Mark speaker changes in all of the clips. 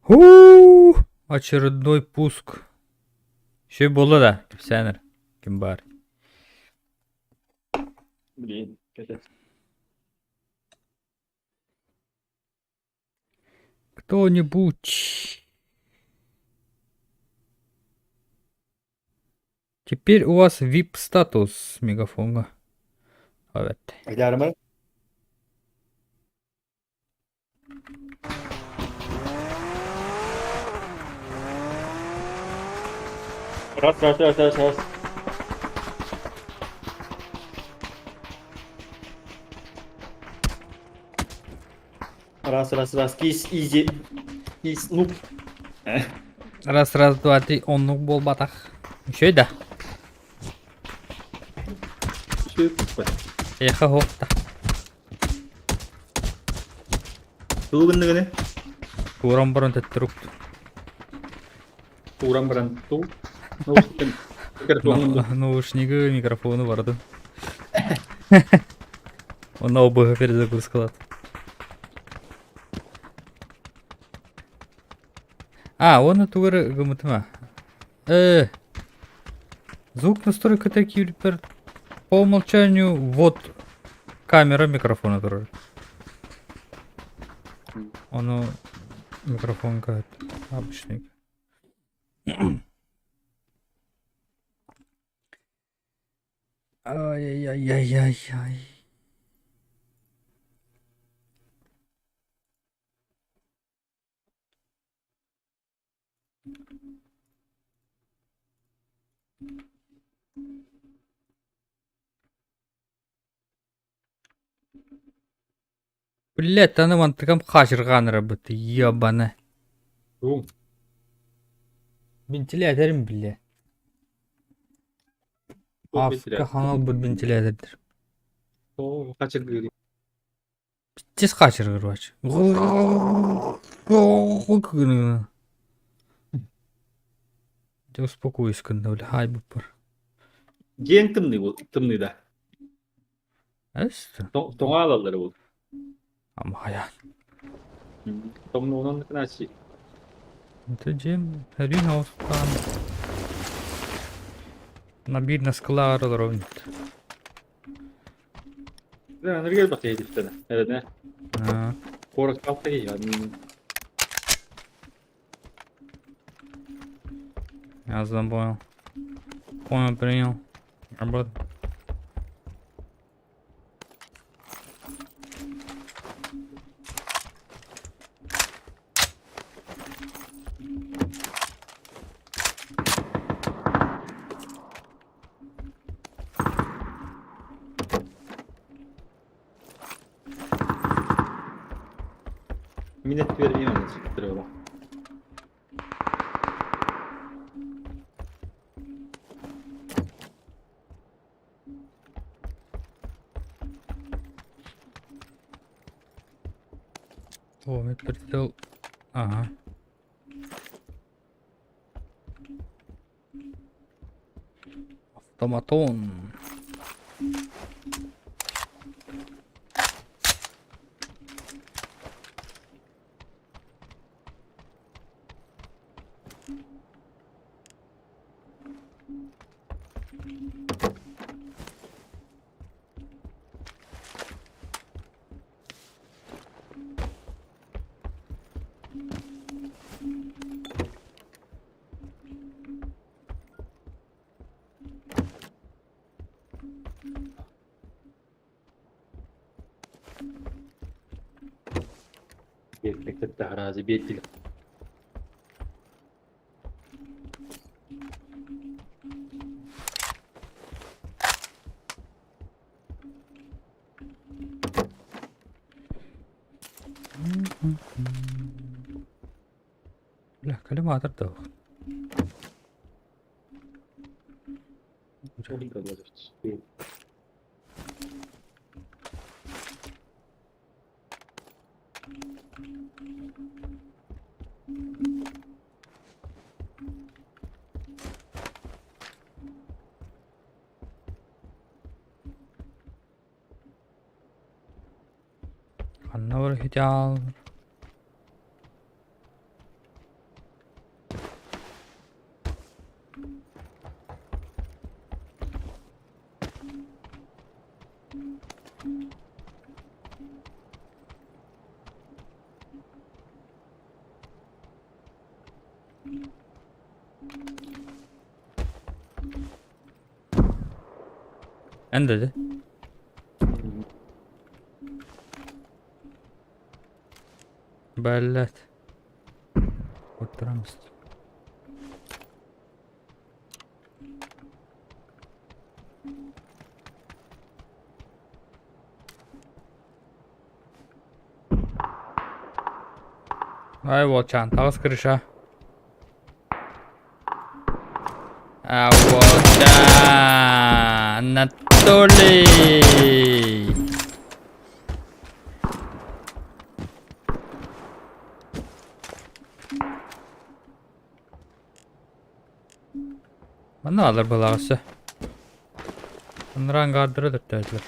Speaker 1: Һуу, очередной пуск. Үчүгэй буолла да, кэпсээн эрэ, ким баар.
Speaker 2: Блин, кэтэ.
Speaker 1: Кто-нибудь. Теперь у вас VIP-статус мегафонга. Evet.
Speaker 2: Айдаарымар. Раз, раз, раз, раз, раз. Раз, раз, раз. Кис, изи. Кис, нуб.
Speaker 1: Раз, раз, два, три, оннук буолбатах. Үчүгэй да.
Speaker 2: Үчүгэй туппат.
Speaker 1: Эйиэхэ суох да.
Speaker 2: Тугу гынныгыны?
Speaker 1: Тууран баран төттөрү уктум.
Speaker 2: Тууран баран туу.
Speaker 1: Наушнигы, микрофону бардым. Онно обыһы перезагрузкалат. А, уонна тугу эрэ гыммытым Э, звук настройката киирбиппэр по умолчанию вот камера микрофона турар. Ону микрофонка обычный. Ай-яй-яй-яй-яй. Блять, аны мантыкам хаачырҕаан эрэрбит, ебаны.
Speaker 2: Тугуҥ?
Speaker 1: Вентиляторым бile.
Speaker 2: Туох
Speaker 1: Ааска
Speaker 2: вентилятор?
Speaker 1: хаҥалбыт вентилятордыр.
Speaker 2: Оо, хачыргыырый.
Speaker 1: Тез хаачыргырбач. Дьэ успокоюсь гынна бля хай буппар.
Speaker 2: Дьиэҥ тымныы бу тымныыда.
Speaker 1: Эс
Speaker 2: Тоҥо аалаллар бу.
Speaker 1: Ама хайаан.
Speaker 2: Тоҥнуунан кынааччы.
Speaker 1: Это дьиэм өрүүн оҕустаан на биир наскылаар олоробун.
Speaker 2: Энергия бакыйа диттена. Evet. Куорат калтagi
Speaker 1: Я забыл. Понял, принял. Работа.
Speaker 2: Мин эттибэр эмиэ манна сүктэрэ
Speaker 1: О, медприцел. Ага. Автоматон.
Speaker 2: Биэрбэктэр арази биэрдилэр.
Speaker 1: Бля, коллиматор да. Ханна бар хитяал. Эн да дии. Блядь. Оттураммыт. Ай, уолчаан, таҕыс крыша. А уолчаан, Анатолий! Манна алар балаҕасы. Анараа ангардара төртөөтүлэр.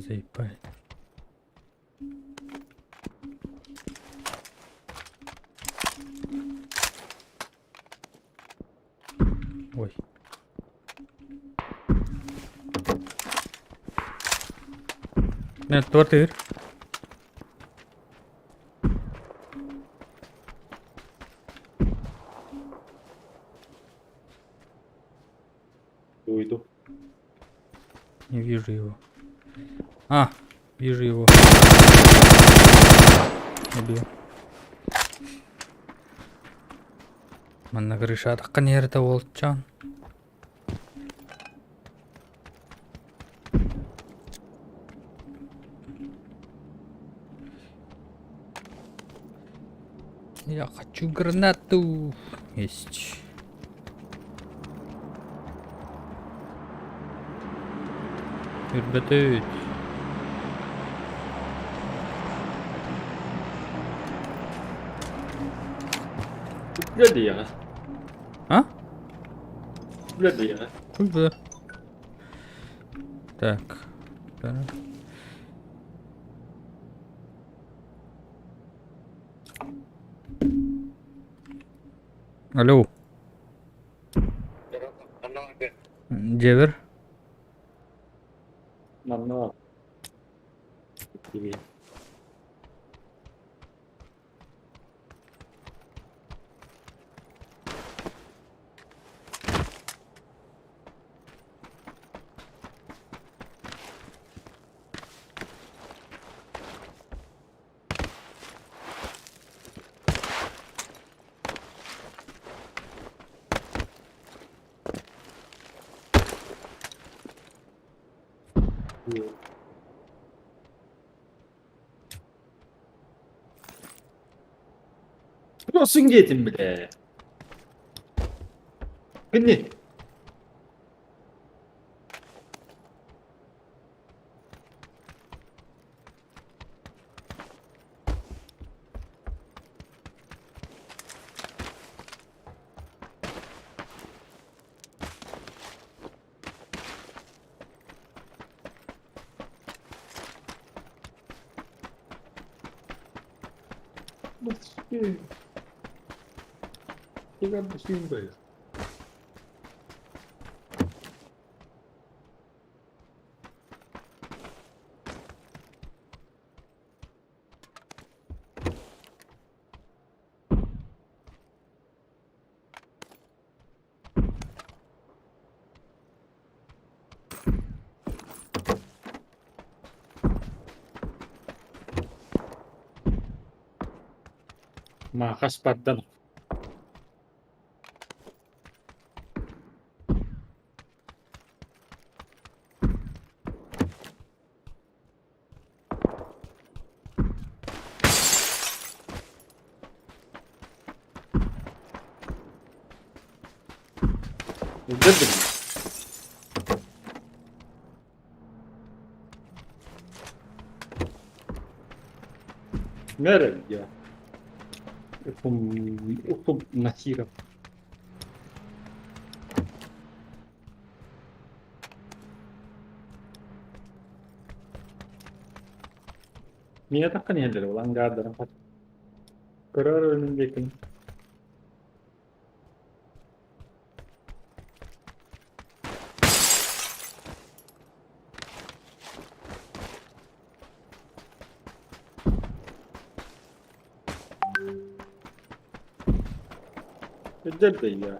Speaker 1: Заебали. Ой. Нет, тортыр.
Speaker 2: Уйду.
Speaker 1: Не вижу его. А, вижу его. Убил. Манна крышатахха нерде уолчаан. Я хочу гранату. Есть. Үрбэтит.
Speaker 2: Үлэлиэҕэ.
Speaker 1: А?
Speaker 2: Үлэлиэҕэ.
Speaker 1: Куда? Так. Так. Алло. Дьиэбэр.
Speaker 2: Манна Привет. Туох диэтим билээ? Кини Маахас бардан Өлдөрдүм. Мере я. Ухум Насиров. Миҥэ таххан иһэллэр ол ангаардарын хат. Көрөр өлүн диэкин. Дьэрдэйдэ.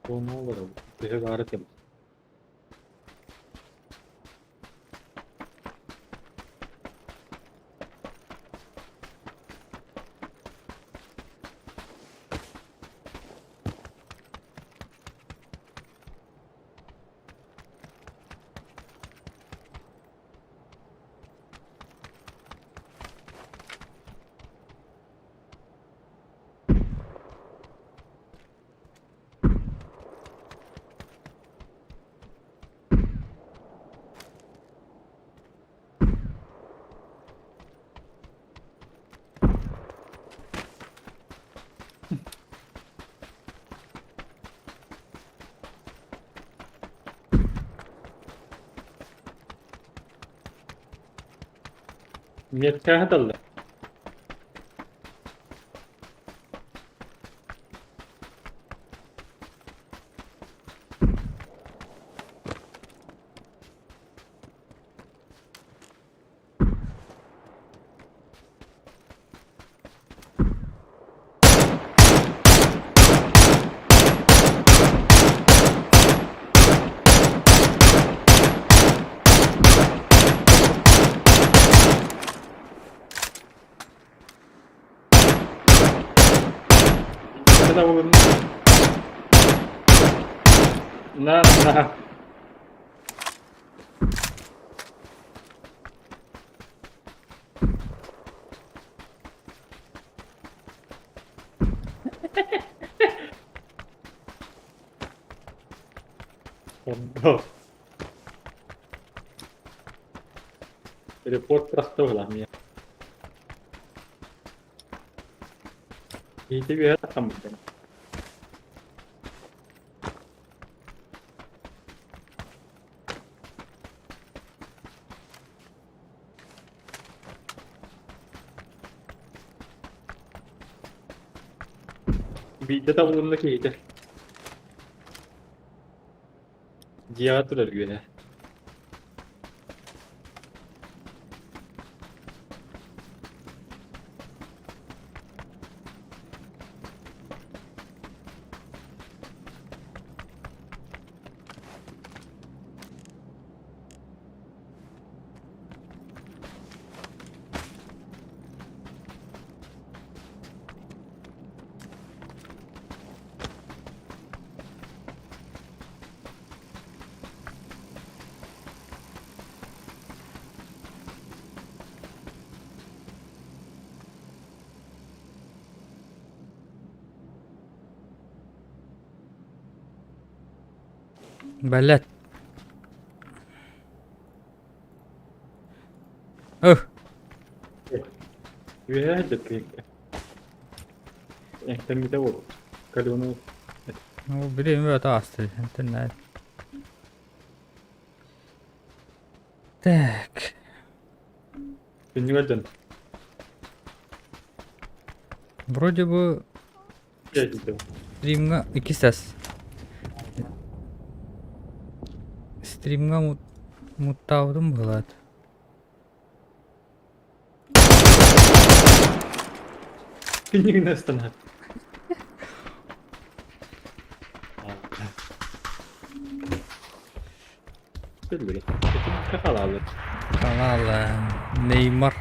Speaker 2: Буолуо олоробут, төһө баара кэм. Миэккэ сыталлар. На, на. Онно. Репорт тахта мия. Иити үөһэ тахаммыттан. Биирдэ табылынна киһитэ. Дьиэҕэ турар үөһэ.
Speaker 1: Блядь. Ых.
Speaker 2: Үөһээ дьэппиэккэ. Эҥтэммитэ буолуо. Калюну
Speaker 1: Ну, били это асты. Интернет. Так.
Speaker 2: Күннүгэр дьон.
Speaker 1: Вроде бы стримҥа иккис тас. Стримҥа муттаабытым быһыылаат.
Speaker 2: Күннүгүнэ ыстанар.
Speaker 1: Халаалы. Неймар.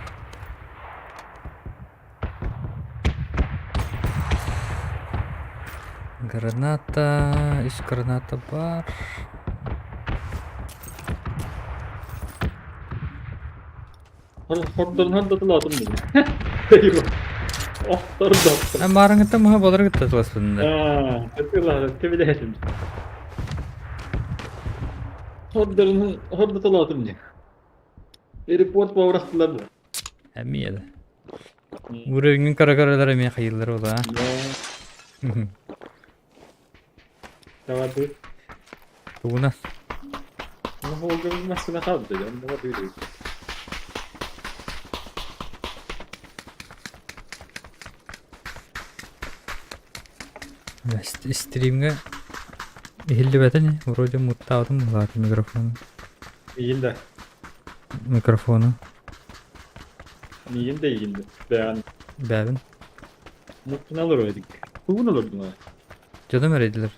Speaker 1: Граната, үс граната бар. Маарыҥыттан муха балары кытта тыласпытында. Эмиэ да. Уровеньҥин кыра-кыралар эмиэ хайыыллар буолуо Тугунан? Стримҥэ иһиллибэтэ ини, вроде муттаабытым быһыылаах микрофону.
Speaker 2: Миигин да.
Speaker 1: Микрофону.
Speaker 2: Миигин да иһин да. Бэҕэн.
Speaker 1: Бэбин.
Speaker 2: Муттун олорор эдик. Тугун олордуҥ аа?
Speaker 1: Дьонум эрэйдилэр.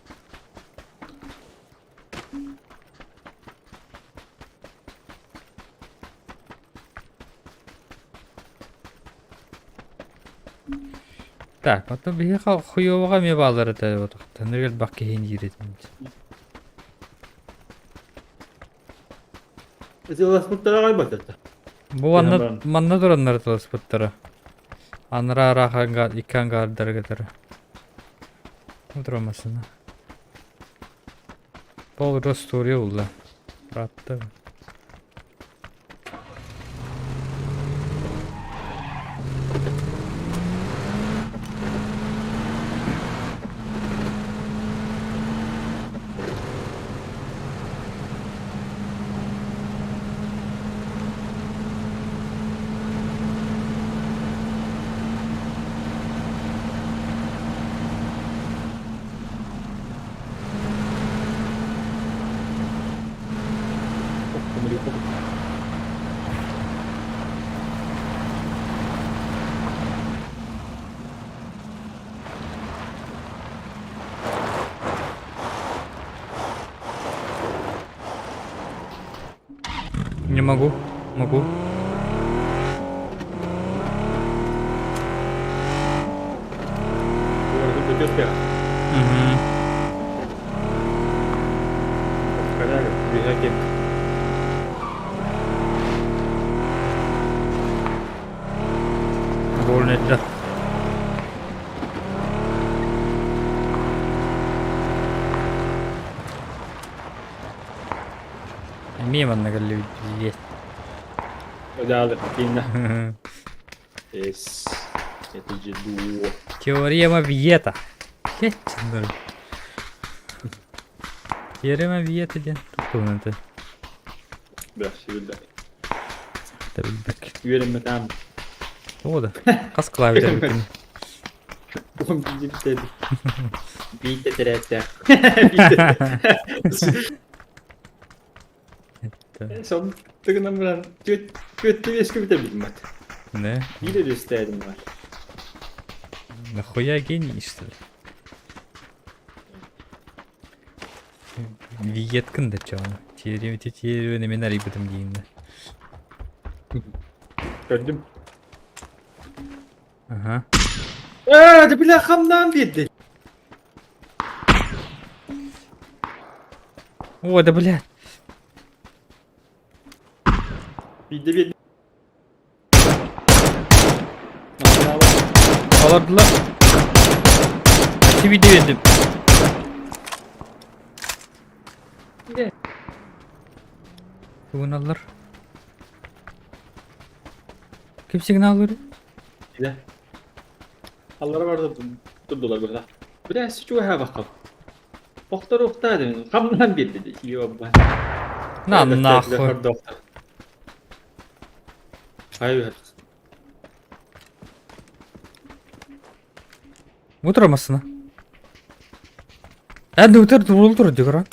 Speaker 1: Так, оттон биһиэхэ хуёваҕа эмиэ бааллар этэ тахтаныр элбэх киһини диир этим.
Speaker 2: Ытыаласпыттара аҕай
Speaker 1: Бу манна манна тураннар ытыласпыттара. Анараа араах икки ангаардарга этэрэ. Утурамасына. Пол Ростури улла. Братта. Не могу. Могу. Угу. Больно это. Эмиэ манна кэллибит билиэт.
Speaker 2: Дьаалы, тииннэ. Эс, это же дуо.
Speaker 1: Теорема Виета. Хеччиннэр. Теорема Виета диэн туһунан это.
Speaker 2: Бэхси билбэт.
Speaker 1: Да билбэк.
Speaker 2: Үөрэммэтээм.
Speaker 1: О да. Хас клавиатура эбиккин?
Speaker 2: Биитэ тэрээттээх. Сон тыгынан баран түөттэ биэскэ бүтэ билмэт.
Speaker 1: Не?
Speaker 2: Биир өрүстээдим бар.
Speaker 1: Нахуя гений, что ли? Виеткин да чё? Теорема теорема мен арыйбытым дииннэ.
Speaker 2: Көрдүм.
Speaker 1: Ага.
Speaker 2: Ээ, да бля хамнаан биэрди.
Speaker 1: О, да блядь.
Speaker 2: Биирдэ биэрди.
Speaker 1: Олордулар. Ачы биирдэ биэрдим. Тугуналлар. Ким сигналлыыр?
Speaker 2: Илэ. Аллара барда турдулар быһа. Бля, чугаһаабакка. Охторуохтаа дим. Хамнаан биэрди дии. Ёбба.
Speaker 1: На нахуй.
Speaker 2: Ай
Speaker 1: Утро массына. Ә, өтер турул тур дигра.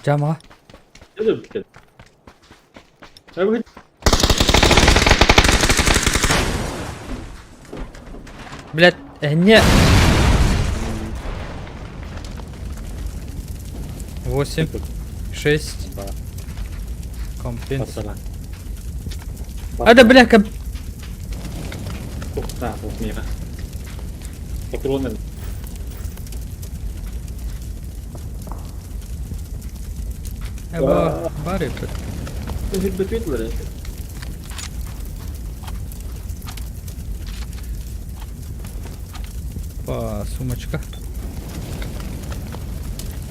Speaker 1: Жамаға. Блядь, не. 8, 6. Компенс. А да бля, комп...
Speaker 2: Патроны.
Speaker 1: Эба, бары
Speaker 2: Бөтүөтүлэр.
Speaker 1: Па, сумочка.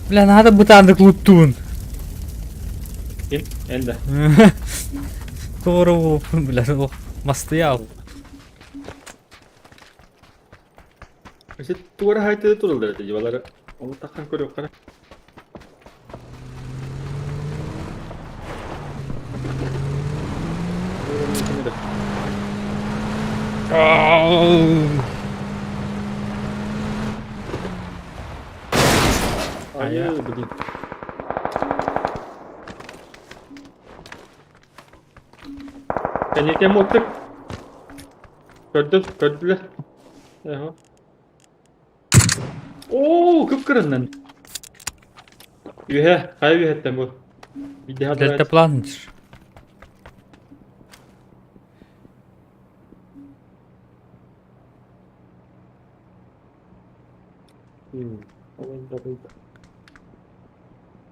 Speaker 1: Бля, надо бытаандык луттуун.
Speaker 2: Ким? Эн да.
Speaker 1: Туора буолуппун, бля, мастыйаал.
Speaker 2: Өсө туора хайтыды тураллар этэ дьыбалары. Onu takkan көрүөххэ.
Speaker 1: Хайа.
Speaker 2: Блин. Кэнникем оттук. Көрдө, көрдүлэр. Эһо. Оо, кып-кырыннан. Үөһэ, хайа үөһэттэн бу? Биирдэ
Speaker 1: Дельта планчер.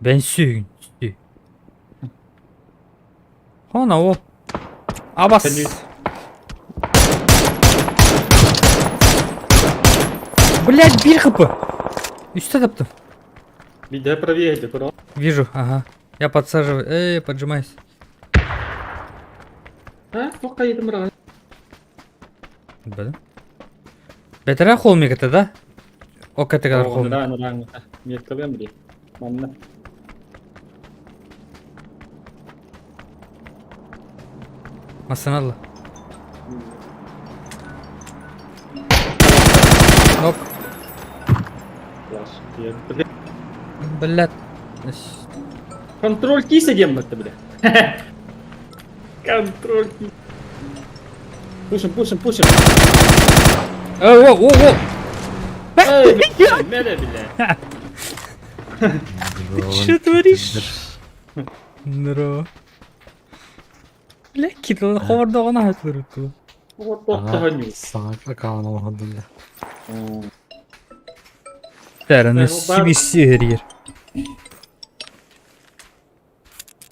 Speaker 1: Ben suyun. Хона о. Абас. Блять, биир хп. Үстэ таптым.
Speaker 2: Биирдэ правее про.
Speaker 1: Вижу, ага. Я подсаживаю. Эй, поджимайся.
Speaker 2: А, туохха ыйытым быраҕан.
Speaker 1: Бэдэ. Бэтэрээ холмик это, да? Ок это холмик.
Speaker 2: Да, да, Меткалыам били. Манна.
Speaker 1: Массыналла. Нок. Блядь.
Speaker 2: Контроль киса диэн бля. Контроль киса. Пушим, пушим, пушим.
Speaker 1: О, о, о, о!
Speaker 2: Эй, бля, бля.
Speaker 1: Ты что творишь? Здорово. Бля, китл ховардоҕун аһатылырыттылы.
Speaker 3: Саҥа аккаунт оҥоһуллар.
Speaker 1: Тэрэн сибиссиэрийэр.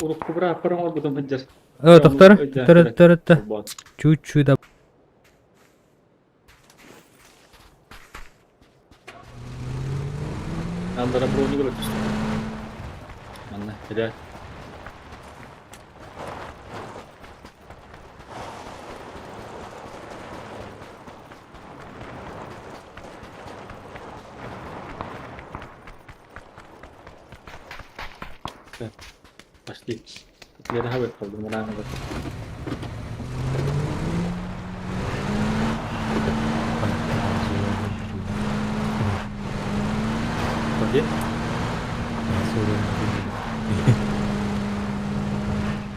Speaker 2: Урукку бырааппар оҥорбутум сылдьар.
Speaker 1: Э, тохтор, тохтор, тохтор, Чуть-чуть да.
Speaker 2: Андара брони көрө түстэ. Манна, ребят. Пошли. Лера хабар kaldı. Мурана бар. Где?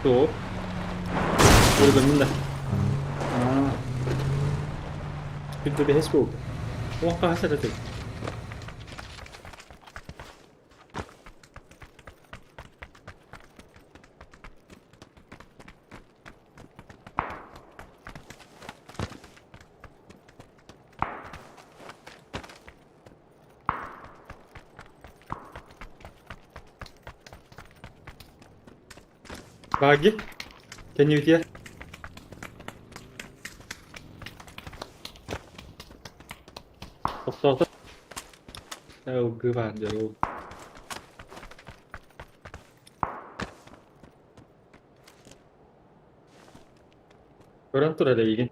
Speaker 2: Топ. Burada да. Күндө бэһэс буолбут. Уон хаһыс этэ Баги? Can you hear? Тохтоото. Ылгы баар дьэ ол. Көрөн турар эйигин.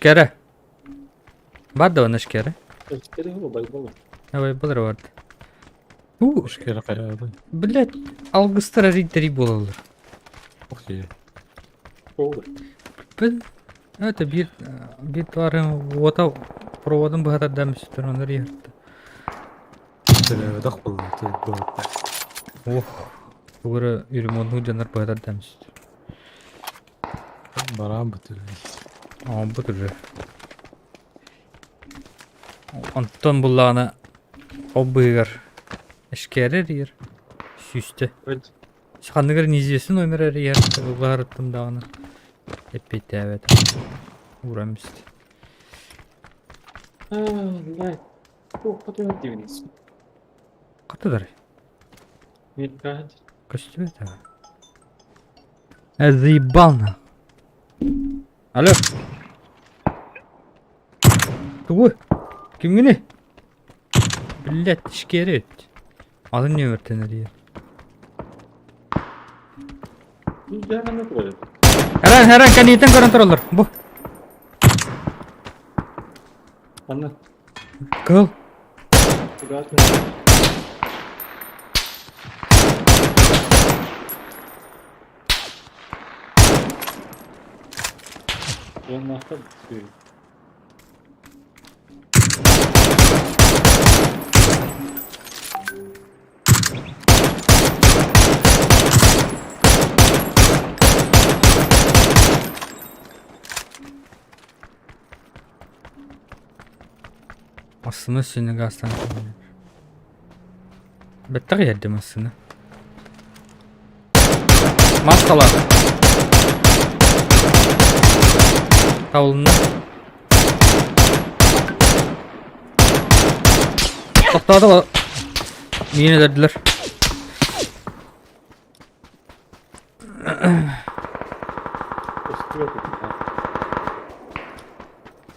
Speaker 1: Шкәрә. Бар да оны шкәрә.
Speaker 2: Шкәрә ол байбол.
Speaker 1: Байбол бар. У,
Speaker 3: Шкәрә кайда?
Speaker 1: Блядь, алгыстар ритери булалар.
Speaker 3: Ох, е.
Speaker 2: Oldu.
Speaker 1: Бин это бир бир туарын уота проводын быһатар дәмсүтөр онор иһэртэ.
Speaker 3: Телевидах булды.
Speaker 1: Ох, тугура ремонтну дьоннор быһатар дәмсүтөр.
Speaker 3: Бараан бутыл.
Speaker 1: Aa, бу уже. Онтон буллаҕына ол быыгар эшкээрэр иһэр сүүстэ.
Speaker 2: Evet.
Speaker 1: Ханныгар неизвестный номер эрийэр ыллаарыттым даҕаны. Эппиэттээбэт. Ууран истэ.
Speaker 2: Блядь. Туохха түһэрдибиний?
Speaker 1: Хатыдар.
Speaker 2: Миркаһыт.
Speaker 1: Көстүбэт аа. Э, заебал на. Алло. Тугу? Кимҥиний? Блядь, тишкери эт. Атын нүөмэртэн эрийэр. Эрэн, эрэн, кэнниттэн көрөн тураллар. Бу.
Speaker 2: Ханна?
Speaker 1: Кыһыл. Массыына сүннү гаастаан Бэттэх иһэрдэ массыына. Маскалар. Табылынна. Тохтоото миин өлөрдүлэр.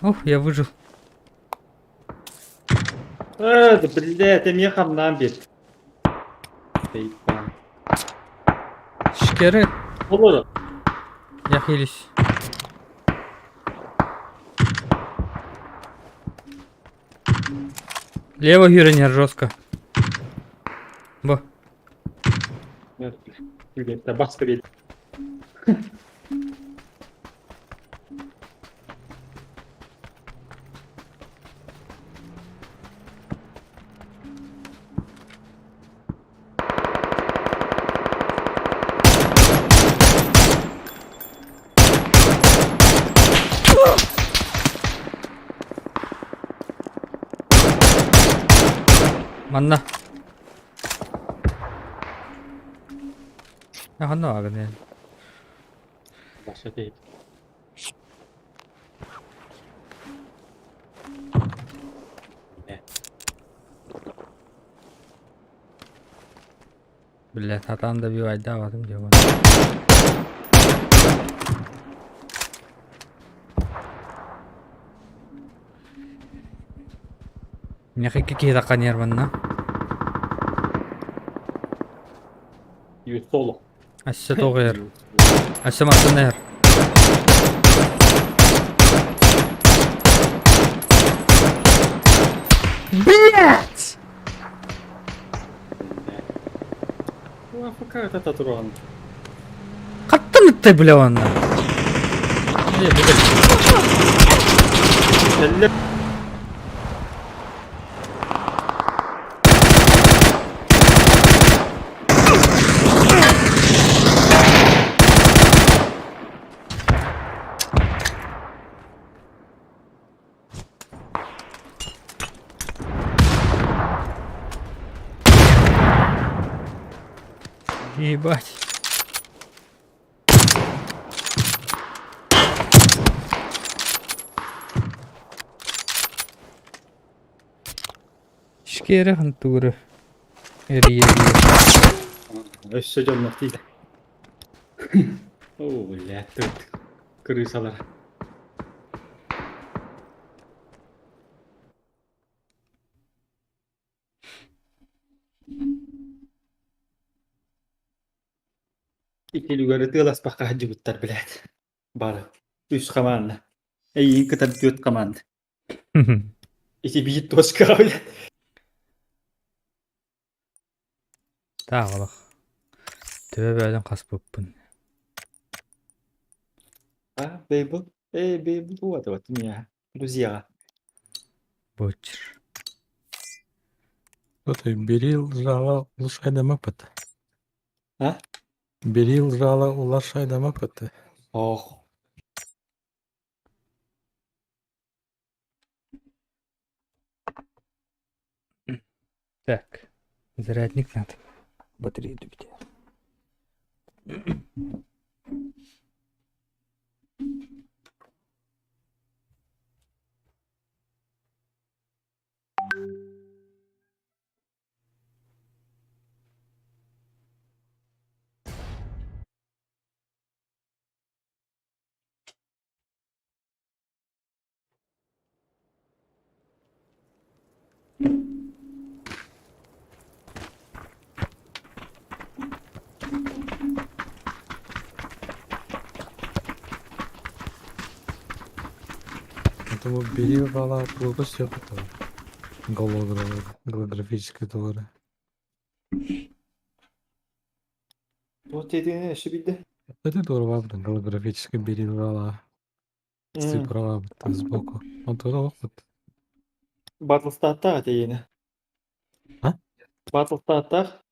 Speaker 1: Ох, я выжил.
Speaker 2: Э, да блядь, эмиэ хамнаан биэр. Тейпан.
Speaker 1: Шкеры.
Speaker 2: Олоро.
Speaker 1: Я хилюсь. Лево юренер жестко. Бо.
Speaker 2: Бас бил.
Speaker 1: Манна. Ханна ааҕын
Speaker 2: Баша тиһит.
Speaker 1: Бля, сатаан да бивайдаабатым дьэ Миэхэ икки киһи таххан нерванна.
Speaker 2: Соло.
Speaker 1: Өссө тоҕо иһэр. Өссө массыына иһэр. Блять!
Speaker 2: Пока это туран.
Speaker 1: Хаттан ыттай бля онно.
Speaker 2: Кэллэ.
Speaker 1: Ебать. Шкере хантура. Эрийэ
Speaker 2: Өссө дьоннор тиийдэ. О, блядь, тут крысалар. Итилүгэри тыаласпакка сылдьыбыттар, блядь. Бары. Үс команда. Эйиин кытары түөрт команда. Ити биир точкаҕа, блядь.
Speaker 1: Таах олох. Төбө бөөлөн хаспыппын.
Speaker 2: А, Бейбл? Эй, Бейбл, вот, вот, у меня. Друзья.
Speaker 1: Бочер.
Speaker 3: Что ты, берил жала, улучшай дома пыт.
Speaker 2: А?
Speaker 3: Берил жала, улучшай дома пыт.
Speaker 2: Ох.
Speaker 1: Так. Зарядник надо. Батарею добить.
Speaker 3: Поэтому бери бала плохо все потом. Голографический товары.
Speaker 2: Туох диэтиҥий өссө биирдэ?
Speaker 3: Это здорово, блин, голографический бери бала. Цифрова сбоку. Он тоже опыт.
Speaker 2: Батлстаттаах этэ
Speaker 3: А?
Speaker 2: Батлстаттаах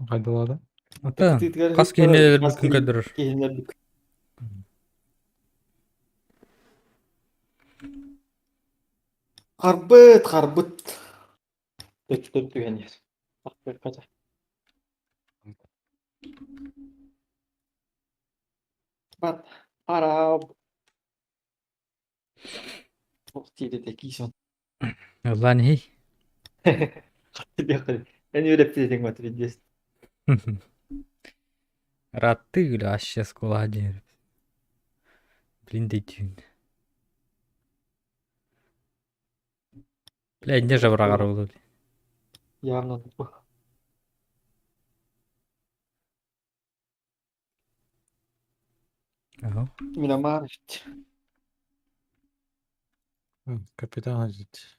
Speaker 3: Хайдалаада?
Speaker 1: Ата, хас киһини өлөрбүккүн көрдөрөр.
Speaker 2: Киһини Харбыт, харбыт. Төттөр түһэн иһэр. Ахтыахха Бат, араб. Туох диэтэ киисэн.
Speaker 1: Ыллаан иһий.
Speaker 2: Эн үөрэппит матвидес.
Speaker 1: Раты вообще школа диэн. Блин, дейдүүн. Бля, инде жабырағар болду.
Speaker 2: Явно тупо.
Speaker 1: Ага.
Speaker 2: Миномар.
Speaker 3: Капитан здесь.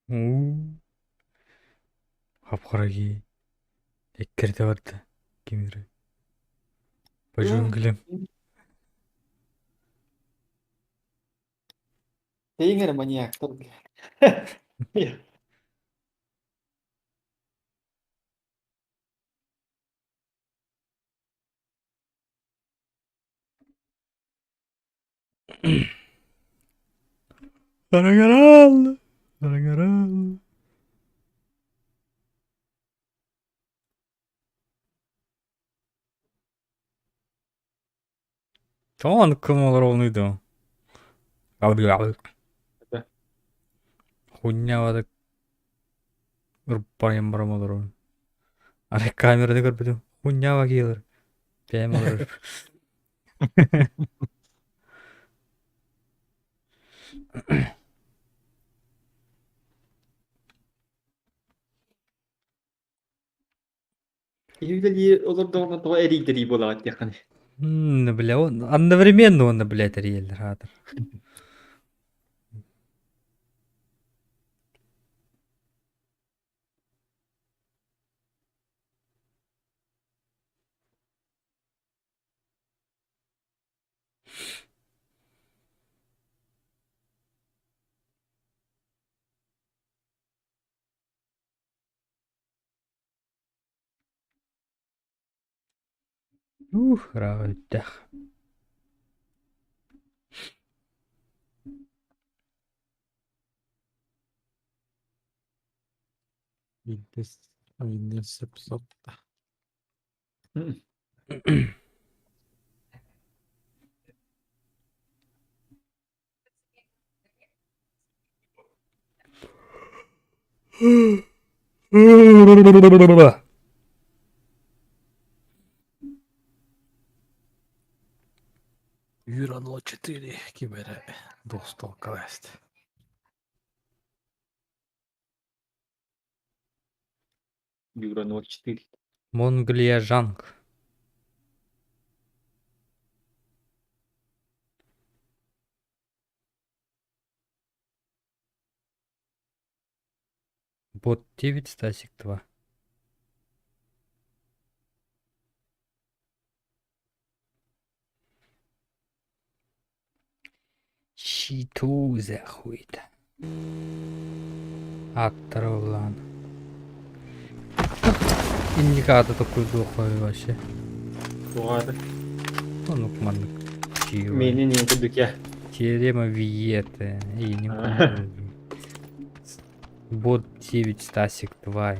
Speaker 1: Уу. Хап-хара кии. Эккирэтэ барда. Ким эрэ. По джунглям.
Speaker 2: Тэйиҥ эрэ маньяктар, блядь.
Speaker 1: Хараҥараал! Хараҥараал! Тоҕо кым олоробунуй дуу? Хуйня ырбайым барам олоробун. Арай камераны көрбүтүм хуйнява киһилэр. Бэйэм олорор.
Speaker 2: Киһи үлэлии олордоҕуна тоҕо эрийдэрии буолаҕыт диэххиний?
Speaker 1: Бля, он одновременно уонна, блядь, эрийэллэр аатыр. Ух, ырааҕа бүттэх.
Speaker 3: Windows 700. Юра 04 ким эрэ двухстолка эст.
Speaker 2: Юра 04.
Speaker 1: Монглия Жанг. Бот 9, Стасик 2. Щиту захуйта. Аттара улаан. Индикатор такой духовый вообще.
Speaker 2: Туҕаата.
Speaker 1: Оннук маннык.
Speaker 2: Миэнин иһин курдук я.
Speaker 1: Теорема Виеты. И не помню. Бот 9, Стасик 2.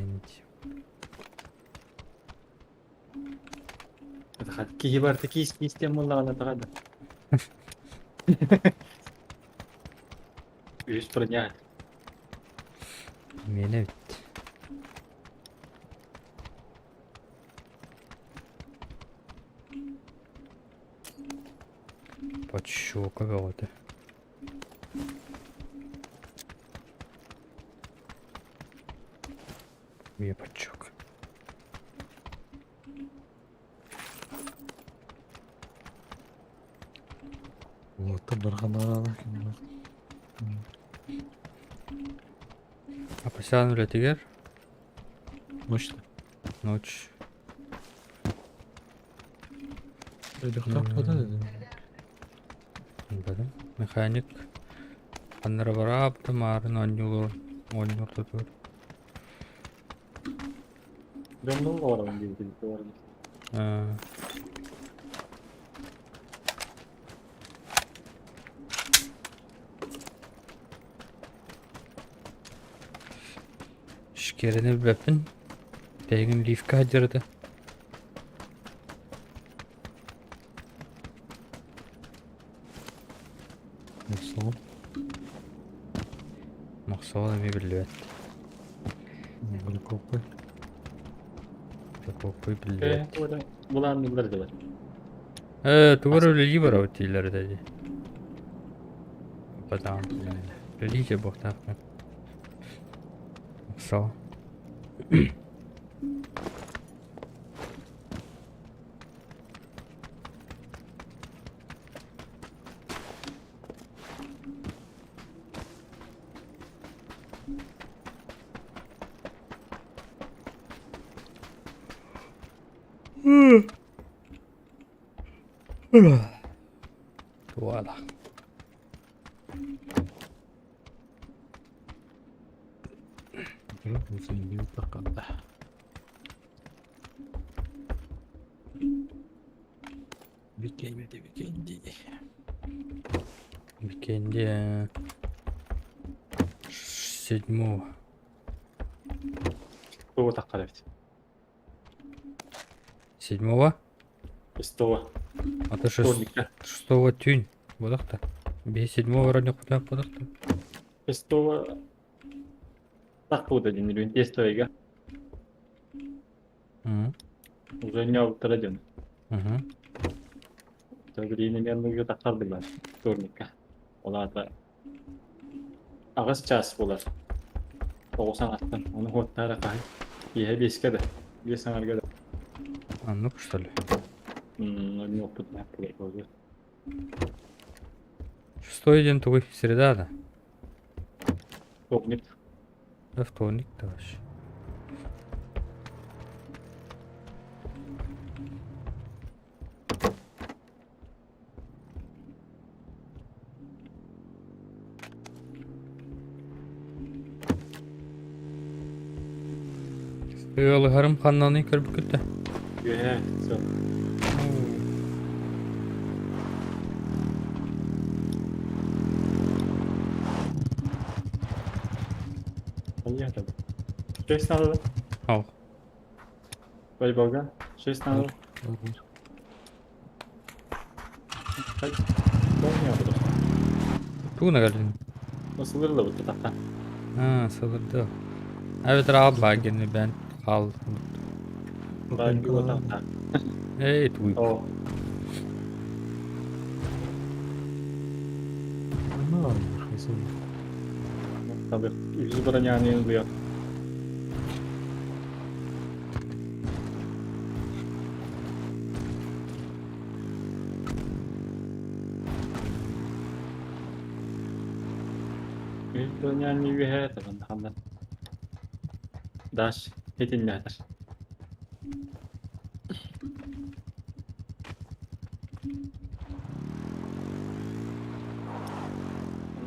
Speaker 2: Киһи барыта киис киистиэн буоллаҕына таҕа да. Үһүс броня.
Speaker 1: Миэнэ эбит. Подщёка бөҕөтө. Эмиэ подщёка.
Speaker 3: Уолаттар барҕанаалар кинилэр.
Speaker 1: Апасян үлэтигэр
Speaker 3: Ночь.
Speaker 1: Ночь.
Speaker 3: Өйдөхтөх да
Speaker 1: Билбэтим. Механик ханнара бараабыта маарын оонньуулур оонньуур тутуур.
Speaker 2: Дьоннуҥ олорон диэбитин
Speaker 1: Э, Шкерини билбэппин. Тэйигин лифка сылдьар этэ.
Speaker 3: Мохсоҕол.
Speaker 1: Мохсоҕол эмиэ биллибэт.
Speaker 3: Глюкоппуй.
Speaker 1: Глюкоппуй биллибэт.
Speaker 2: Булааннылар дылар.
Speaker 1: Э, тугар үлэлии барабыт дииллэр этэ дии. Потом үлэлии же буохтаахпын. Мохсоҕол. Туола.
Speaker 3: Викенди, Викенди.
Speaker 1: Викенди седьмого.
Speaker 2: Тугу таххар эбит.
Speaker 1: Седьмого?
Speaker 2: Шестого.
Speaker 1: А то шестого тюнь. Бодахта. Бе седьмого вроде куда бодахта.
Speaker 2: Шестого. Так буду один миллион. Есть твоя. Уже не один. Төгүрүүнү таххардылар вторникка. Ол аата аҕыс чаас буолар. Тоҕус аҥаттан. Ону уоттаара хаһый? Киэһэ биэскэ да, биэс аҥарга да.
Speaker 1: Оннук что ли?
Speaker 2: Онньуохпут буолуо.
Speaker 1: Шестой день тугуй? Среда да?
Speaker 2: Вторник.
Speaker 1: Да вторник да вообще. Ыалыһарым ханнаный көрбүккүт да?
Speaker 2: Үөһээ сыл. Шесть надо, да?
Speaker 1: Ал.
Speaker 2: Волейболга? Шесть надо.
Speaker 1: Тугуна кэллиҥ?
Speaker 2: Сылырда бутта тахха.
Speaker 1: Аа, сылырда. Эбэтэр аҕал генни бээн хаал. Эй, тугуй.
Speaker 2: Tabii. Yüzü броняны ылыа. Үс броняны үөһэ табан Даш, этиннээтэр.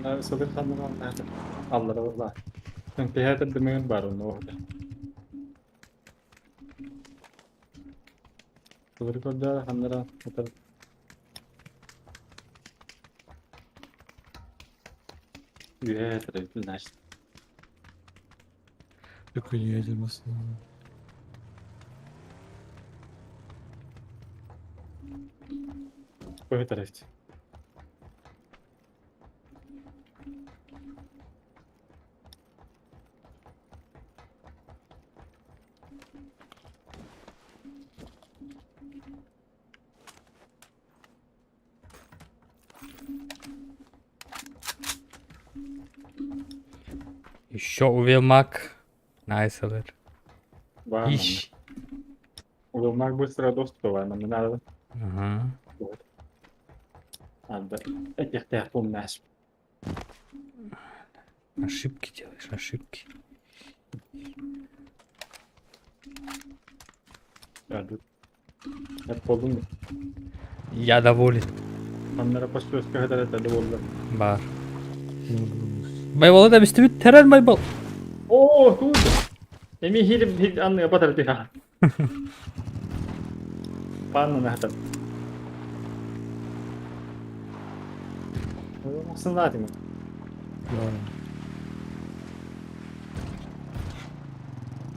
Speaker 2: Онно сылыр ханныган аллара буолла. Театр дымыгын бар онно оһда. Сылыр көрдө ханнара отар. Үөһэ значит.
Speaker 3: Такой ядерный.
Speaker 2: Көтөрөйт.
Speaker 1: Еще увелмак. Найс ылар.
Speaker 2: Баар манна.
Speaker 1: Иш.
Speaker 2: Увелмак быстро доступа баар манна надо.
Speaker 1: Ага.
Speaker 2: Надо. Этихтээх помнаш.
Speaker 1: Ошибки делаешь, ошибки.
Speaker 2: Эп буоллун.
Speaker 1: Я доволен.
Speaker 2: Маннара постуоска хатар это буолла.
Speaker 1: Бар. Байбол да бистибит терен байбол.
Speaker 2: Оо, туут. Эми хилим хил анны батар тиха. Панна нахтар. Сынлаатым.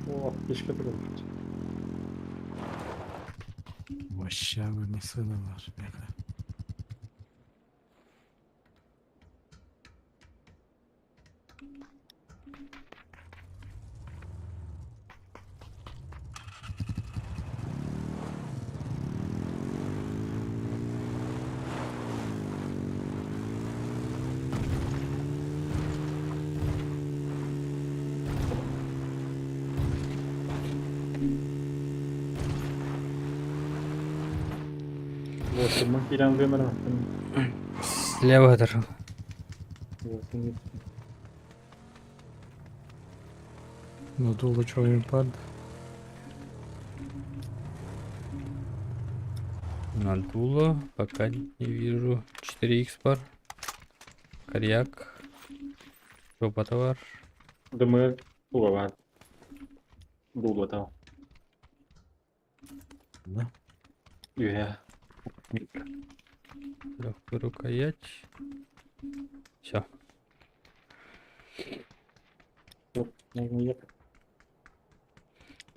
Speaker 2: О, фишка турар.
Speaker 3: Вообще массыына бар миэхэ.
Speaker 2: Вот, мы киирэн вымер.
Speaker 1: Слева отошел.
Speaker 2: Вот,
Speaker 3: Ну дуло чё пад.
Speaker 1: Надуло. Пока не вижу. 4х пар. Коряк. Жопа товар.
Speaker 2: Дымы туга Дуло там.
Speaker 3: Да.
Speaker 2: Үһэ.
Speaker 1: Легкую рукоять. Все.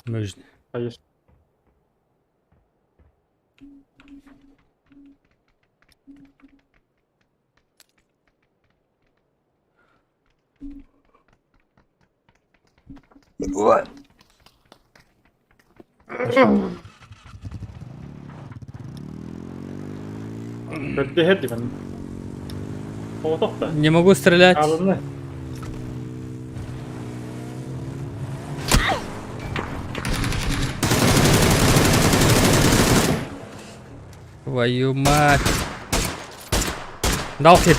Speaker 1: Нужно.
Speaker 2: Поешь. Көрдөһөр дибэн. Тоҕотох да.
Speaker 1: Не могу стрелять.
Speaker 2: Алынны.
Speaker 1: Твою мать. Дал хит.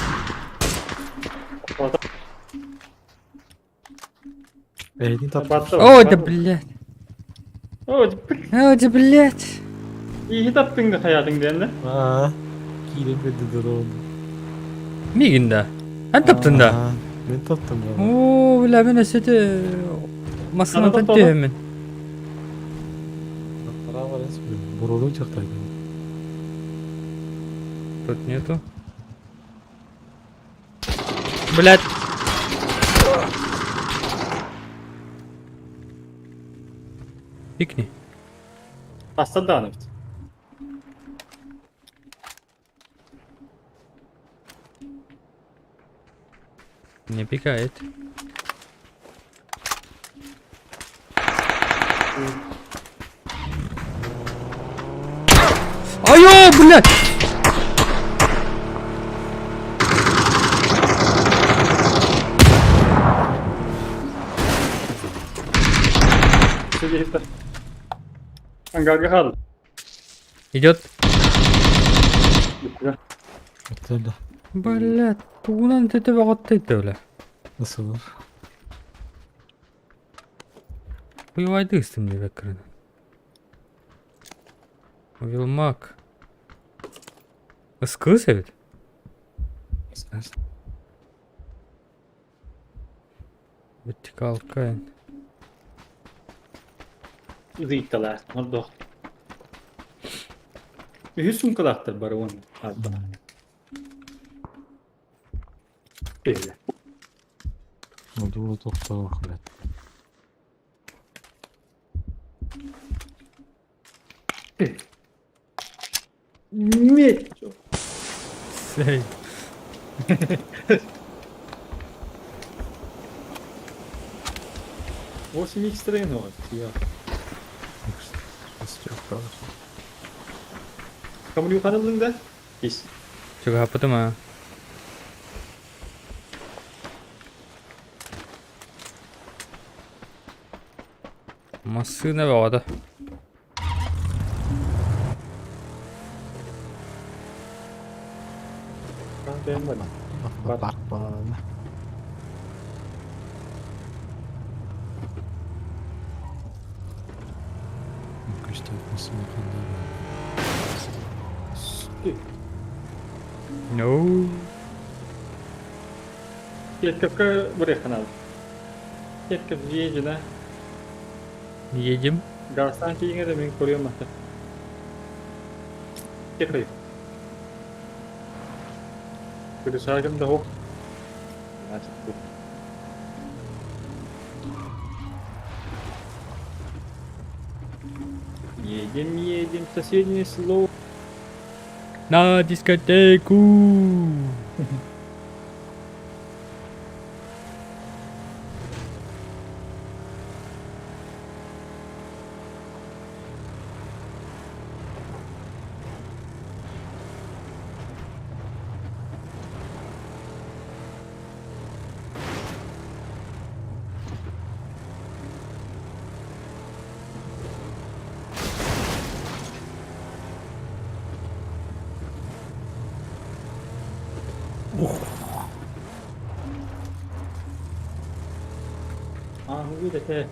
Speaker 3: Эй, не таптым.
Speaker 1: О, да блядь.
Speaker 2: О,
Speaker 1: О, да блядь.
Speaker 2: Иһи таптың да хаятың диэн
Speaker 3: Аа, киирэн биэрдэ дрон.
Speaker 1: Миигин да. Эн таптың да.
Speaker 3: Мин таптым да.
Speaker 1: О, бля, мин өссө массыынаттан
Speaker 2: Ана топтоодо.
Speaker 1: түһэммин.
Speaker 3: Бурулуу жактайды.
Speaker 1: Тут нету. Блядь. Пикни.
Speaker 2: Таста даҕаны эбит.
Speaker 1: Не пикает. Айо, блядь!
Speaker 2: Сидит. Ангарга хаалла.
Speaker 1: Идет.
Speaker 3: Да.
Speaker 1: Блядь, тугунан төтө бля.
Speaker 3: Nasıl?
Speaker 1: Уйвайды ыстым деп экран. Вилмак. Ыскыс эбит. Вертикалка.
Speaker 2: Ыйыталар. Нордох. Үһүс сумкалаахтар бары уон. Бэйэ.
Speaker 3: Ну дуло тоқтау блядь.
Speaker 2: Медь.
Speaker 1: Сей.
Speaker 2: 8 икс тренер. Я. Камрю ханылың да? Ис.
Speaker 1: Чего потом а? Массыына бөҕөтө.
Speaker 3: Парк буолла. Көстөөт массыына ханна
Speaker 1: No.
Speaker 2: Сеткапка барыахха наада. Сеткап едина.
Speaker 1: Едем.
Speaker 2: Газтан тиийиҥэ да мин көрүөм ата. Тихо. Пересадим да ох. Едем, едем в соседнее село.
Speaker 1: На дискотеку!
Speaker 2: А, ну видите.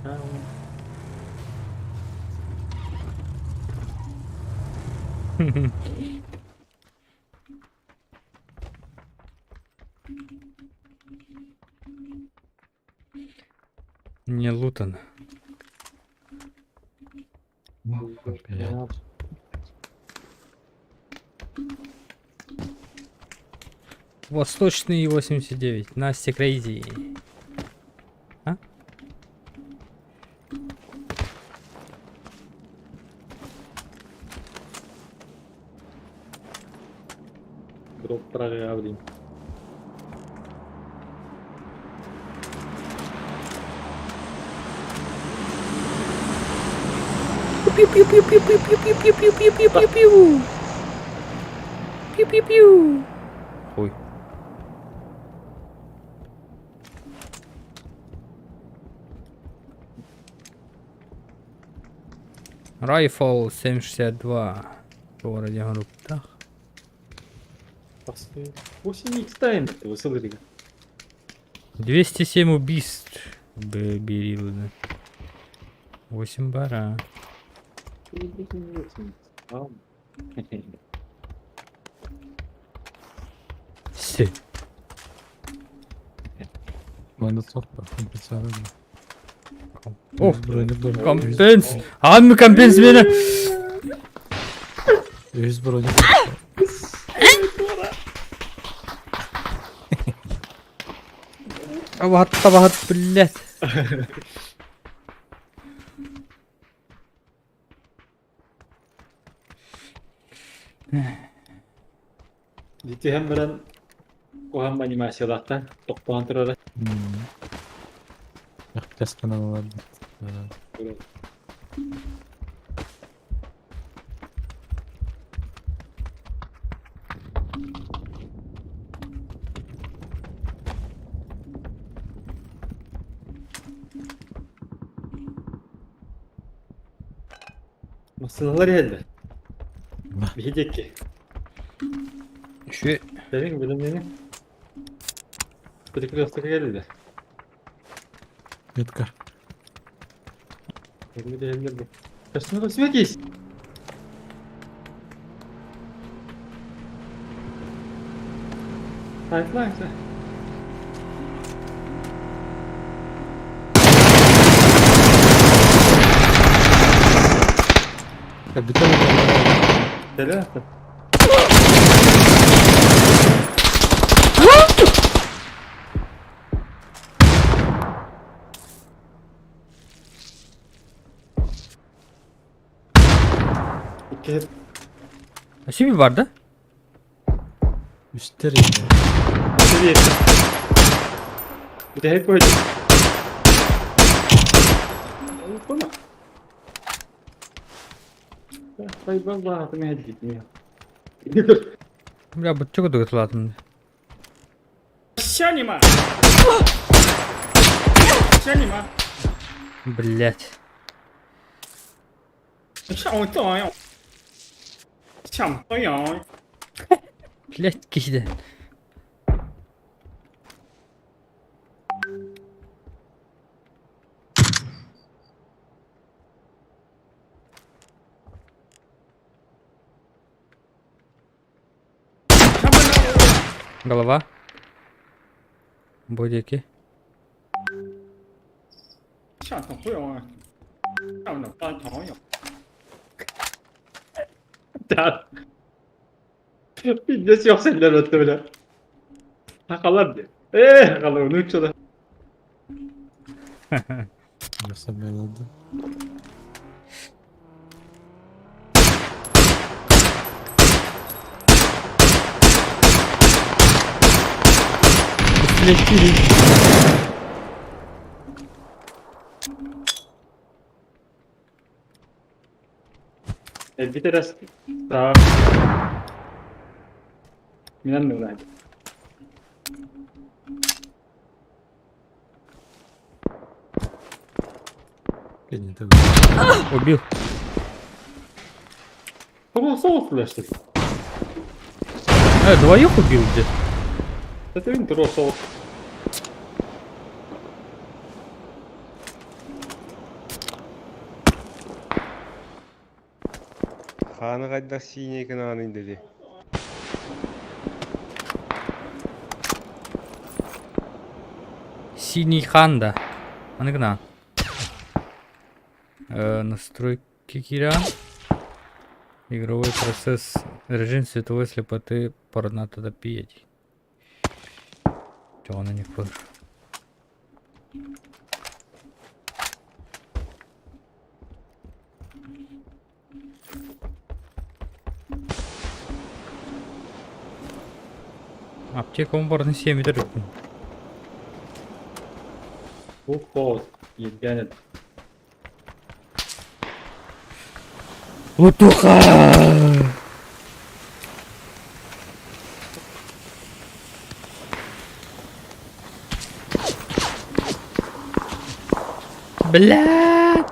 Speaker 2: А,
Speaker 1: Не лутано.
Speaker 3: Блядь.
Speaker 1: Восточный 89. Настя Крейзи. А?
Speaker 2: Дроп прорявлен.
Speaker 1: Пиу-пиу-пиу-пиу-пиу-пиу-пиу-пиу-пиу. Пиу-пиу-пиу. Хуй. Rifle 7.62. Городе Груптах.
Speaker 2: 8 тайм. Высылырыга.
Speaker 1: 207 убийств. Берилы, да. 8 бара. Все.
Speaker 3: Манна сорта, компенсация.
Speaker 1: О,
Speaker 3: броня.
Speaker 1: компенс. Анны компенс мени.
Speaker 3: Үс броня.
Speaker 1: Табахат, табахат, блядь.
Speaker 2: Дитиһэн баран куһаҕан анимациялаахтан тохтоон турара.
Speaker 3: Яхтас каналлар.
Speaker 2: Массыналар иһэллэр. Биһи диэки.
Speaker 1: Şu
Speaker 2: Кэлиҥ билимнэни. Перекрестокка кэллилэр.
Speaker 3: Метка.
Speaker 2: Иһэллэр бу. Көстүмэ свет есть. Сайтлайся.
Speaker 3: Капитан.
Speaker 2: Кэлэ. Икки
Speaker 1: Şimdi vardı.
Speaker 3: Үстер.
Speaker 2: Привет. Бүтэһик койду. Кома.
Speaker 1: Бля, бу чого догытылатын.
Speaker 2: Сянима! Сянима!
Speaker 1: Блять. Блять киһи. Голова. Бодики.
Speaker 2: Пиздец yok сэллэр өттө бile. Хакалар де. Э, хакалар нучча.
Speaker 3: Особенно, да.
Speaker 2: Elbite Daha Минан не
Speaker 3: Блин, это
Speaker 1: Убил.
Speaker 2: Тоҕо соҕус үлэстик.
Speaker 1: Двоих убил где?
Speaker 2: Это мин туруо соҕус.
Speaker 4: Хааны хайдах сиинейкин аанын dedi.
Speaker 1: Синий ханда. Аныгна. Настройки Кира. Игровой процесс. Режим световой слепоты порнато пить. Чего она не входит? Аптека он 7 метров.
Speaker 2: Бу соҕус. Евгений.
Speaker 1: Лутуха! Блядь!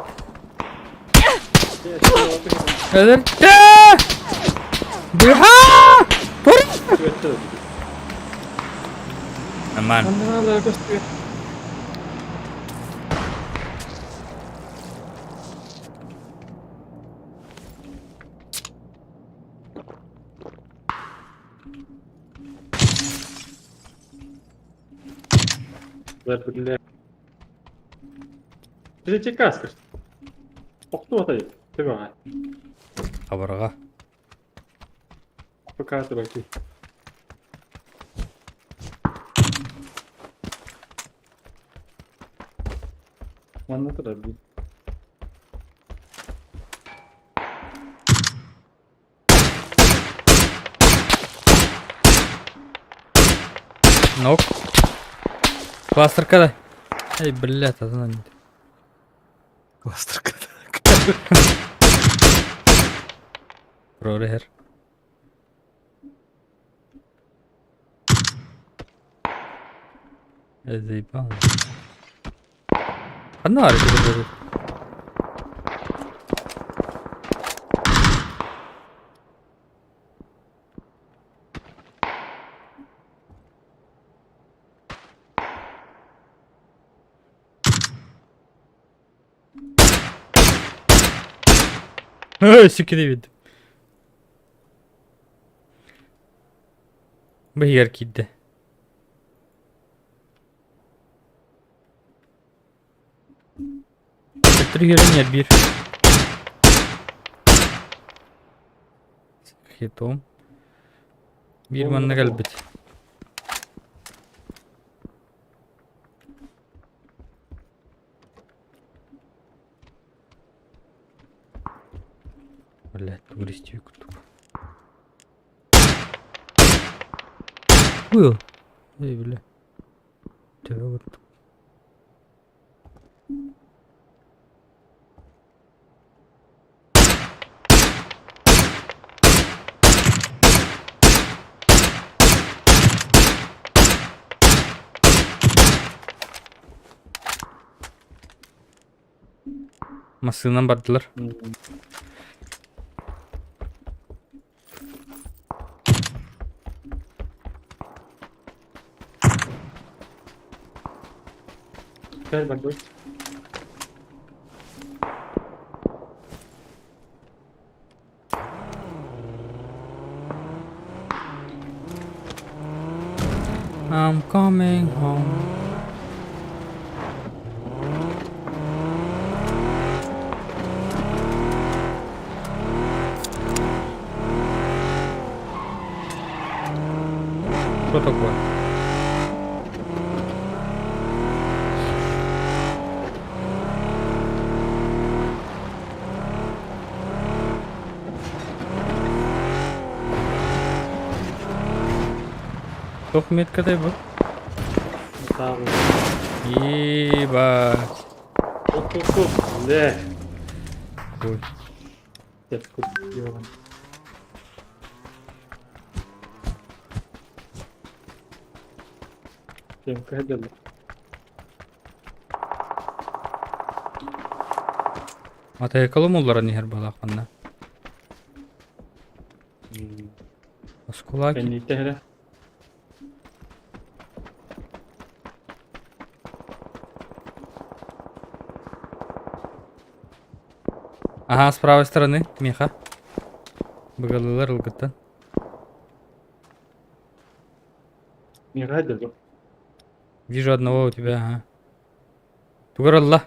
Speaker 1: Өлөрдө! Быха! Нормально.
Speaker 2: Бля. Ты каска. Охту атай. Ты
Speaker 1: Хабарга.
Speaker 2: Пока ты баки. Манна турар бу.
Speaker 1: Нок. Кластер когда? Эй, блядь, а не.
Speaker 3: кластер.
Speaker 1: Рорер. Я заебал. Одна арка. Эй, секрет. Бэйгэр киирдэ. Триггер бир. Хитом. Бир манна кэлбит. Блять, туристик курдук. Был. Эй, бля. Төбө курдук. Массыынан бардылар.
Speaker 2: Кэл бардыбыт.
Speaker 1: I'm coming home. Что такое? Туох меткатай бу? Ебать.
Speaker 2: Тух-тух-тух. Ле.
Speaker 1: Ой. Атайкалым олларан иһэр балаах манна. Оскуола
Speaker 2: Кэнниттэ эрэ.
Speaker 1: Ага, с правой стороны, Миха. Быгалылар ылгыттан.
Speaker 2: Миха деді.
Speaker 1: Вижу одного у тебя, ага. Тугар ылла.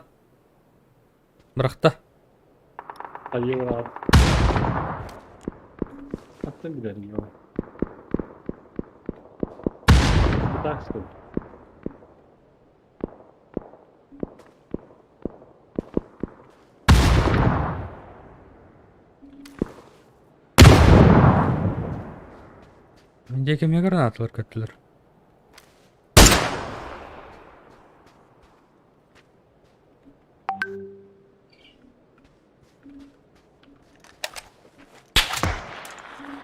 Speaker 1: Бырахта.
Speaker 2: Хайыла. Аттан билэрин yok. Так что.
Speaker 1: Мин диэки эмиэ гранаталар көттүлэр.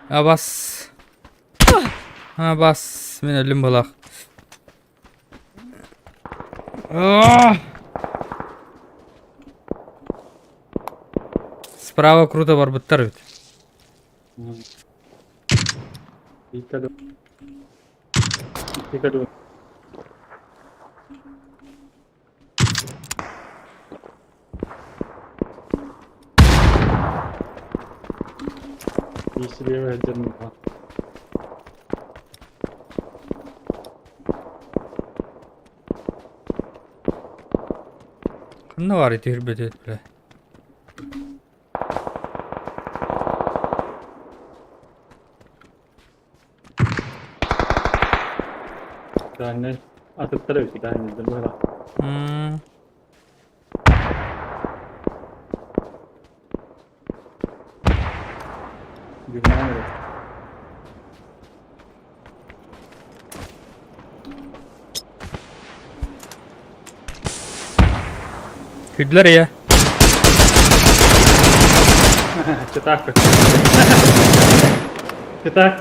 Speaker 1: Абас. Абас. Мин өлүм былах. Справа круто барбыттар ведь.
Speaker 2: Икки
Speaker 1: Ханна баар ити үрбэт бля.
Speaker 2: Дааннай атыттар эбит дааннайдар быһалаах. Бүгүн эрэ.
Speaker 1: Күдлэр я.
Speaker 2: Чытаак. Чытаак.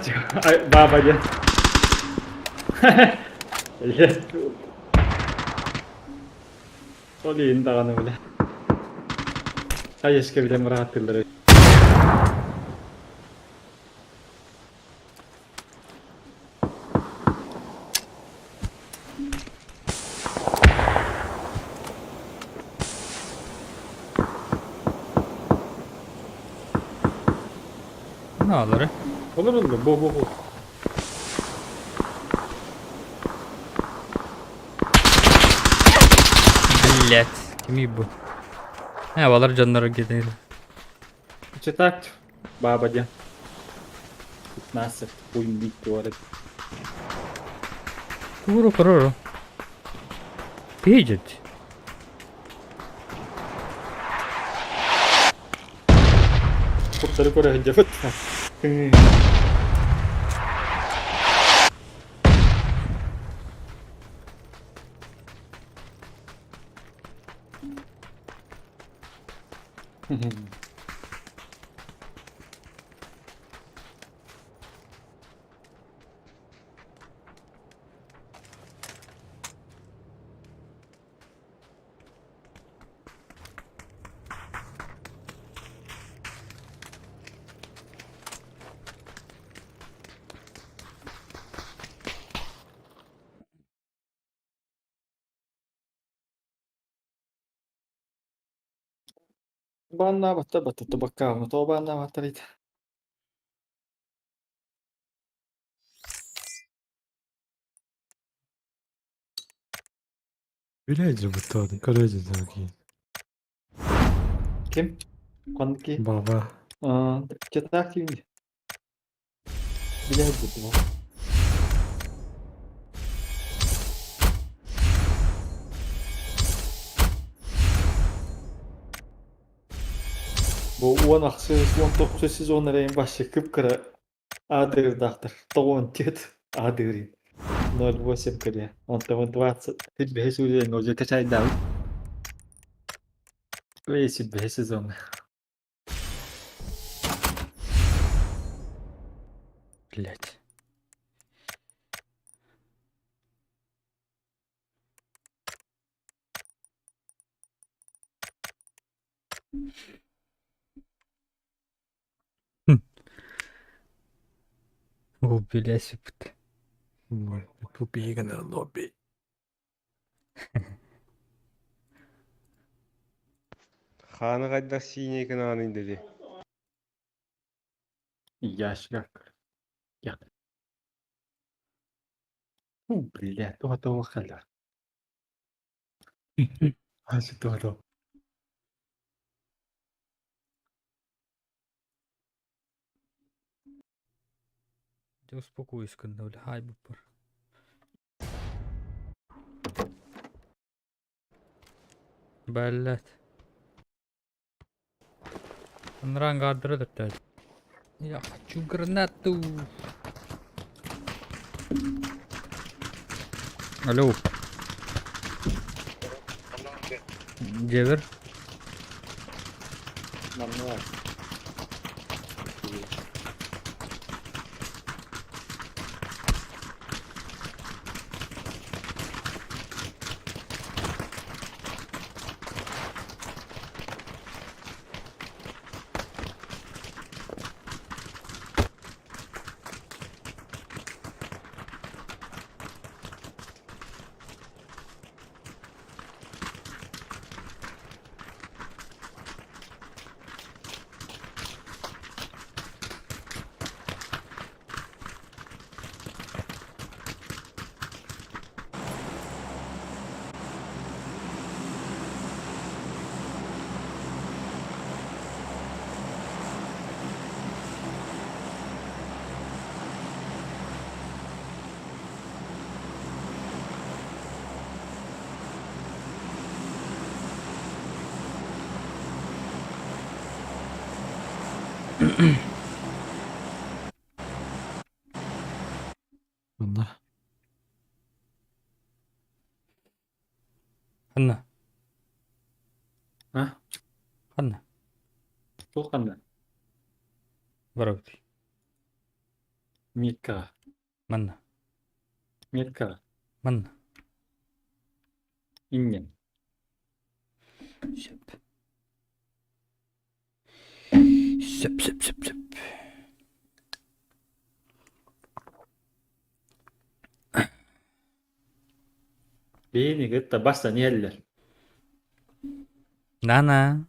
Speaker 2: Ай баба диэн. Ол иһин даҕаны бile. Хайыска билэн бырааттыыллар.
Speaker 1: Ne alır?
Speaker 2: Olur olur bu bu bu.
Speaker 1: Блять. Кими бу? Э, балар дьоннор киирдилэр.
Speaker 2: Чытаак баба диэн. 15 хуй бит
Speaker 1: Куру куру. Пидет.
Speaker 2: Куттары көрө сылдьабыт. Бааннаабаттар баттатта баккаабына тоҕо бааннаабаттарый?
Speaker 3: Билээдьи бутта көрөөдьү дии.
Speaker 2: Ким? Ханнык киһи?
Speaker 3: Баба.
Speaker 2: Аа, Чатаак кимий? Билээдьи бутта. Бу 10 ахсыс, 19 сезоннар вообще кып-кыра аадырдаахтар. 94 аадырын. 0,8 кэлиэ. Онтон 20 бэһис уровень уже качайдаабыт. Бэһис сезон.
Speaker 1: Блять. О, блядь, пут.
Speaker 3: Тупига лобби.
Speaker 4: Хааны хайдах сииней гынаҕыный дии.
Speaker 2: Ящик. Я. Ну, блядь, туох халар. Асы туох.
Speaker 1: Дьэ успокойся, бля, хай буппар. Блять. Анран опять. Я хочу гранату. Алло. Джевер.
Speaker 2: Намнар.
Speaker 3: Онно.
Speaker 1: Ханна.
Speaker 2: А?
Speaker 1: Ханна.
Speaker 2: Туох ханна?
Speaker 1: Барабыт.
Speaker 2: Миткаҕа.
Speaker 1: Манна.
Speaker 2: Миткаҕа.
Speaker 1: Манна.
Speaker 2: Иннин.
Speaker 1: Сөп. Сөп, сөп, сөп, сөп.
Speaker 2: Биһини кытта бастан иһэллэр.
Speaker 1: Нана.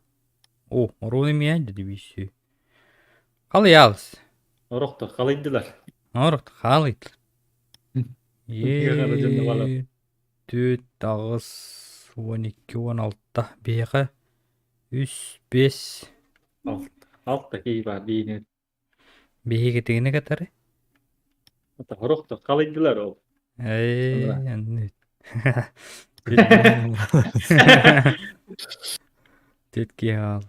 Speaker 1: О, оруону миэн дедибиси. Халыялс.
Speaker 2: Орохтор халыйдылар.
Speaker 1: Орохт халыйдылар.
Speaker 2: Биһиэхэ дьонно балар.
Speaker 1: Е 4 8 12 16 биһиэхэ 3 5
Speaker 2: Алта. Алта киһи баар биһини.
Speaker 1: Биһиги тигини кытары.
Speaker 2: Орохтор халыйдылар ол.
Speaker 1: Ээ, анны. Тетки хаал.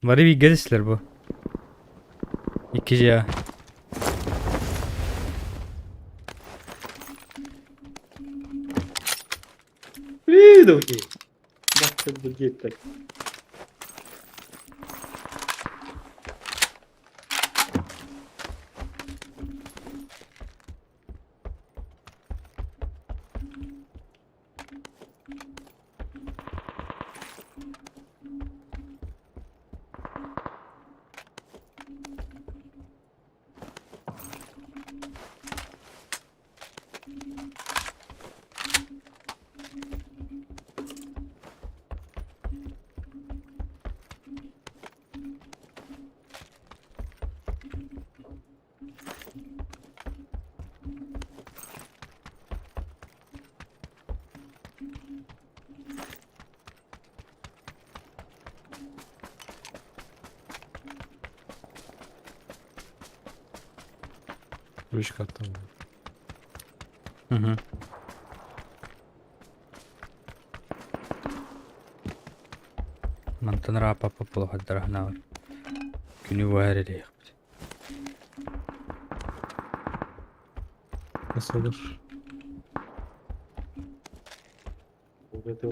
Speaker 1: Бары бииргэ бу. Икки дьиэ.
Speaker 2: Видовки. Бахты диэттэр.
Speaker 3: Ручка там.
Speaker 1: Угу. Мантан ырааппаппыт буолуохтара Күнү быһа эрэлиэхпит.
Speaker 3: Nasıl
Speaker 2: Burada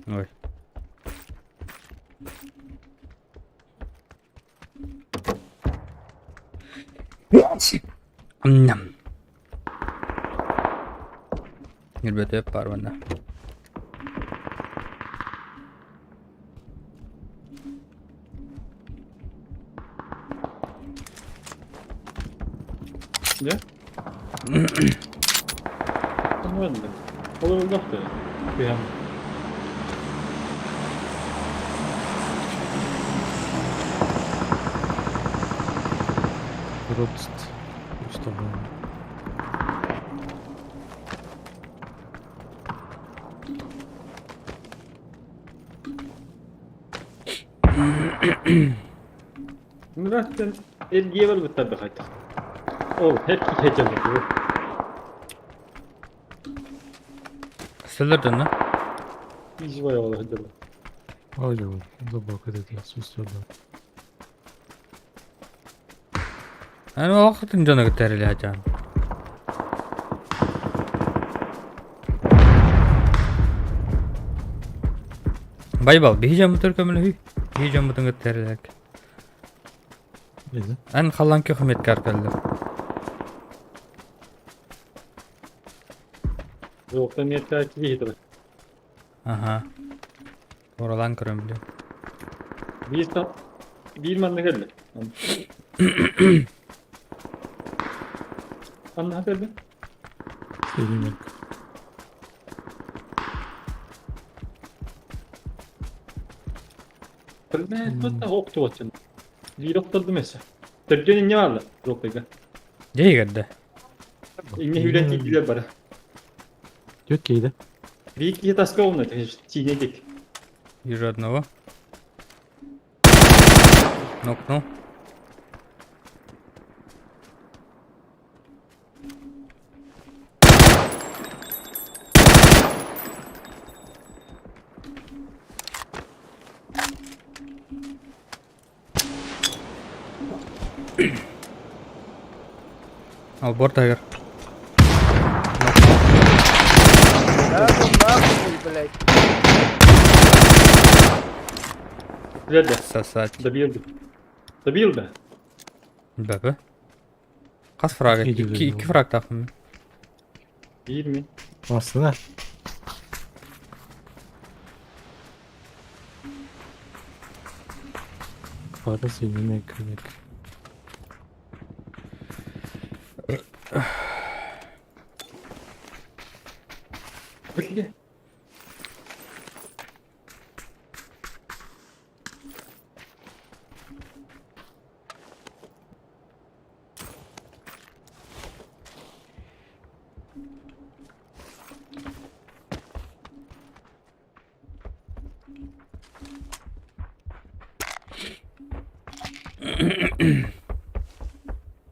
Speaker 1: Ой. Ням. Нирбөтөп бар манна.
Speaker 2: Ne? Anlamadım. Olur oldu da. Bir
Speaker 3: Рост. Чтобы...
Speaker 2: Murat'tan elgiye var bu tabi hadi. Oh, hep gideceğim.
Speaker 1: Сыллар дьонно.
Speaker 2: Biz var ola hadi.
Speaker 3: Ой, забыл, когда это свистел.
Speaker 1: Эн олохтун дьоно кытта эрэлиһэ Байбал, биһи дьоммутугар көмөлөһүй. Биһи дьоммутун кытта эрэлэһик.
Speaker 3: Нельзя?
Speaker 1: Эн халлан көхүмэткэр кэллим.
Speaker 2: Yoksa niyetler ki gidiyor.
Speaker 1: Аха. Оралан көрөн билиэм.
Speaker 2: Bir tam bir manna geldi. Anna geldi.
Speaker 3: Или
Speaker 2: Bilmem hatta oktu atın. Bir oktu mesela. Tercihini ne vardı? Yok peki.
Speaker 1: Дьэ иһигэрдэ.
Speaker 2: İnne hülen gidiyor bana.
Speaker 3: Тетки да?
Speaker 2: Bir iki taska olmadı. Çiğnedik.
Speaker 1: Вижу одного. Нокнул. Албор тагер.
Speaker 5: Да ну нахуй, блядь.
Speaker 2: Nerede?
Speaker 1: Сосать.
Speaker 2: Добил. Добил да.
Speaker 1: Бәбі. Қас фраг?
Speaker 3: Иди,
Speaker 1: Екі,
Speaker 3: иди.
Speaker 1: екі фраг тапым.
Speaker 2: Değil mi?
Speaker 3: Aslında. Parası yine kırık.
Speaker 2: Peki.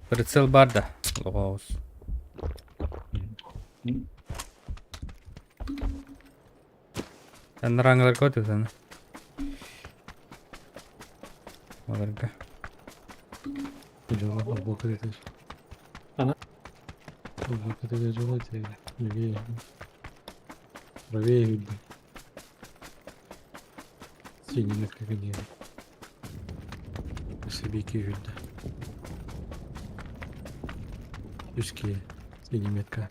Speaker 1: Прицел бар да. Лоғауыз. Раңылар көтіп сені. Оларға.
Speaker 2: Ана.
Speaker 3: Левее. Правее видно. Синий на крокодиле. Себеки видно. Узкие. Синяя метка.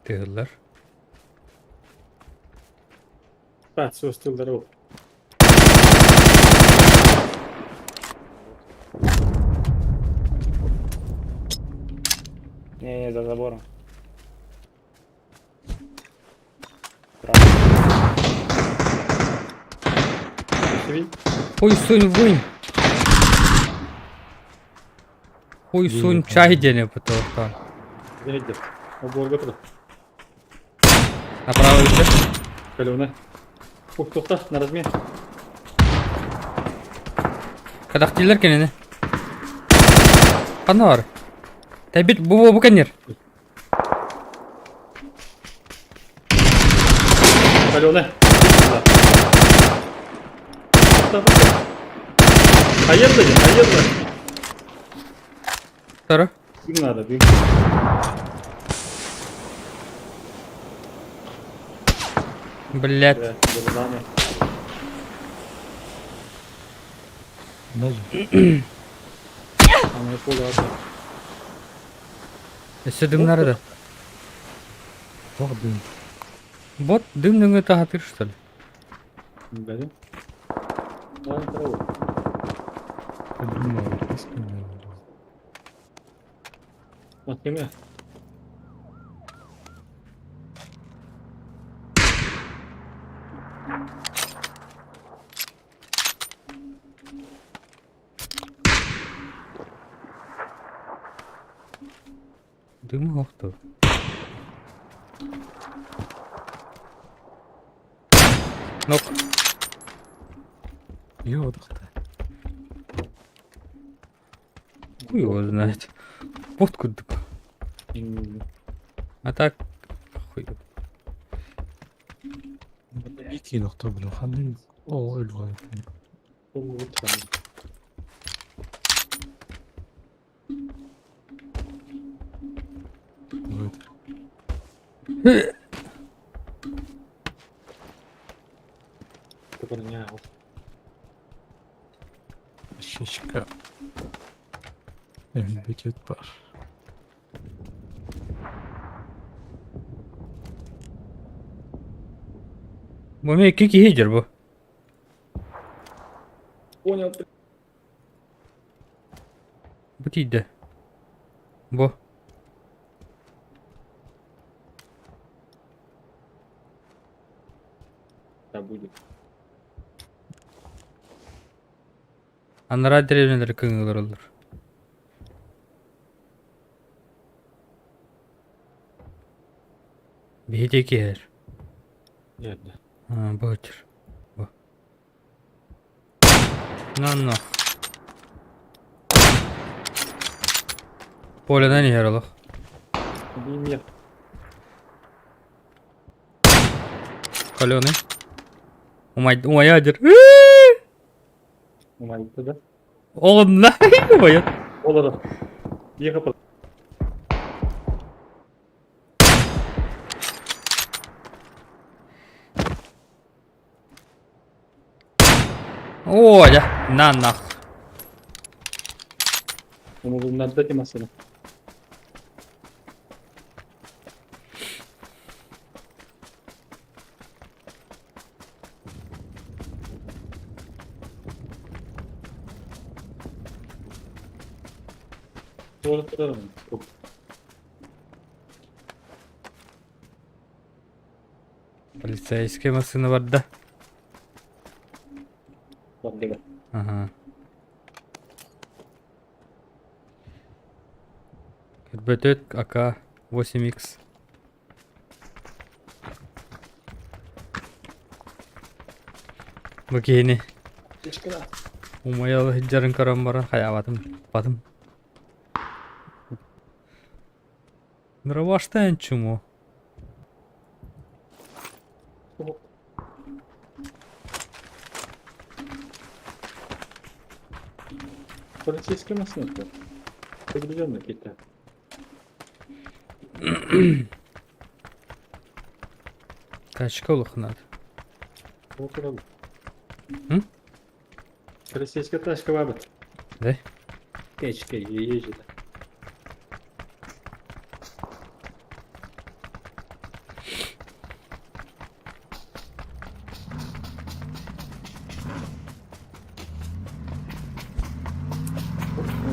Speaker 1: Тыгылар.
Speaker 2: Bak sus tılları o.
Speaker 6: Не-не, за забором.
Speaker 1: Хуй сунь вынь. Хуй сунь чай диэни потолка.
Speaker 2: Дьэ, Обуорга турар.
Speaker 1: Направо үтэ.
Speaker 2: Көлүөнэ. Ух, тухта, на размен.
Speaker 1: Кадахтилер кинини. Ханна бар? Тэбит бу бу кэннир.
Speaker 2: Көлүөнэ. Хайырды, хайырды.
Speaker 1: Тара.
Speaker 2: Дым надо, дым.
Speaker 1: Блять.
Speaker 2: Дымланы.
Speaker 3: Даже.
Speaker 2: Аны қола.
Speaker 1: Өссө дымнары да.
Speaker 3: Туох дым.
Speaker 1: Бот дым нөҥүө таһатыр что ли?
Speaker 2: Бәрі. Ай, траву.
Speaker 3: Дым надо.
Speaker 2: Махиме.
Speaker 1: Дым охту. Нок.
Speaker 3: Йо, тохта.
Speaker 1: Хуй его знает. Бот курдук. А так хуй.
Speaker 3: Ики нохто блин. Ханны ол өлгөн.
Speaker 2: Ол өт.
Speaker 3: Вот.
Speaker 2: Көпірне.
Speaker 3: Шишка. Бекет бар.
Speaker 1: Бу мен икки киһи дьэр бу.
Speaker 2: Понял.
Speaker 1: Бу тиийдэ. Бу.
Speaker 2: Да будет.
Speaker 1: Анараа дэриэбинэлэри кыҥыылар оллор. Биһи диэки иһэр.
Speaker 2: Нет, да.
Speaker 1: Аа, бу өтөр. Бу. На-на. Поленан иһэр олох.
Speaker 2: Бимер.
Speaker 1: Каленый. Умай, умайа дьэр.
Speaker 2: Умайты да.
Speaker 1: Оҕунна умайа.
Speaker 2: Олар. Екі қыл.
Speaker 1: Оо, дьэ, на нах.
Speaker 2: Умулуннарда темасына. Туора турарым.
Speaker 1: Полицейская машина барда.
Speaker 2: Бардыга.
Speaker 1: Ага. Көрбөтөт АК 8X. Бу киһини умайа сылдьарын көрөн баран хайаабатым, туппатым. Дроваштаан чумо.
Speaker 2: Полицейский машина. Определенно какие-то.
Speaker 1: Тачка улаханат.
Speaker 2: Вот это.
Speaker 1: М?
Speaker 2: Полицейская тачка бабы.
Speaker 1: Да?
Speaker 2: Тачка ездит.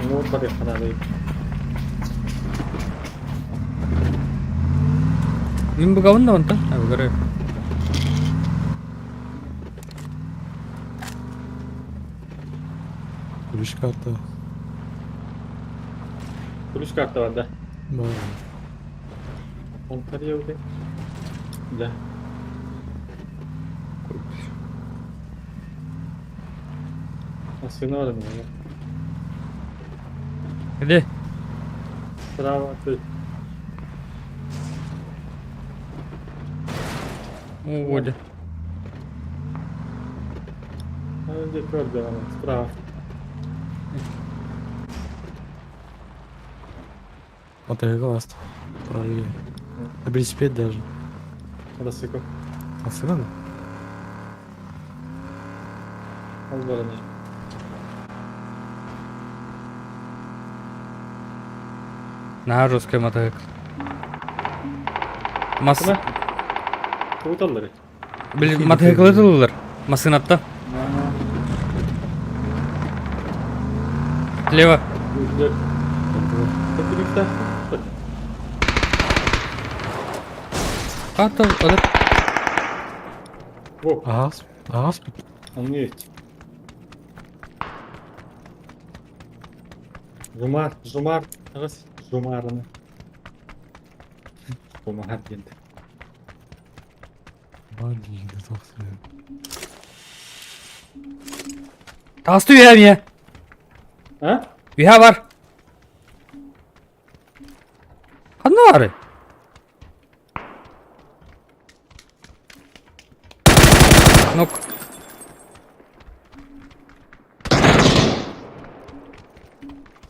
Speaker 2: Ну, поехали.
Speaker 1: Мин бугабын да онтон. Абыгары.
Speaker 3: Ключ карта.
Speaker 2: Ключ карта бар да.
Speaker 3: Бар.
Speaker 2: Онтария уже. Да. Машина var mı?
Speaker 1: Где?
Speaker 2: Справа ты.
Speaker 1: О,
Speaker 2: Где твердо она? Справа.
Speaker 3: Мотоцикласт. Правее. На велосипед даже.
Speaker 2: Мотоцикл.
Speaker 3: Мотоцикл?
Speaker 2: Ол бар ини.
Speaker 1: Наһаа жесткай мотоцикл. Мас...
Speaker 2: Кына. Тугуталлар.
Speaker 1: Били мотоциклы тылылар. Массыынаттан. Слева. Хата, олор.
Speaker 3: Аас, аас.
Speaker 2: Анны. Жумар, Жумар, таҕыс Жумарыны. Жумар диэн.
Speaker 3: Блин, тохтоо.
Speaker 1: Таҕысты үһэ эмиэ.
Speaker 2: А?
Speaker 1: Үһэ бар. Ханна баарый? Нок.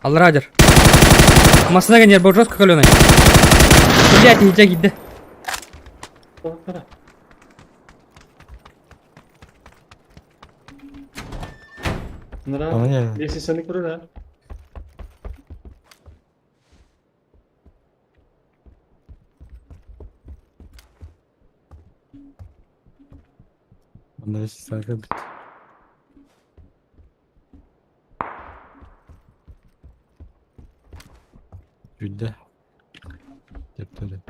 Speaker 1: Алрадер. Массына генер был жестко каленый. Блять, не киирдэ.
Speaker 2: Нра. Если саны курura.
Speaker 3: Манна сака бит. Жүдэ. Тептері.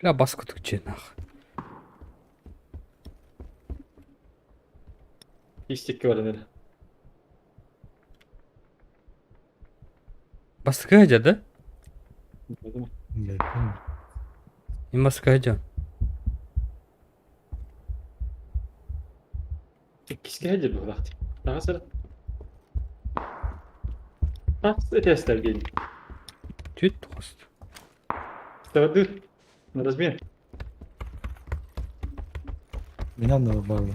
Speaker 1: Бля, бас кутук нах.
Speaker 2: Истикке баран эрэ.
Speaker 1: Бастакы сылдьар да? Мин бастакы сылдьабын.
Speaker 2: Иккискэ сылдьар быһыылаах дии. Таҕыс эрэ. Тахс этээстэргин.
Speaker 1: Түт тоҕус.
Speaker 2: Тардыр. На размер.
Speaker 3: Меня надо.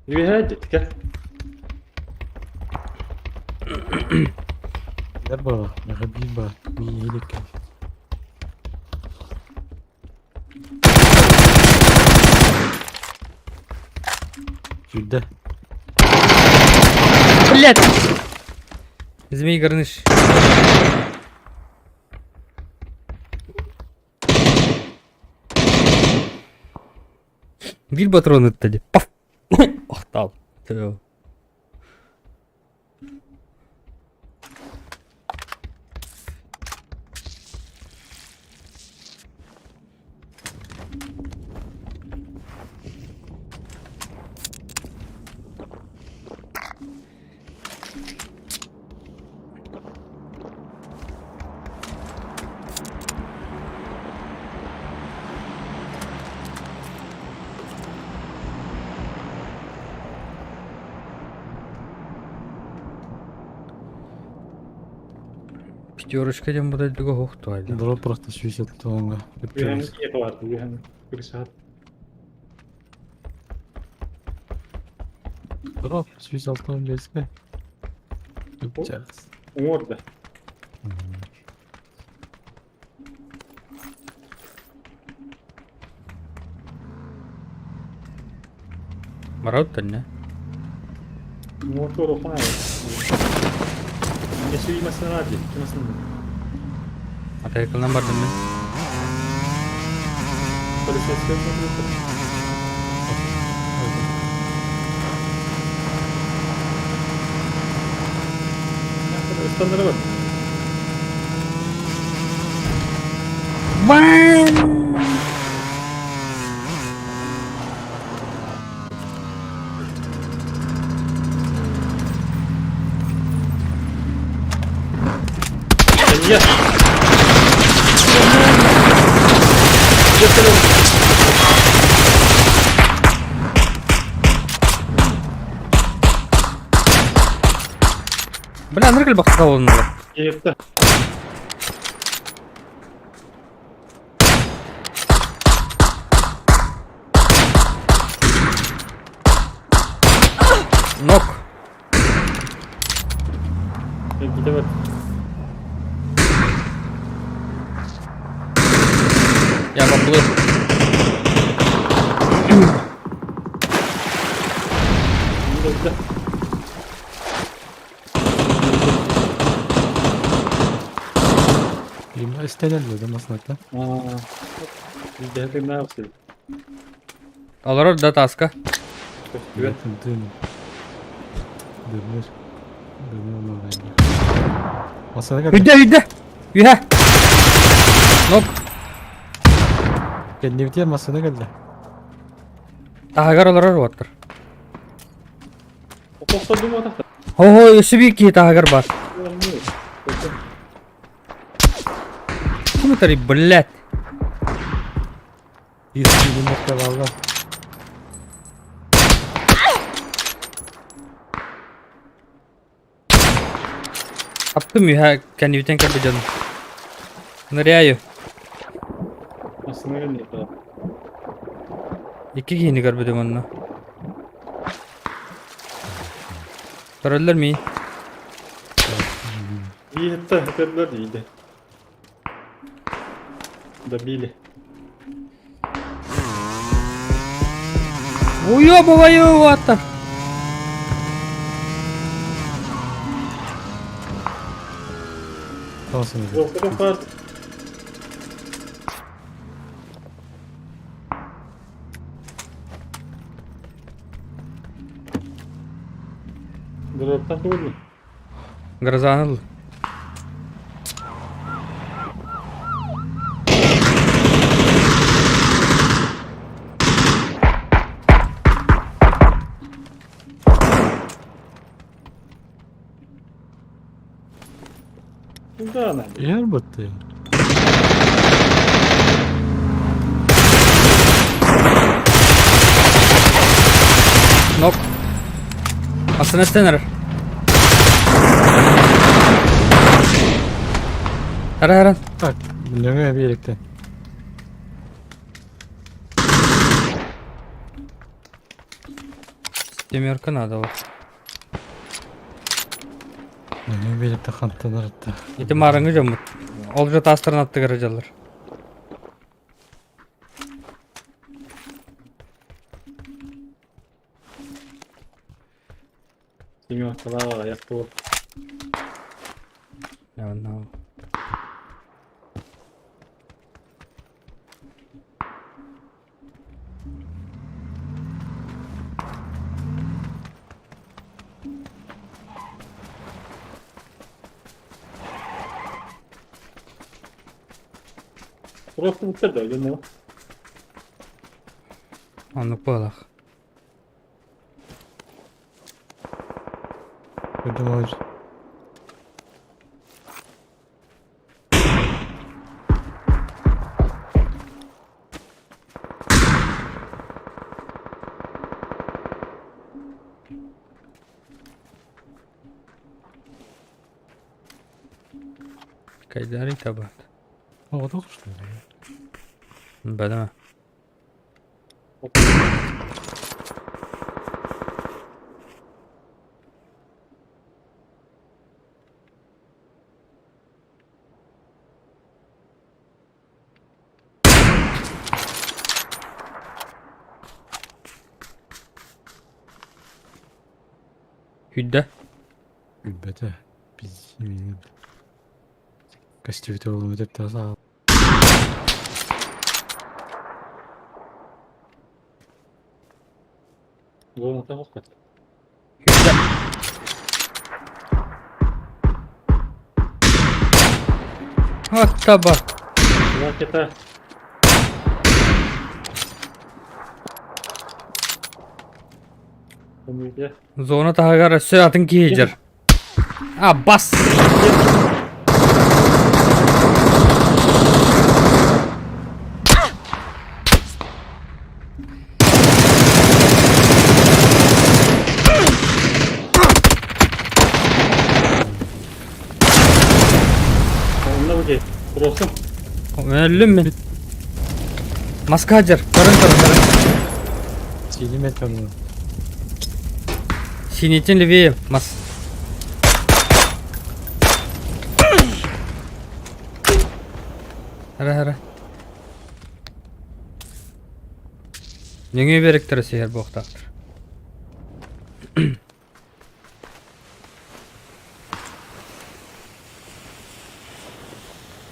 Speaker 2: Үөһээ дьиткэ.
Speaker 3: Бар, меха биир бар, биир иһилик. Жүдэ.
Speaker 1: Блять! Змей Горыныч. Биир патрон ытта дии. Паф! Охтал. Төө. Пятерочка диэн бу дойдуга суох туһайда.
Speaker 3: Дроп просто сүүсэт туоҥҥа.
Speaker 2: Үөһэни киһи бар. Үөһэни. Кырысаат.
Speaker 3: Дроп сүүс алтан беске. Үпчээс.
Speaker 2: Уҥуор да.
Speaker 1: Барабыт не?
Speaker 2: Уҥуор туоруохпун аайы. Эсүү масына дии. Масына.
Speaker 1: Мотоциклынан бардым мин.
Speaker 2: Полицейская компьютер. Ыстаннары бар. Нет!
Speaker 1: Бля, ныргыл бахта олнулар.
Speaker 2: Кетті.
Speaker 1: Нок.
Speaker 2: Кете бар.
Speaker 1: Я баблы.
Speaker 3: Истэнэллэр массыынаттан.
Speaker 1: Олорор да таска.
Speaker 2: Көстүбэт.
Speaker 3: Дым. Дымыр. Дымыр Массыына кэллэ.
Speaker 1: Үйдэ үйдэ. Үһэ. Нок.
Speaker 3: Кэннибитигэр массыына кэллэ.
Speaker 1: Таһыгар олорор уоттар.
Speaker 2: Тохтолдум атахта.
Speaker 1: Хо-хо, өссө биир киһи таһыгар баар. Ким блядь?
Speaker 3: Иирсиилиннэргэ бааллар.
Speaker 1: Аптым үһэ кэннибитин көрбүт дьону. Ныряю.
Speaker 2: Массыына кэллэ.
Speaker 1: Икки киһини көрбүтүм онно. Көрөллөр мии.
Speaker 2: Бииртэ көрдөр диде. Добили.
Speaker 1: Уёбываю уоттар.
Speaker 3: Массыына
Speaker 2: Жолтуга бар. Дроптан тугул.
Speaker 1: Грозаныл.
Speaker 2: Куда она?
Speaker 3: Иһэр бытты.
Speaker 1: Нок. Массыына стенер. Ара ара.
Speaker 3: Так, нөҥүө биэриктэн.
Speaker 1: Семерка надо вот.
Speaker 3: Нөҥүө биэриктэ хантан арытта.
Speaker 1: Ити маарыҥҥы дьоммут. Ол же таастарын аттыгар дьаллар.
Speaker 2: Семеркалаах аяқ буол.
Speaker 1: No.
Speaker 2: Просто буттар да, дьонно.
Speaker 1: Оннук буолах.
Speaker 3: Көрдүм
Speaker 1: Кайдарый табат.
Speaker 3: Оҕотох что ли?
Speaker 1: Бадама. Хүдде.
Speaker 3: Билбэтэ. Biz Костюмте олом өтеп таса.
Speaker 2: Зоната хоппат.
Speaker 1: Аттаба.
Speaker 2: Ракета.
Speaker 1: Зона таһыгар өссө атын киһи дьэр. А, бас!
Speaker 2: Онно бу Просто.
Speaker 1: Өллүм мин. Маска дьэр. Көрөн көрөн көрөн.
Speaker 3: Синий метр.
Speaker 1: Синитин левее. Мас. Ара ара. Нөҥүө биэрэктэрэ сиһэр буохтаахтар.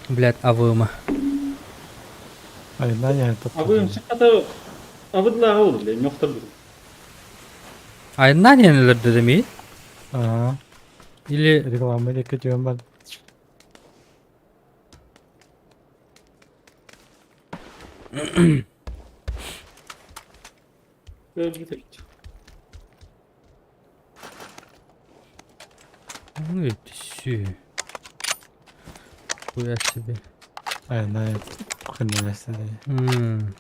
Speaker 1: Блядь, авыма.
Speaker 3: Айна
Speaker 2: Абы хата абыдлааҕа ол мөхтөр.
Speaker 1: Айна диэн өлөрдө дemi?
Speaker 3: Ага.
Speaker 1: Или
Speaker 3: Реклама или кетем бар.
Speaker 1: Ну и все. Хуя себе.
Speaker 3: Айна хыннасты.
Speaker 1: М.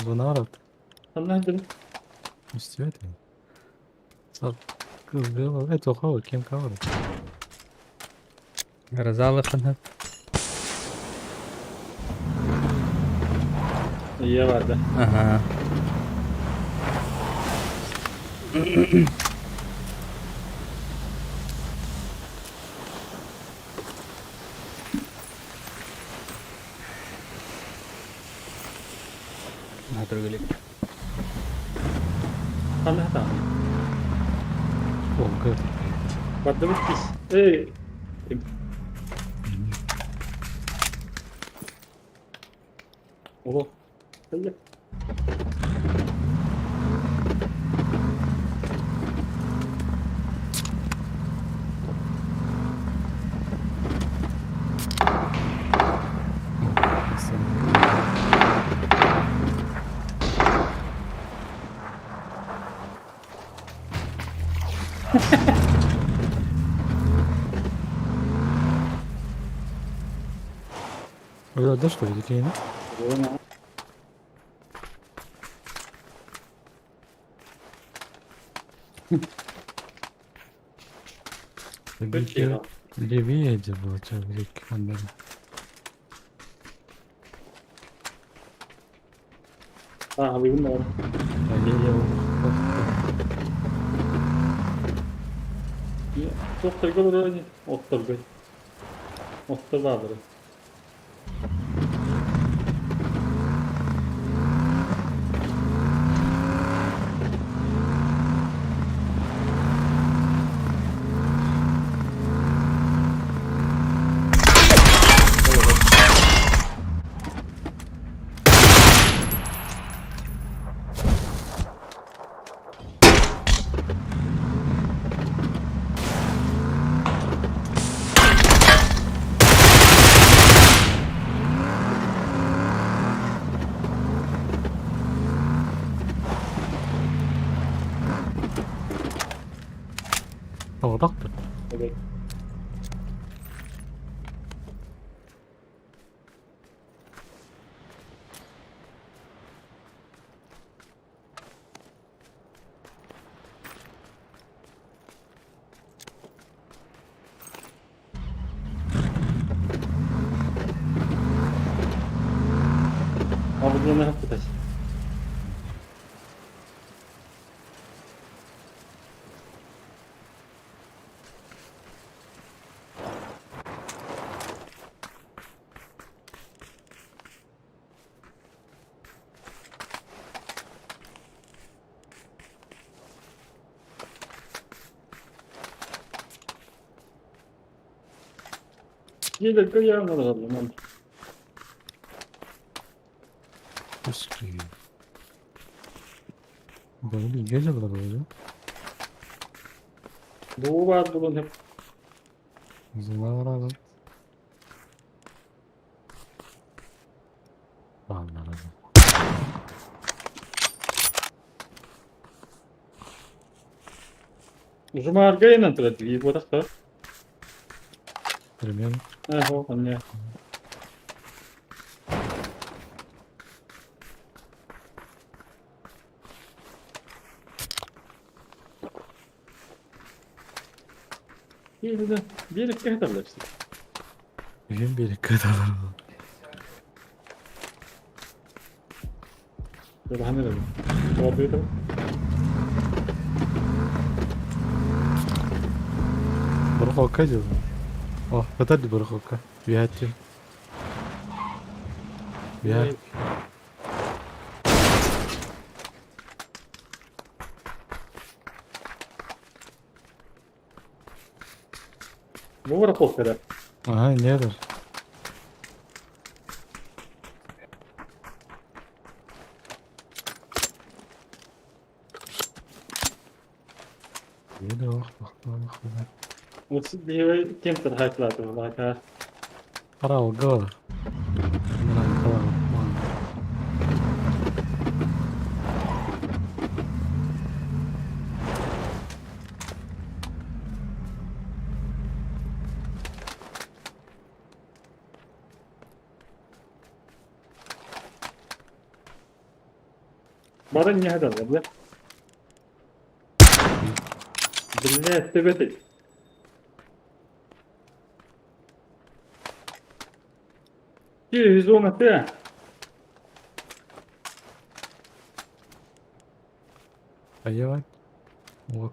Speaker 3: Зонарат.
Speaker 2: Ханна дым.
Speaker 3: Үстүөт. Сап кызгыл это хоо кем кавыр.
Speaker 1: Грозалы ханап.
Speaker 2: Ие барды.
Speaker 1: Ага. Натрыгали.
Speaker 2: Ханна хата.
Speaker 3: Олга.
Speaker 2: Барды бит. Эй. Ого.
Speaker 3: Öyle да что ли кейин? Левее где было, что реки хандали.
Speaker 2: А, вы умные. Доктор говорит, доктор. Доктор бабыры.
Speaker 3: Тоғырақ
Speaker 2: Evet. Abi bunu ne yapacağız? Gelir kıyamlar alalım.
Speaker 3: Пуски. Böyle bir gece var.
Speaker 2: Бу баар булун hep.
Speaker 3: Uzunlar var abi. Anladım.
Speaker 2: Узумаарга инан турар дии буотахта.
Speaker 3: Примерно.
Speaker 2: Ээ, онне. Биир биир кэһэтэллэр.
Speaker 3: Bugün bir kadar.
Speaker 2: Улахан эрэ. Тоҕо
Speaker 3: Барахолка делаю. О, подожди, барахолка. Вятим. Я.
Speaker 2: Бу барахолка эрэ.
Speaker 3: Ага, недер. Недер, ох, ох, ох, ох.
Speaker 2: Вот биһиги кем тархатлааты булаата.
Speaker 3: Қарау, гол.
Speaker 2: Бары не хадалар, бля. Бля, тебетик. 210 этэ.
Speaker 3: Поехали. Вот.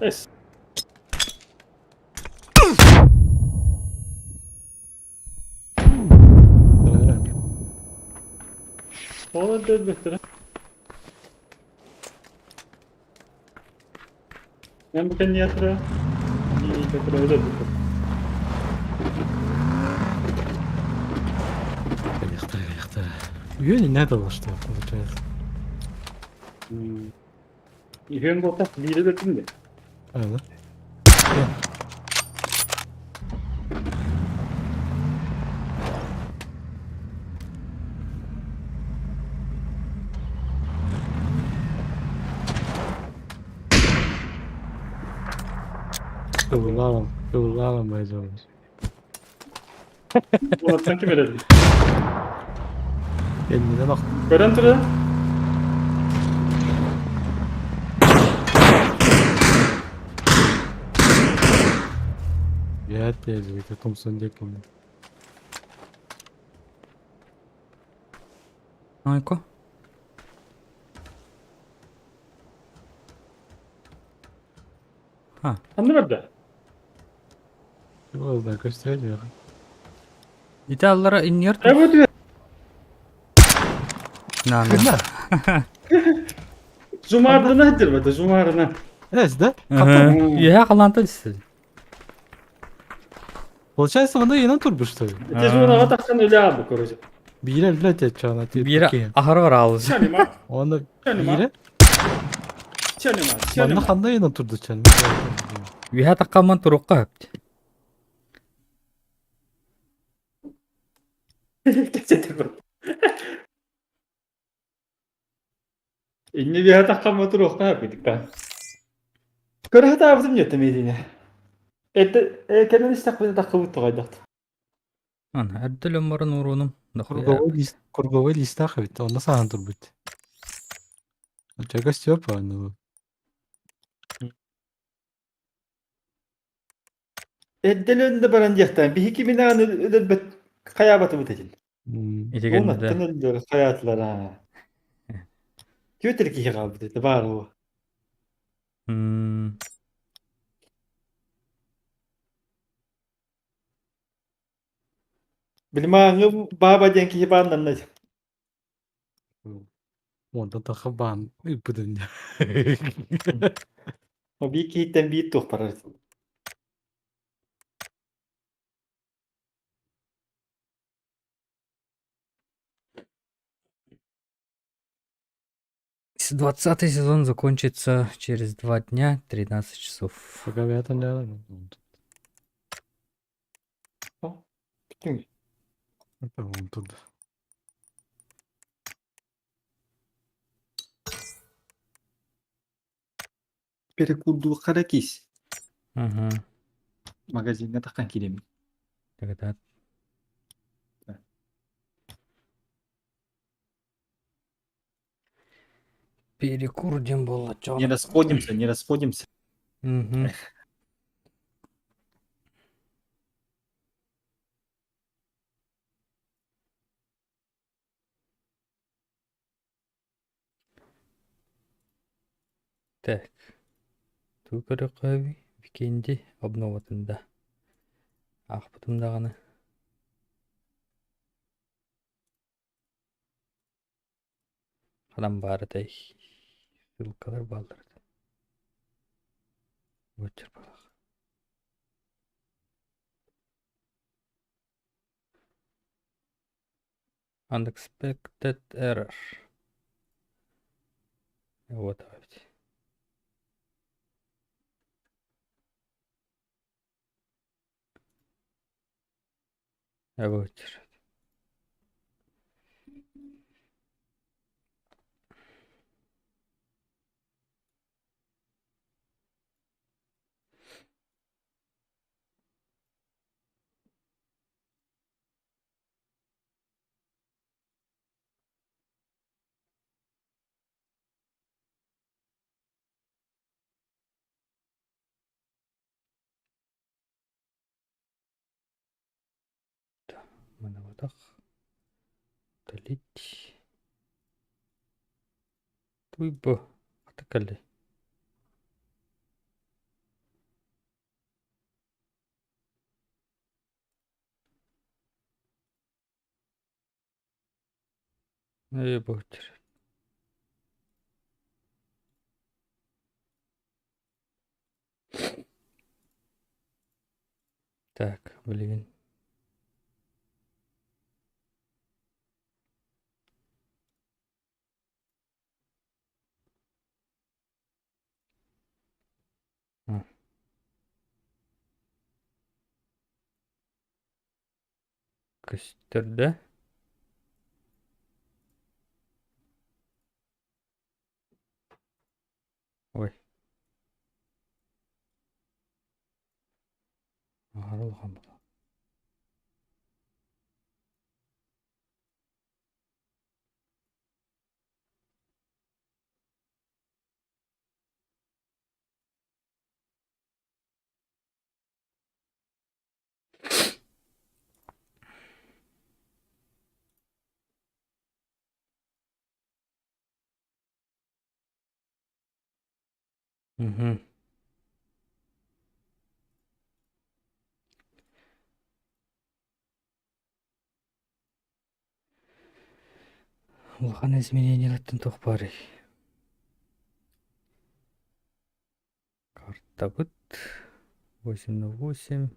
Speaker 2: Эс. Ол өлбөттөрө. Мен бу кэнниэ тура. Ии, тура өлбөттөр.
Speaker 3: Ее не надо было, что получается.
Speaker 2: Үһүөн буолтах биири өлбөттүм де.
Speaker 3: А, да? Кыллалам, кыллалам байжалар.
Speaker 2: Улаттан ким эрэлин?
Speaker 3: Эннинен ақ.
Speaker 2: Көрөн тура.
Speaker 3: Я тезі, Томсон декім.
Speaker 1: Айко.
Speaker 2: Ханны барда?
Speaker 3: Чего знаю, көстөрөт
Speaker 1: Ити аллара иннер.
Speaker 2: Э, бу түбэ.
Speaker 1: На, на.
Speaker 2: Жумардына дир бата, жумарына.
Speaker 3: Эс, да?
Speaker 1: Үһэ халаантан истэ.
Speaker 3: Получается, мында енен турбу, что ли?
Speaker 2: Ити жумараға тахсан өлө бу короче.
Speaker 3: Бире блядь, чана ти.
Speaker 1: Биир ахары бар алыз.
Speaker 2: Чанима,
Speaker 3: Оны
Speaker 2: чанима,
Speaker 3: бире
Speaker 2: чанима,
Speaker 3: Манна
Speaker 2: чанима.
Speaker 3: ханда енен турду чан.
Speaker 1: Үһэ таккаман турукка хөптü.
Speaker 2: Кесете бар. Инни биһа таххан мотуруохха битикта. Көрө табытым жеттим медине. Это кенен истак бит такы тугайдакт.
Speaker 1: Ана эрдел өмөрүн уруунум.
Speaker 3: Круговой лист, круговой листах ведь, он на самом турбут. Чага Степа, ну.
Speaker 2: Эрдел өнде баран жактан бихики минааны өлөбөт хаябаты бутетин.
Speaker 1: Итигенде.
Speaker 2: Онаттан өлдөр хаятылар. Түөрт эрэ киһи хаалбыт этэ баар буо. Билимааҥҥы бааба диэн киһи бааннанна.
Speaker 3: Онтон тахха баан ыыппытын
Speaker 2: О биир киһиттэн биир туох барар.
Speaker 1: 20-й сезон закончится через 2 дня, 13 часов.
Speaker 3: Пока
Speaker 2: Бүтүн.
Speaker 3: Это вон туда.
Speaker 2: Перекурдуохха эрэ киис.
Speaker 1: Угу.
Speaker 2: Магазиҥҥа таххан киирэбин.
Speaker 1: Тогда перекур диэн буолла
Speaker 2: Не
Speaker 1: чоҕун.
Speaker 2: расходимся, не расходимся.
Speaker 1: Угу. Так. Туу көрөххө Vikendi обноватында. Аахпытым даҕаны. Ханан баар этэй? Ссылкалар бааллар этэ. Боччорболох. Unexpected error. Вот ведь. Вот. Манабатах. Удалить. Туй бу. Атакали. Ээ бу. Так, блин. А. Көстөр да? Ой. Аһара улахан буолла. Угу. Улахан изменениелэртэн туох баарый? Картабыт 8 на 8.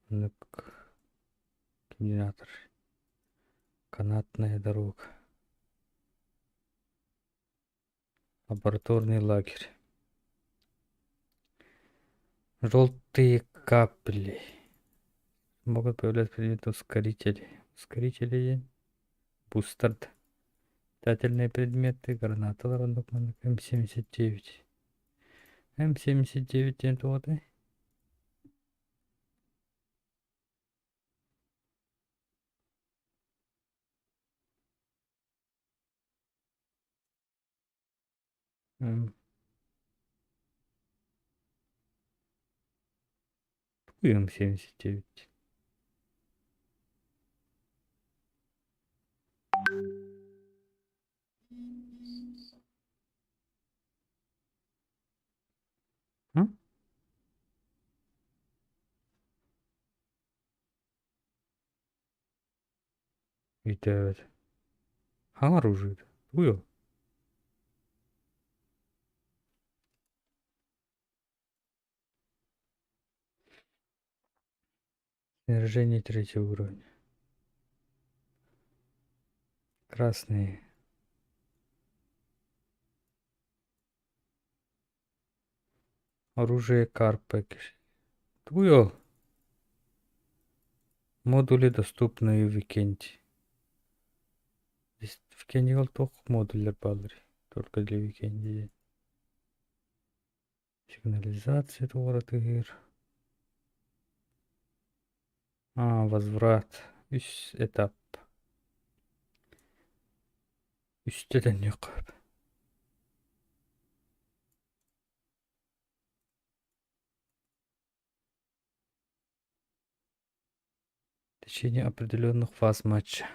Speaker 1: Оннук генератор. Канатная дорога. Лабораторный лагерь. Желтые капли. Могут появляться предметы ускорители. Ускорители бустер. Питательные предметы, граната М79. М79 диэн туотай. М. М79. Өйдөөбөт. Хаҥа оружие? Тугуй ол? Снаряжение третьего уровня. Красные. Оружие Карпек. Тугуй ол? Модули доступные в Викенте. Викенди ол туох модуллар бааллар? Только для Викенди. Сигнализация туоратыыр. А, возврат. Үс этап. Үстэ төннүөххэ. В течение определенных фаз матча.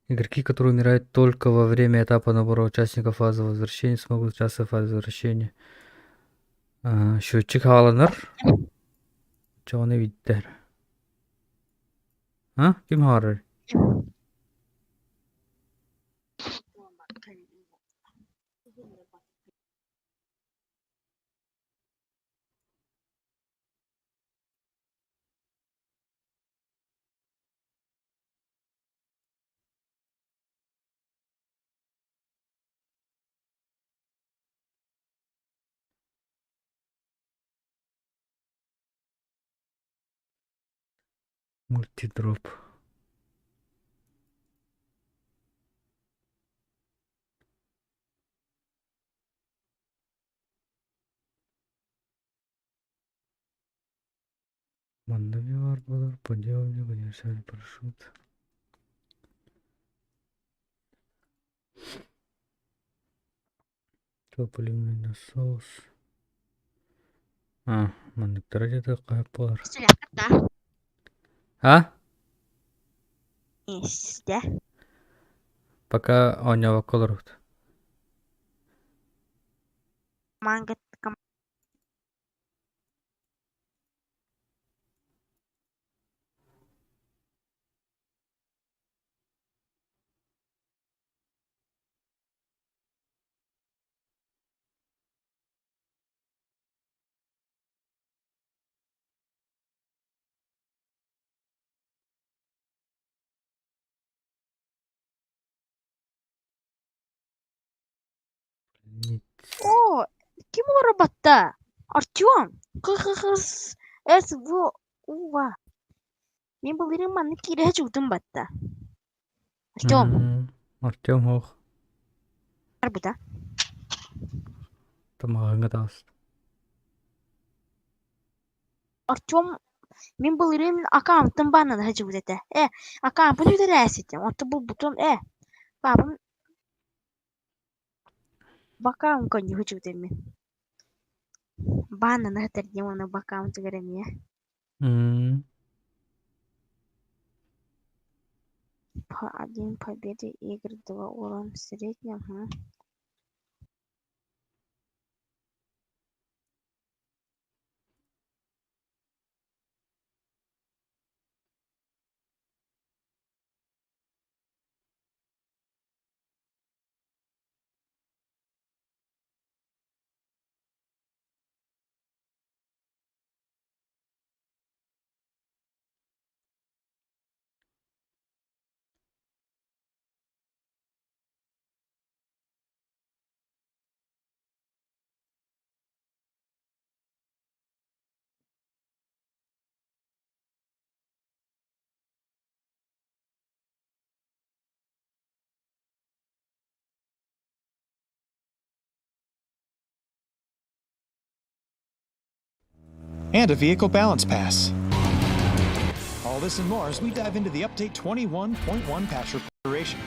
Speaker 1: Игроки, которые умирают только во время этапа набора участников фазы возвращения, смогут участвовать в фазе возвращения. Счетчик хааланар. Чоҕуну виддэр. А? Ким хаарар? Мультидроп. Манна баар буолар, подъемник, универсальный парашют. Топливный насос. А, манныктара дьэ хаһып буолар. А?
Speaker 6: Истэ.
Speaker 1: Пока оонньообокко олоробут.
Speaker 6: Мангыт О, ким батта? Артем! КХХ С В У Мин былырыын маннык киирэ сылдьыбытым батта. Артем,
Speaker 1: Артем ох.
Speaker 6: барбыта.
Speaker 1: Тамаҕыҥҥа таҕыста.
Speaker 6: Артем, мин былырыын аккаунтум бааннана сылдьыбыт этэ. Э, аккаунпун сүтэрээситим, оттон булбутум, э, паапам бакаун конньу сылдьыбыт мин. Бааннана сытар диэн уонна бакаунтугар эмиэ. По один победы игр, два урон в среднем. Угу.
Speaker 7: And a vehicle balance pass. All this and more as we dive into the Update 21.1 patch duration.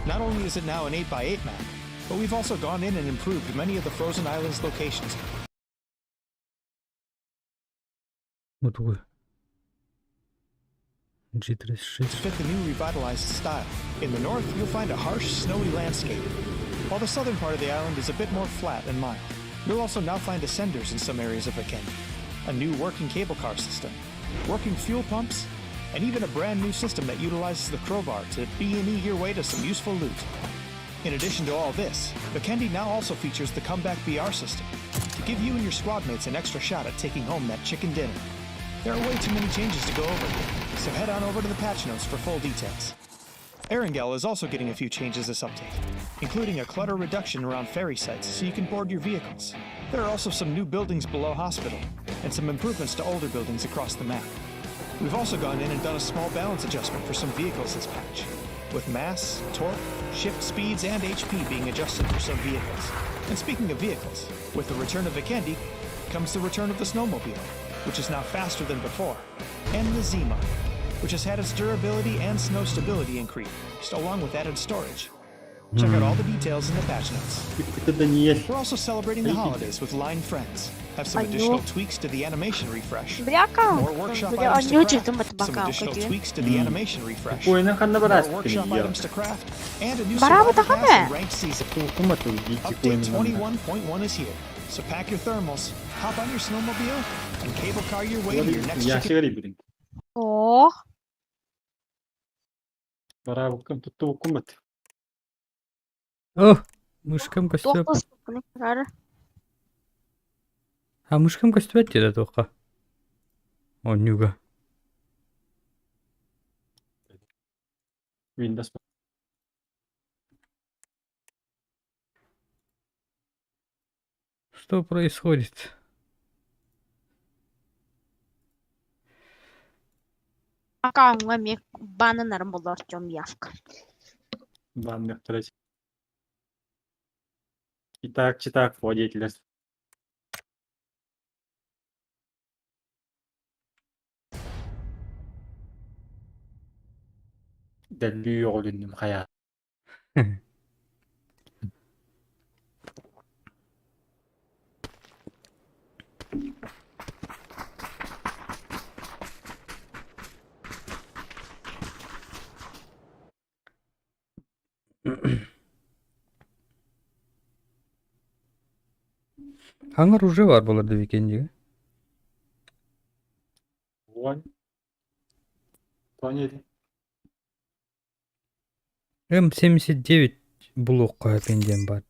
Speaker 7: Not only is it now an 8x8 map, but we've also gone in and improved many of the Frozen Islands locations.
Speaker 1: Вот такой. G36.
Speaker 7: To fit the new revitalized style. In the north, you'll find a harsh, snowy landscape, while the southern part of the island is a bit more flat and mild. You'll also now find ascenders in some areas of Vikendi, a new working cable car system, working fuel pumps, and even a brand new system that utilizes the crowbar to B&E your way to some useful loot. In addition to all this, Vikendi now also features the Comeback BR system to give you and your squad mates an extra shot at taking home that chicken dinner. There are way too many changes to go over here, so head on over to the patch notes for full details. Erangel is also getting a few changes this update, including a clutter reduction around ferry sites so you can board your vehicles. There are also some new buildings below hospital, and some improvements to older buildings across the map. We've also gone in and done a small balance adjustment for some vehicles this patch, with mass, torque, shift speeds, and HP being adjusted for some vehicles. And speaking of vehicles, with the return of Vikendi comes the return of the snowmobile, which is now faster than before, and the Zima, which has had its durability and snow stability increased, along with added storage. Check out all the details in the patch notes.
Speaker 2: Это Даниэль.
Speaker 7: We're also celebrating the holidays with Line Friends. Have some
Speaker 6: Алло.
Speaker 7: additional tweaks to the animation refresh.
Speaker 6: Бля,
Speaker 7: More
Speaker 6: аккаунт.
Speaker 7: workshop
Speaker 6: Бля,
Speaker 7: items to
Speaker 6: оонньуу
Speaker 7: craft,
Speaker 6: дьиэтин бат
Speaker 7: some
Speaker 6: бакаунка
Speaker 7: additional
Speaker 6: дии.
Speaker 7: tweaks to the animation refresh,
Speaker 2: Куйна ханна
Speaker 7: more
Speaker 2: барас
Speaker 7: workshop items to craft, and a new
Speaker 6: Барабы
Speaker 7: survival pass
Speaker 6: тахаме.
Speaker 7: and ranked season.
Speaker 2: Куматыл
Speaker 7: Update 21.1 is here, so pack your thermals, hop on your snowmobile, and cable car your way to your next chicken
Speaker 2: Яшигар ибрин.
Speaker 6: Оо.
Speaker 2: Барабыккын тутту кумат.
Speaker 1: О, мышкам көстүбэт.
Speaker 6: Туох да
Speaker 1: А мышкам көстүбэт диэтэ туохха. Оонньууга.
Speaker 2: Windows.
Speaker 1: Что происходит?
Speaker 6: Аккаунтка эмиэ бананарым буолла Артем явка.
Speaker 2: Банных трать. Итак, читак, водитель. Дэлби оҕолуннум хайа.
Speaker 1: Хаңар уже бар болар деп екен диги.
Speaker 2: Уон. Тони.
Speaker 1: М79 булуохха эпин диэн баар.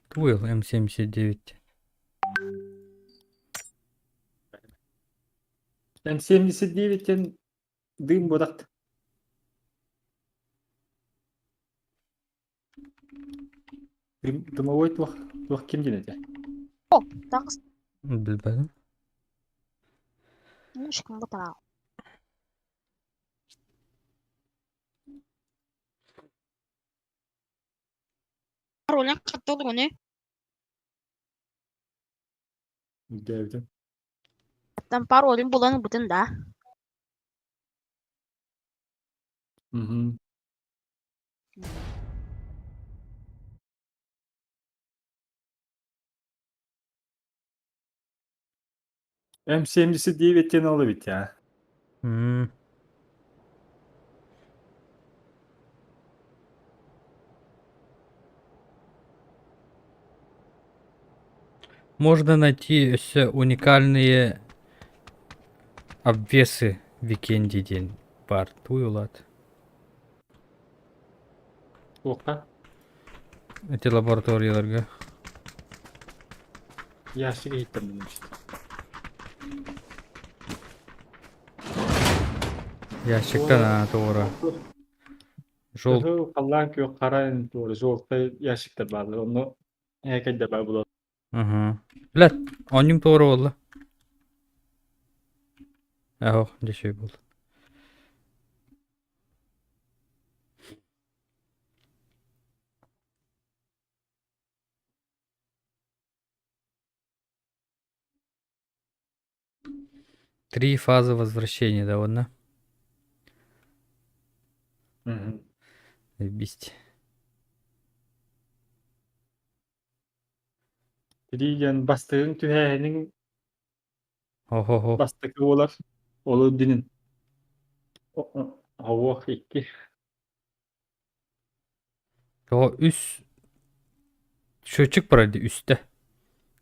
Speaker 1: Тугуй ол М79?
Speaker 2: М79-тен дым бодакт. Дым, дымовой туох, туох ким диэн этэ?
Speaker 6: Таҕыс
Speaker 1: Билбэтим.
Speaker 6: мушкам бутаа. Паролын хаттолугуну
Speaker 2: Дэвидин.
Speaker 6: Там паролын булан бутын да.
Speaker 2: Мгм. М79-тен ол эбит я.
Speaker 1: М. Можно найти все уникальные обвесы в Викенди диэн баар. Туй улаат.
Speaker 2: Туохха?
Speaker 1: Эти лабораторияларга.
Speaker 2: Ящик иһиттем мин işte.
Speaker 1: Ящиктан аа туора. Жол
Speaker 2: Кыһыл халлаан күөх хара туора жолтай ящиктар баалар. Онно ээкэйдэ баар буолар.
Speaker 1: Угу. Блядь, оонньуум туора буолла. Эһох, дьэ үчүгэй буолла. Три фазы возвращения довольно.
Speaker 2: Мгм.
Speaker 1: Бить.
Speaker 2: Тириген бастыгын түһээһинин
Speaker 1: Хо-хо-хо.
Speaker 2: бастакы буолар. Ол динин. Хауах икки.
Speaker 1: Тоҕо үс счетчик барар дии үстэ.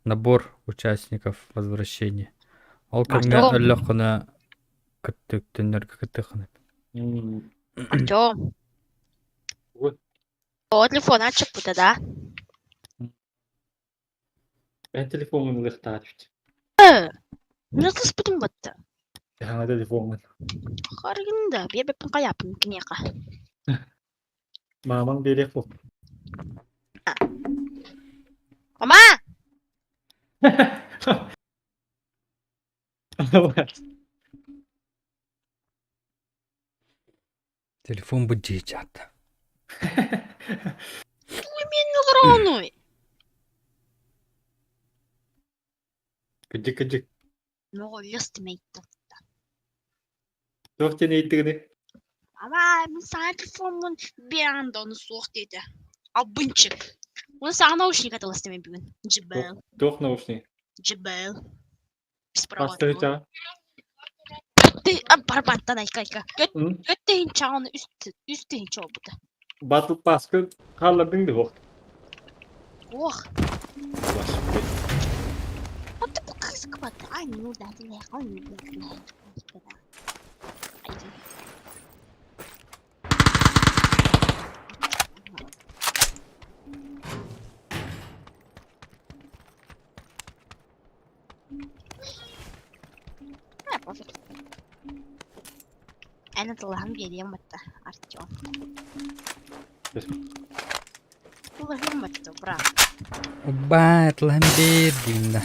Speaker 1: Набор участников возвращения. Ол кэмҥэ
Speaker 6: Артем.
Speaker 1: өллөххүнэ кыттыктыннарга кыттыаххын
Speaker 6: Артем.
Speaker 2: Вот.
Speaker 6: О, телефон аччыппыта да?
Speaker 2: Эн телефоҥҥун ылыахтаах эбит.
Speaker 6: Мин ылыспытым батта.
Speaker 2: Хаҥа телефоҥҥун.
Speaker 6: Харгын да, биэрбэппин хайааппын киниэхэ.
Speaker 2: Маамаҥ биэриэх буол.
Speaker 6: Мама!
Speaker 1: Телефон быдьыычаата.
Speaker 6: Мен олороонуй.
Speaker 2: Кыдьык кыдьык.
Speaker 6: Моҕоллос тимэйтэ.
Speaker 2: Туох диэн ыйыттыгыный?
Speaker 6: Ама мин саҥа телефоммун биэрэҕин да ону суох диэтэ. Албынчык. Уну саҥа наушник атыластым бүгүн. JBL.
Speaker 2: Туох наушник?
Speaker 6: JBL.
Speaker 2: Хастыы
Speaker 6: Беспроводной.
Speaker 2: чаа?
Speaker 6: Барбантан айка айка. Көттө хинчаҕын үс тыһыынча буолбута.
Speaker 2: Батл Pass'ка хааллардыҥ да суох.
Speaker 6: Ох. А ты кыскпат. Ай, ну да, ты пофиг. Эн атылаһан биэриэм батта, Артем. Тылаһым батта, брат.
Speaker 1: Убаа, тылаһан биэр диин да.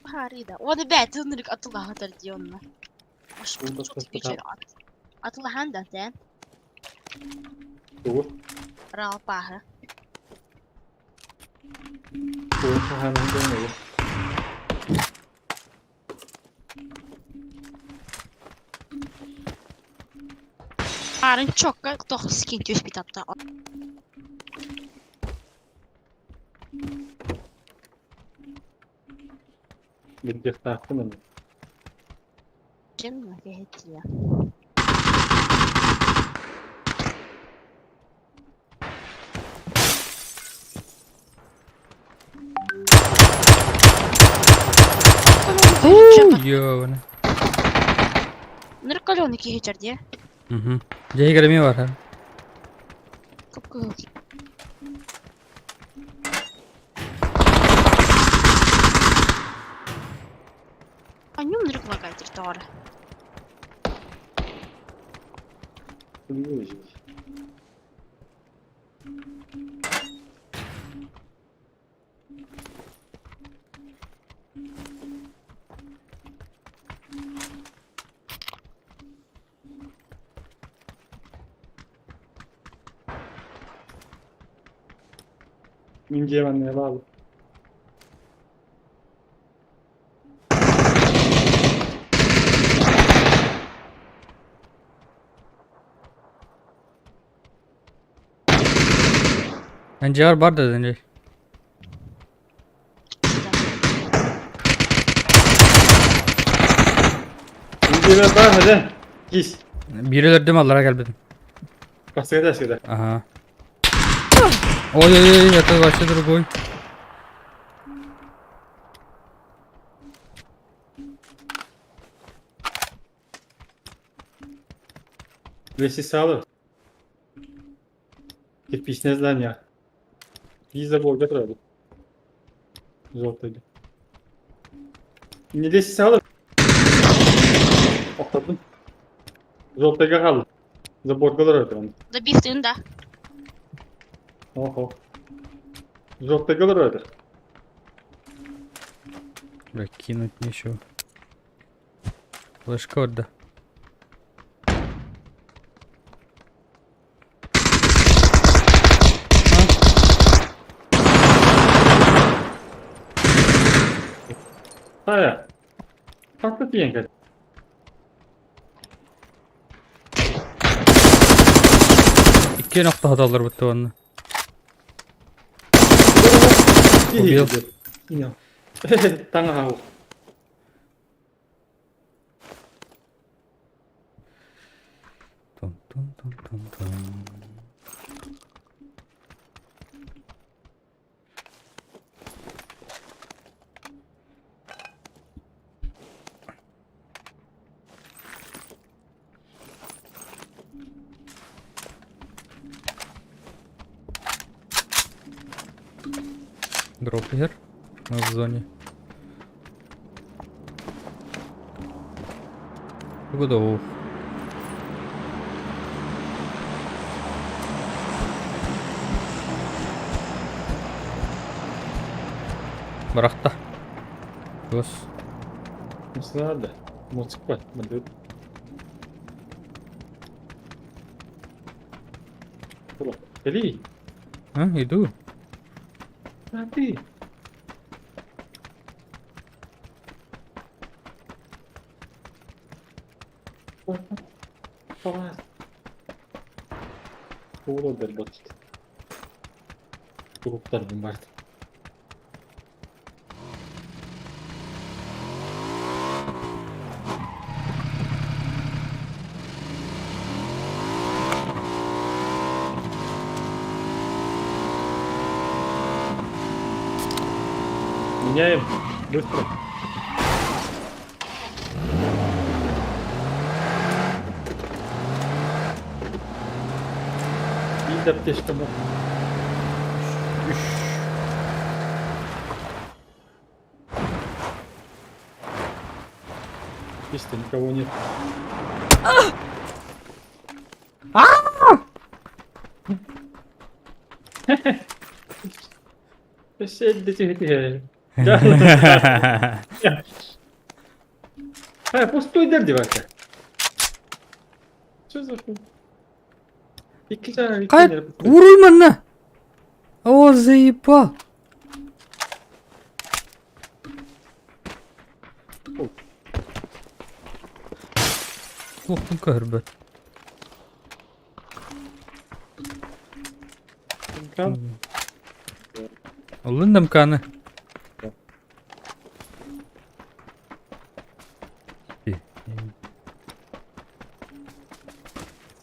Speaker 6: Харыда. Оны бэт ынырык атылаһатар дии онно. Атылаһан да тэн.
Speaker 2: Тугу?
Speaker 6: Ралпааһы.
Speaker 2: Тугу хаһаанан дьоҥҥо
Speaker 6: Арын чокка тох скин түспүт атта.
Speaker 2: Билдиэхтаахпын аны.
Speaker 6: Ким киһитиэ.
Speaker 1: Йоо.
Speaker 6: Ныркалёны киһи дии.
Speaker 1: Мгм. Дьэ эмиэ бар.
Speaker 6: Кып-кыһыл. Анюм нырыклагайтыр тоҕо.
Speaker 2: Мин дьиэм анныгар бааллар.
Speaker 1: Эн дьиэҕэр бар да Данил.
Speaker 2: Мин дьиэбэр баар хадэ. Кис.
Speaker 1: Биир өлөрдүм аллара кэлбитим.
Speaker 2: Басыга да
Speaker 1: Ага. Ой-ой-ой, это вообще другой.
Speaker 2: Весисалы. Кирпичное здание. Биир заборга турабыт. Желтый. Не лестница Охтодум. Желтыйга хаалла. Заборга олорор этим.
Speaker 6: Добивтын да.
Speaker 2: Охо. Желтыйга олорор этэ.
Speaker 1: Бля, кинуть нечего. Флешка да.
Speaker 2: Хайа. Хатта тиийэн кэл.
Speaker 1: Икки нохто хаталлар бутта уонна. Убил.
Speaker 2: Таҥаһа
Speaker 1: Тум-тум-тум-тум-тум. Дроп иһэр. Мы в зоне. Тугу Бырахта. Гос.
Speaker 2: Надо. Моцикла. Кэлиий.
Speaker 1: А, иду.
Speaker 2: А ты. Ууралларбат. Туруктарбын барда. Меняем. Быстро. Биир аптечка бар.
Speaker 1: Үш.
Speaker 2: Чисто, никого нет. А, пустой дэр девайка. Что за хуй? Икки
Speaker 1: Кай, уруй манна! О, заебал! Туохпун көһөрбөт. Ыллын да мканы.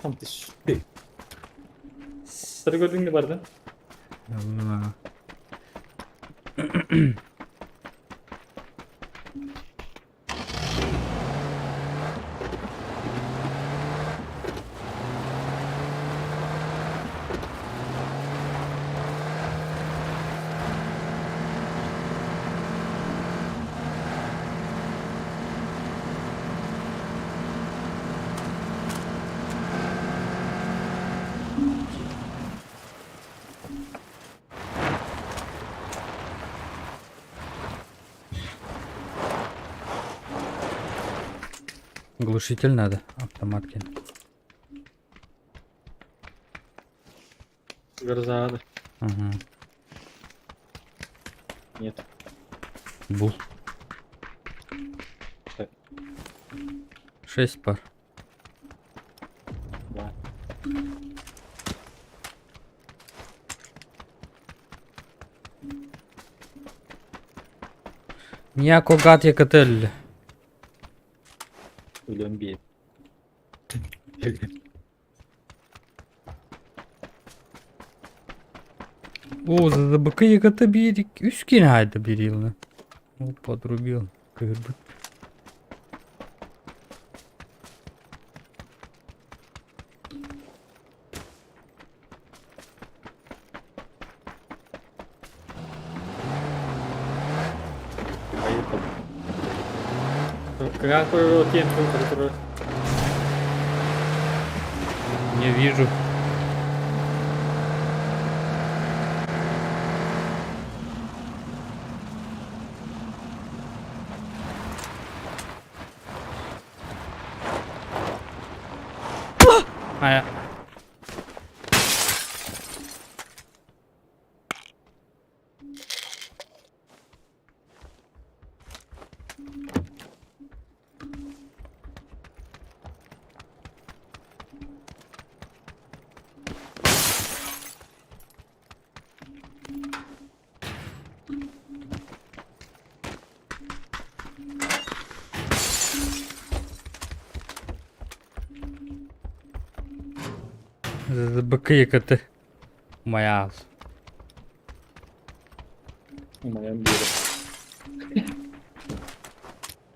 Speaker 2: Там ты Сары көрдүң не барды?
Speaker 1: Ыллын Глушитель надо, автомат кинь.
Speaker 2: Гроза.
Speaker 1: Ага.
Speaker 2: Нет.
Speaker 1: Бул.
Speaker 2: Так.
Speaker 1: Шесть пар.
Speaker 2: Да.
Speaker 1: Няко гат якатель.
Speaker 2: Өлөн бир.
Speaker 1: О, ЗДБК ЕКТ биир үс киһи хайда биир О, подрубил. Кыырбыт.
Speaker 2: Поехал. Какой тем, который...
Speaker 1: Не вижу. А я... ЗДБК ЕКТ. Моя.
Speaker 2: Моя бира.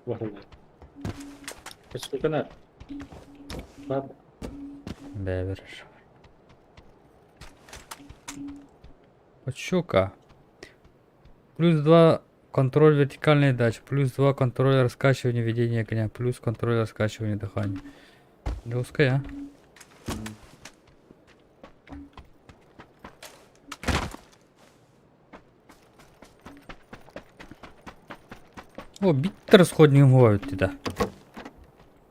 Speaker 2: Варвар. Сколько надо? Ладно.
Speaker 1: Бэберш. Почука. Плюс 2 контроль вертикальной дачи, плюс 2 контроль раскачивания ведения огня, плюс контроль раскачивания дыхания. Жесткая. О, биттер сходник ловит да.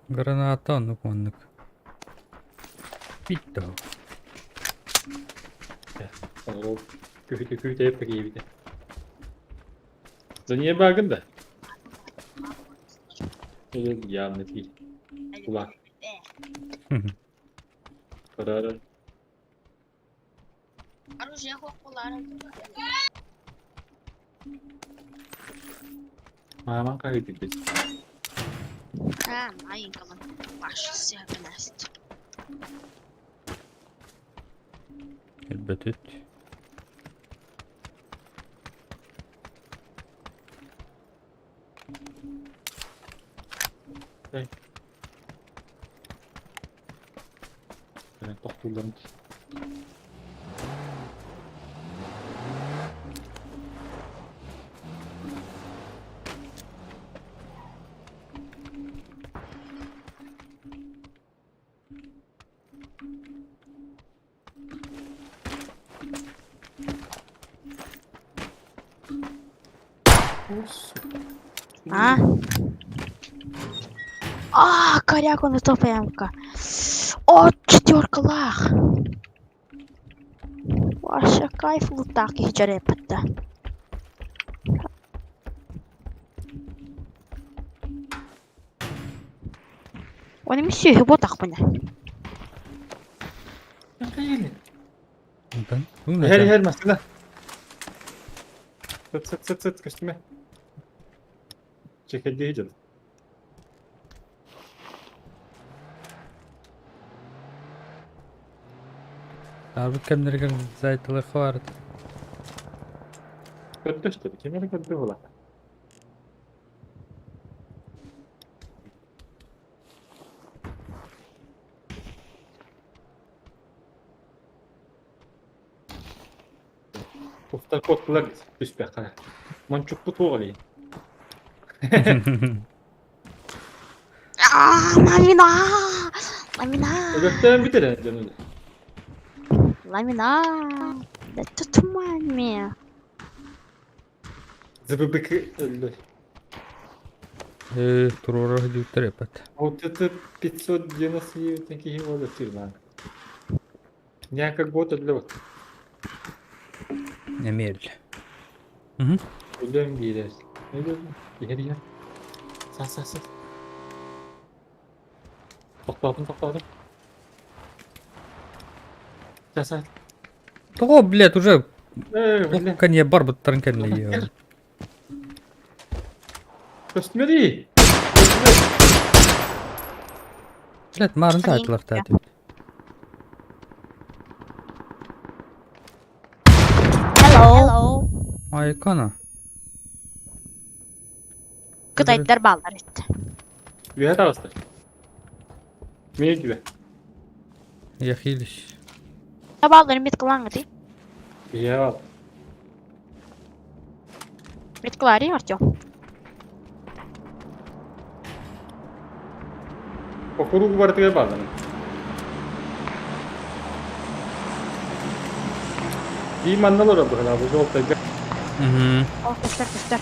Speaker 1: Граната, ну маннык. Биттер.
Speaker 2: Ол күһүтэ күһүтэ киһибитэ. За багын да. Или явно ти. Кулак. Карара.
Speaker 6: Оружие хохолары.
Speaker 2: Маман кайды.
Speaker 6: А, маленького. Ваш себеность.
Speaker 1: Элбэтит.
Speaker 2: Тохтуулларын.
Speaker 6: А? А, коряк он топ МК. О, четверка лах. Ваша кайф лутак их жарепетта. Оны миссию хибот ақпына.
Speaker 2: Хер хер машина. Сыт сыт сыт сыт көстүмэ. Чекелди жыл.
Speaker 1: Арбыт кемнерген зайтылы хвард.
Speaker 2: Көрдөштөр. Кемер көрдү була. Уфта коттулар түспэ кара. Мончукку туоҕали.
Speaker 6: А, ламина! Ламина!
Speaker 2: Өлөктөн битере жанын.
Speaker 6: Ламина! Да tutma.
Speaker 2: Зыбыбык өллө.
Speaker 1: Э, турура жүктер эпет.
Speaker 2: Вот это 599 такие вот фирма. Не как год для вот.
Speaker 1: Эмель.
Speaker 2: Өлөм биэрэр. Өлөм. Иһэр иһэр. Са са са. Тоқтадым, тоқтадым. Са са.
Speaker 1: Того, блядь, уже
Speaker 2: Э, бля.
Speaker 1: конья бар буттарын кәнне.
Speaker 2: Көстмери.
Speaker 1: Блядь, марын
Speaker 6: Они-
Speaker 1: тайтылар тәтіп.
Speaker 6: Hello.
Speaker 1: Айкана.
Speaker 6: Кытайдар балдар етті.
Speaker 2: Үйә тағысты. Мен үйә.
Speaker 1: Яхилиш.
Speaker 6: Балдар мет кылаңы ти.
Speaker 2: Үйә ал.
Speaker 6: Мет кылари, Артем.
Speaker 2: Окуругу бар тіге бардым. И манналар бұғына, бұл жолта.
Speaker 1: Угу.
Speaker 6: О, көстер, көстер.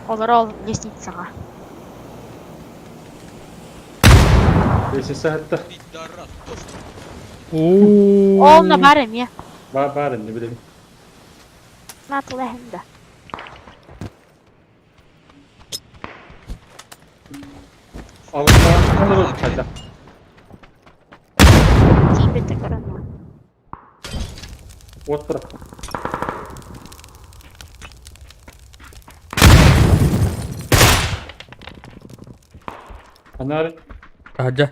Speaker 6: Олар ол лестницаға.
Speaker 2: Лестница хатта.
Speaker 6: Ол на бар эме.
Speaker 2: Бар бар не білемін.
Speaker 6: Натыл әхінді.
Speaker 2: Алып алып қайда.
Speaker 6: Кейбеті көрінмі.
Speaker 2: От бұрап. Анары.
Speaker 1: Тахаджа.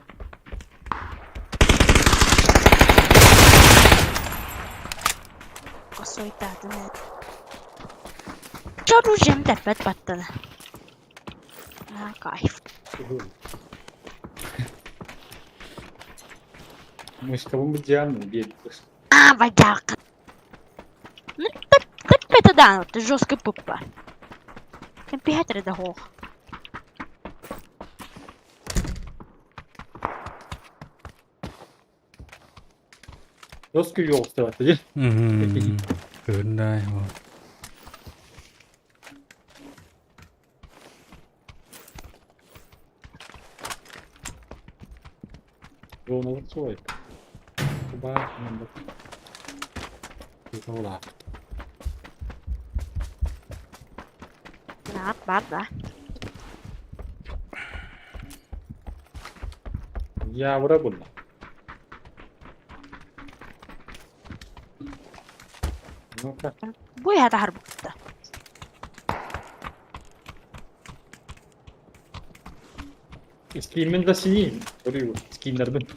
Speaker 6: Косойтадын. Оружием тәппәт баттыны. А, кайф.
Speaker 2: Мышка бұл жамын бет.
Speaker 6: А, бадақ. Ну, тып, тып. Это да, это жесткий пупа. Компьютер да хох.
Speaker 2: Жесткий ёлстыват дии.
Speaker 1: Көрүндай.
Speaker 2: Жолун суой. Куба мында. Жолаа.
Speaker 6: Наат бар да.
Speaker 2: Явра булла. Ну-ка.
Speaker 6: Бу яда харбукта.
Speaker 2: Скинмин да синин. Көрүү скиннербин.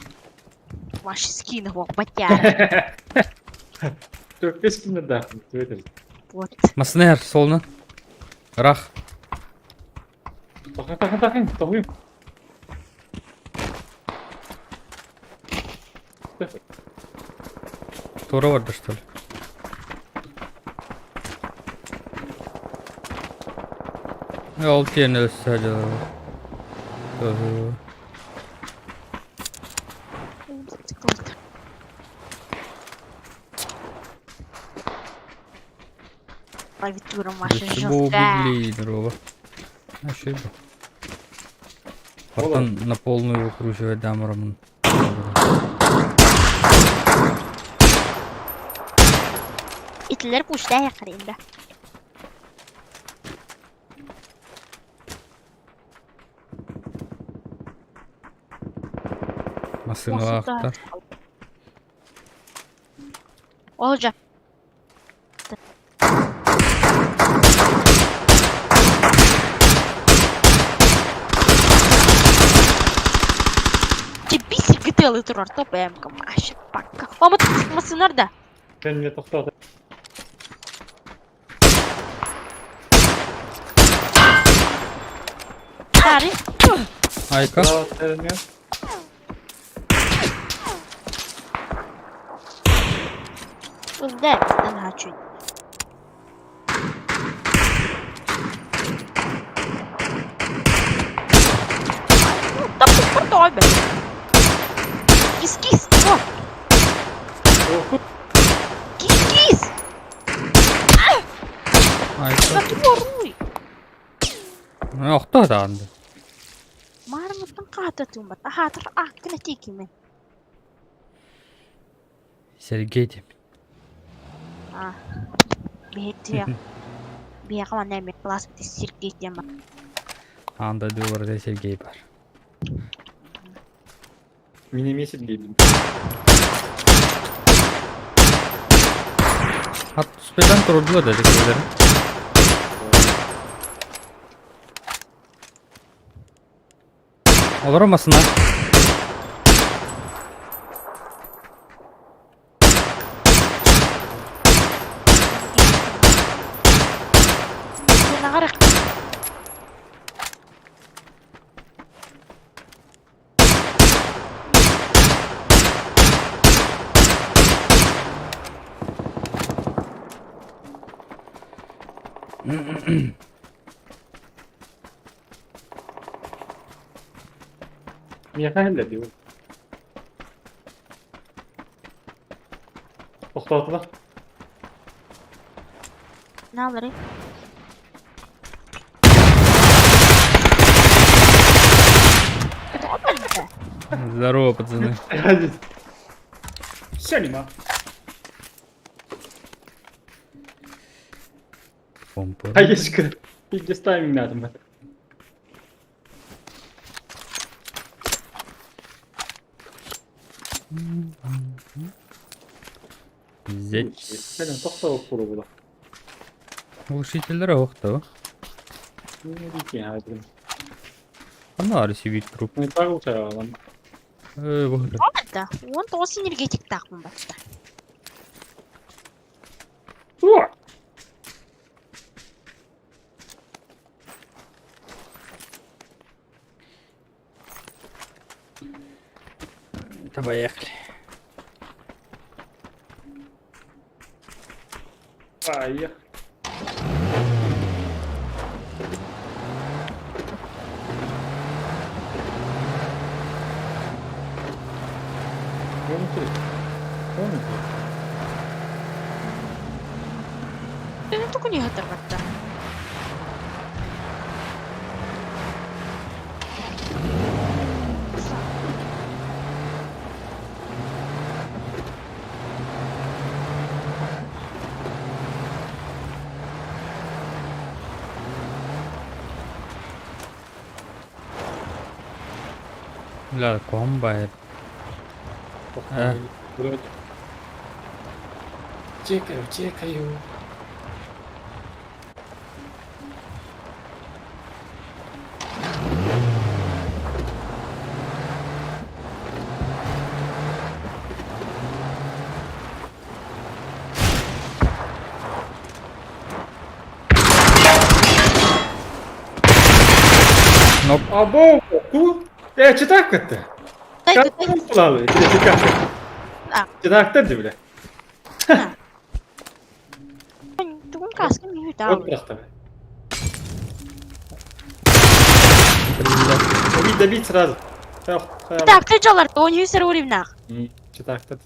Speaker 6: Ваш скин хох батяр.
Speaker 2: Төркө скиннер да. Төтөр.
Speaker 6: Вот.
Speaker 1: Маснер солна. Рах.
Speaker 2: Тахын тахын тахын. Тахын.
Speaker 1: Тура барда что ли? Ол тиэн өссө
Speaker 6: Клавиатура ваша жесткая.
Speaker 1: Здорово. Ошибка. Потом на полную выкручивать дамром.
Speaker 6: Итлер пушта якырында.
Speaker 1: Масына ахтар.
Speaker 6: Olacak. Бисер гытылы турар топ МК маша пакка. О, мотоцикл да.
Speaker 2: Кәнне тоқтады.
Speaker 6: Тари.
Speaker 1: Айка.
Speaker 6: Узда, ben хочу. Да крутой, блин. Кис-кис, о! Кис-кис!
Speaker 1: Айка.
Speaker 6: Воруй!
Speaker 1: Охто да анды.
Speaker 6: Мармыттан ката тумбат. Аха, тар а, кына тикимен.
Speaker 1: Сергей деп.
Speaker 6: А. Бетия. Бия кама неме класс бит Сергей тема.
Speaker 1: Анда дубарда Сергей бар.
Speaker 2: Мин эмес деймин.
Speaker 1: Ат успедан турдула да декелер. Олар масына.
Speaker 6: Нагарак.
Speaker 2: Мияха хәллә ди ул. Тоқтатыла.
Speaker 6: Ne alırım?
Speaker 1: Здорово, пацаны.
Speaker 2: Сәлима.
Speaker 1: Помпа.
Speaker 2: Хаешка. Пиздец тайминг надо.
Speaker 1: Здесь.
Speaker 2: Кэлен тоқтауып куру була.
Speaker 1: Глушительдер охто.
Speaker 2: Не дикий хәзер.
Speaker 1: Ана ресивит труп.
Speaker 2: Ну так улчайган.
Speaker 1: Э, вот.
Speaker 6: Да, он тоғыз энергетик тақпын батта.
Speaker 1: Да поехали.
Speaker 2: Поехали.
Speaker 6: Только не оторвать-то.
Speaker 1: Бля, комбайт. Э.
Speaker 2: Чекаю, чекаю.
Speaker 1: Ноп.
Speaker 2: Або, ку? Э, читак это. Как Читак ты, бля. Вот просто. Добить, добить сразу.
Speaker 6: Так, ты жалар, он юсер уривнах.
Speaker 2: Читак ты.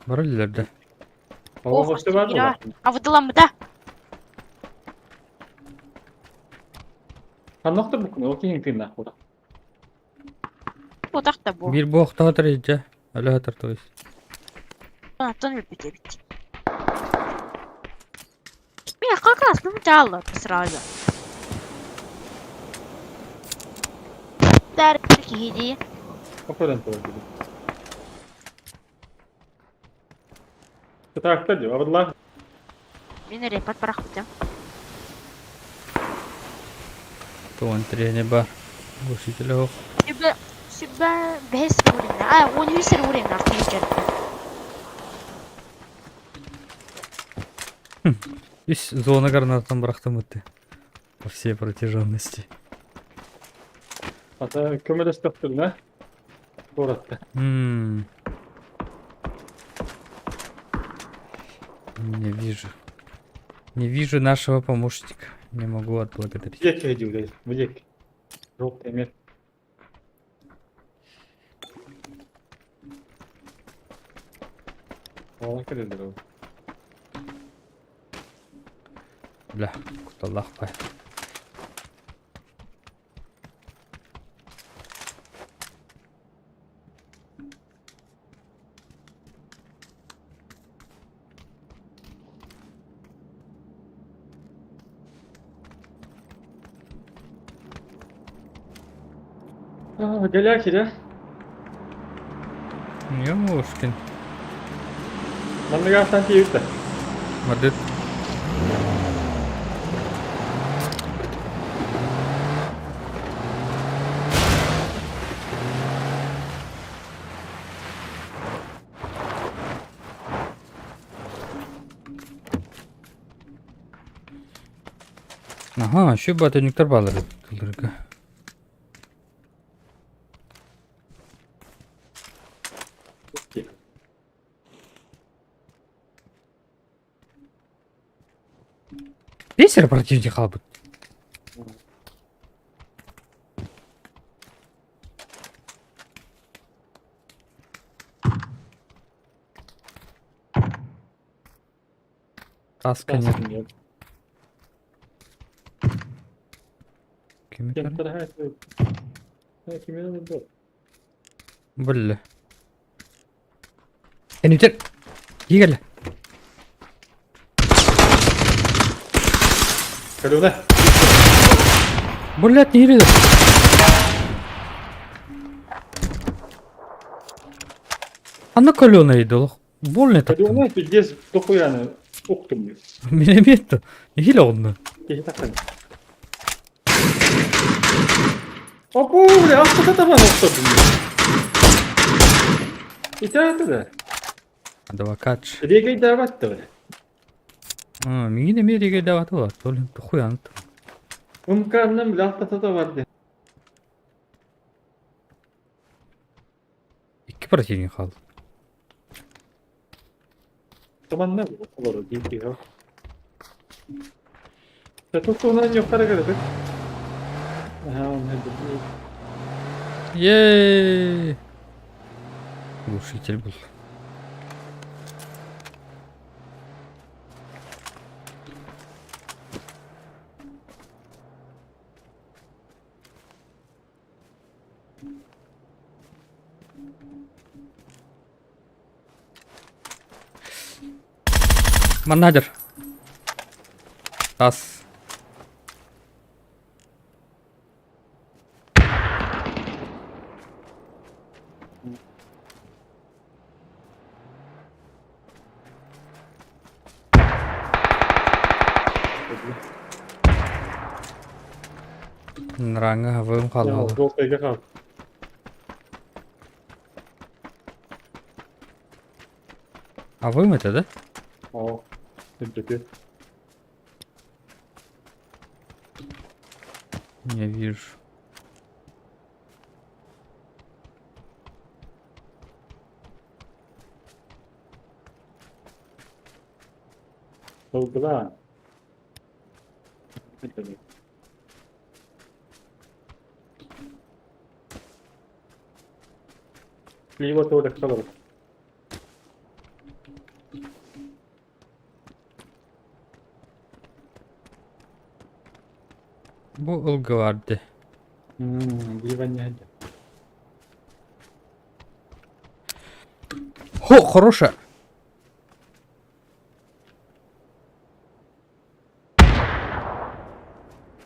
Speaker 1: Бар да.
Speaker 6: Ох, А вот да.
Speaker 2: Ханнохтор букуна, ол киһиҥ тыыннаах буолар.
Speaker 6: Вот так бу.
Speaker 1: Бир бог тағытыр еді. Әлі атыр, то есть.
Speaker 6: Антон любит. Меня как раз ну дало сразу. Дар киһи
Speaker 2: Оперен турар дии. Кытаахтар дии, абыдлаах.
Speaker 6: Мин репат барахпытым.
Speaker 1: Туон трени бар. Глушитель ох.
Speaker 6: Сүбэ сүбэ бэс уривна. А, он юсер уривна киһи
Speaker 1: Үс зона гранатан бырахтым өтті. По всей протяженности.
Speaker 2: Ата көмөлөстөхтүрүнэ. Куоратта.
Speaker 1: Не вижу. Не вижу нашего помощника. Не могу отблагодарить.
Speaker 2: Диэки дии, бу диэки. Жок эмиэ. Ола кэлэллэр ол.
Speaker 1: Бля, куталлах пай.
Speaker 2: А, Голяки, да?
Speaker 1: Ёшкин.
Speaker 2: Манныгаахтан тиийбит
Speaker 1: Мадыт. Ага, еще батыниктар балыр. Тылдырга. Песер противник халбыт. Таска нет. Кими Бля. Энитер. Егерле.
Speaker 2: Калюна.
Speaker 1: Блять, не видно. А на колена идол. Больно так.
Speaker 2: Калюна пиздец дохуяны уктум.
Speaker 1: Миномет-то. Или он?
Speaker 2: Киһи тахсан. Опу, бля, ахта табан охтордум. Итааты да.
Speaker 1: Адвокат.
Speaker 2: Регей даватты, бля.
Speaker 1: А, мигин Америка даваты бар. Толин хуян.
Speaker 2: Умкарным, бля, ахта табарды.
Speaker 1: Икки противник қалды.
Speaker 2: Манна олорор дии киһи. Тутуунан юхтара көрөбүт. Аха, онно
Speaker 1: Еее! Глушитель был. Маннадер. Тас. Нраҥа хабым халла.
Speaker 2: Жолтайга хал.
Speaker 1: Авым это, да?
Speaker 2: О, үрдүкү.
Speaker 1: Не вижу.
Speaker 2: Толгула. Либо туолек толору.
Speaker 1: Бу ылгыларды.
Speaker 2: Диванья.
Speaker 1: Хо, хорошая.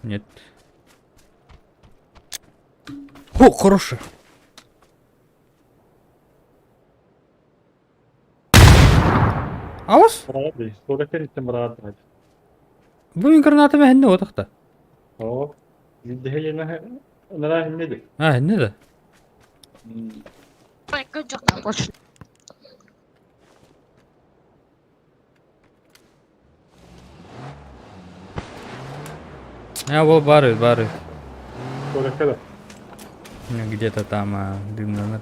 Speaker 1: Нет. Хо, хорошая. Алыс?
Speaker 2: Браады. Туолек иттен браады.
Speaker 1: Бу мин гранатами хэнне отахта.
Speaker 2: О, Дихелена нара хиннеди.
Speaker 1: А, хэнне да.
Speaker 6: Больше.
Speaker 1: Я был бары, бары.
Speaker 2: Туолекка да.
Speaker 1: Где-то там а, дымно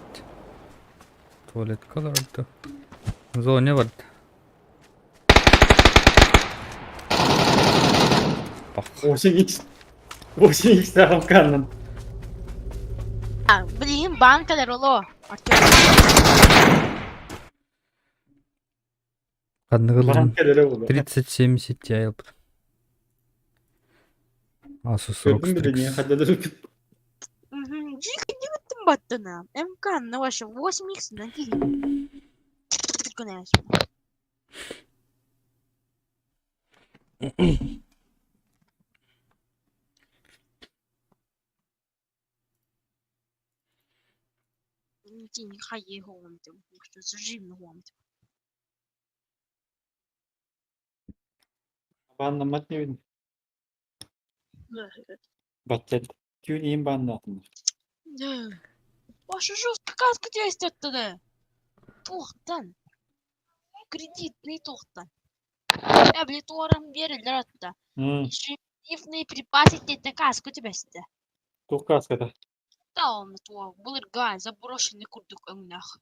Speaker 1: Туалет колорду. Зоне вот. Пах.
Speaker 2: 8x. 8x тағым каннан.
Speaker 6: А, блин, банка роло. Артем.
Speaker 1: Ханныгылын
Speaker 2: Банк келere oldu.
Speaker 1: 3070 Ti алып. Asus ROG
Speaker 2: Көрдүң бе не
Speaker 1: Strix.
Speaker 2: хадда
Speaker 6: Дико не баттана. МК на ваше 8х на
Speaker 2: Баннамат не видно. Баттет. Түүн иин баннатын.
Speaker 6: Ваша жестко каска действует Тухтан. Кредитный тухтан. Я, блин, туарам берилер атта. Ежедневные припасы это каска у тебя сюда.
Speaker 2: Тух каската.
Speaker 6: Да, он то булырган, заброшенный курдук өңнах.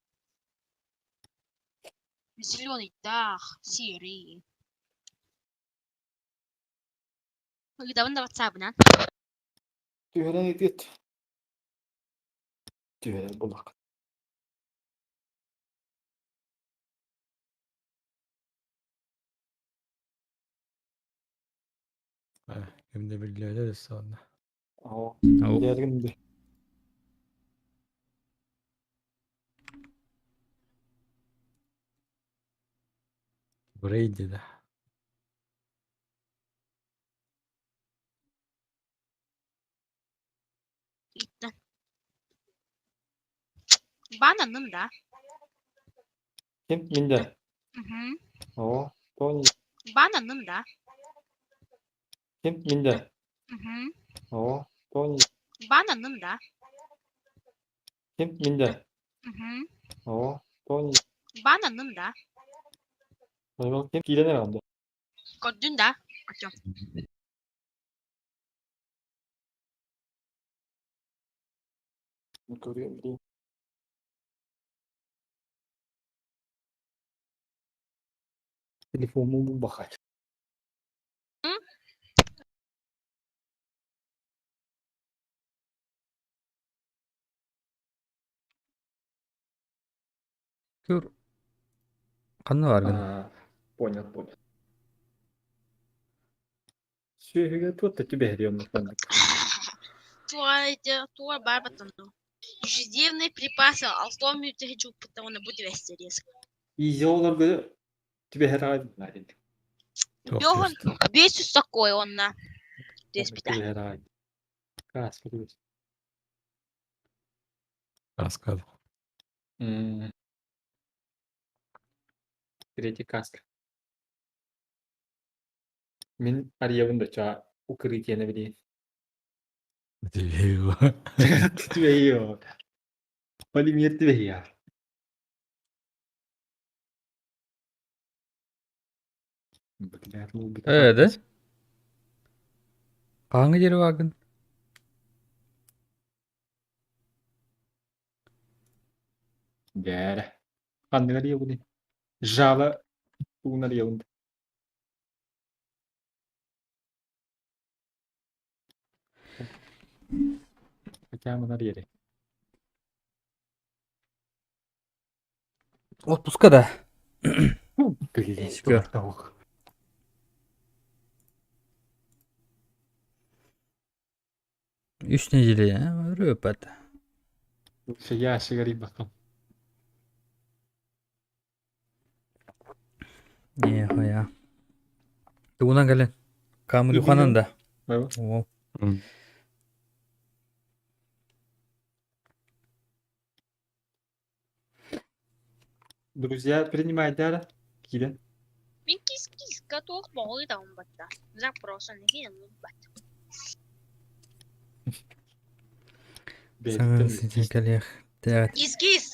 Speaker 6: Зеленый дах, серый. Давай на WhatsApp, на?
Speaker 2: Түһэрэн итит. Түһэрэн булак.
Speaker 3: Кимде билгеле сонна.
Speaker 2: О,
Speaker 1: Ау.
Speaker 2: дергинди.
Speaker 3: Брейди да.
Speaker 6: Итте. Бананын да.
Speaker 2: Ким минде?
Speaker 6: Угу.
Speaker 2: О, тони.
Speaker 6: Бананын да.
Speaker 2: Ким минде?
Speaker 6: Угу.
Speaker 2: О, тони.
Speaker 6: Бананын да.
Speaker 2: Ким минде?
Speaker 6: Угу.
Speaker 2: О, тони.
Speaker 6: Бананын да.
Speaker 2: Ким киленер анда.
Speaker 6: Көрдүн да. Артем.
Speaker 2: Көргөн. Телефоммун булбахат.
Speaker 1: Көр. Ханна бааргын?
Speaker 2: А, понял, понял. Сүөһүгэ туох да түбэһэри оннук маннык.
Speaker 6: Туа барбатан. Ежедневные припасы алтон мүтэ жуппуттаҕына бу түбэстэ резко.
Speaker 2: Изи олорго түбэһэр аҕай баар ини.
Speaker 3: Туох
Speaker 6: Йохан
Speaker 3: түбэстэ?
Speaker 6: 500 такой онна.
Speaker 2: Оннук
Speaker 6: Түбэспитэ.
Speaker 2: түбэһэр аҕай. Кааска түбэс.
Speaker 3: Кааска.
Speaker 2: Третий каска. Мин арыйабын да чаа укрытиены билигин.
Speaker 3: Түбэһиэ.
Speaker 2: Түбэһиэ. Полимер түбэһиэ. Блядь, ну
Speaker 1: Ээ, да? Хаһааҥҥы диэри бааргын?
Speaker 2: Дээрэ. Ханнык арыйабыный? Жало тугун арыйабын? Хотя маны арыйары.
Speaker 1: Отпуска да?
Speaker 2: Блин,
Speaker 1: Көр.
Speaker 2: туох.
Speaker 1: Үс нэдиэлэ өрөөпөт.
Speaker 2: Лучше ящик арыйбаккын.
Speaker 1: Нихуя. Тугунан кэлэн? Камрюханан да?
Speaker 2: Бу.
Speaker 1: О.
Speaker 2: Друзья, принимайте, киирэн.
Speaker 6: Мин кис-киска туох боҕуй даҕын батта. Запроса нэһиэн бат.
Speaker 1: Саҥа ситин кэлиэх. Тээт.
Speaker 6: Кис-кис!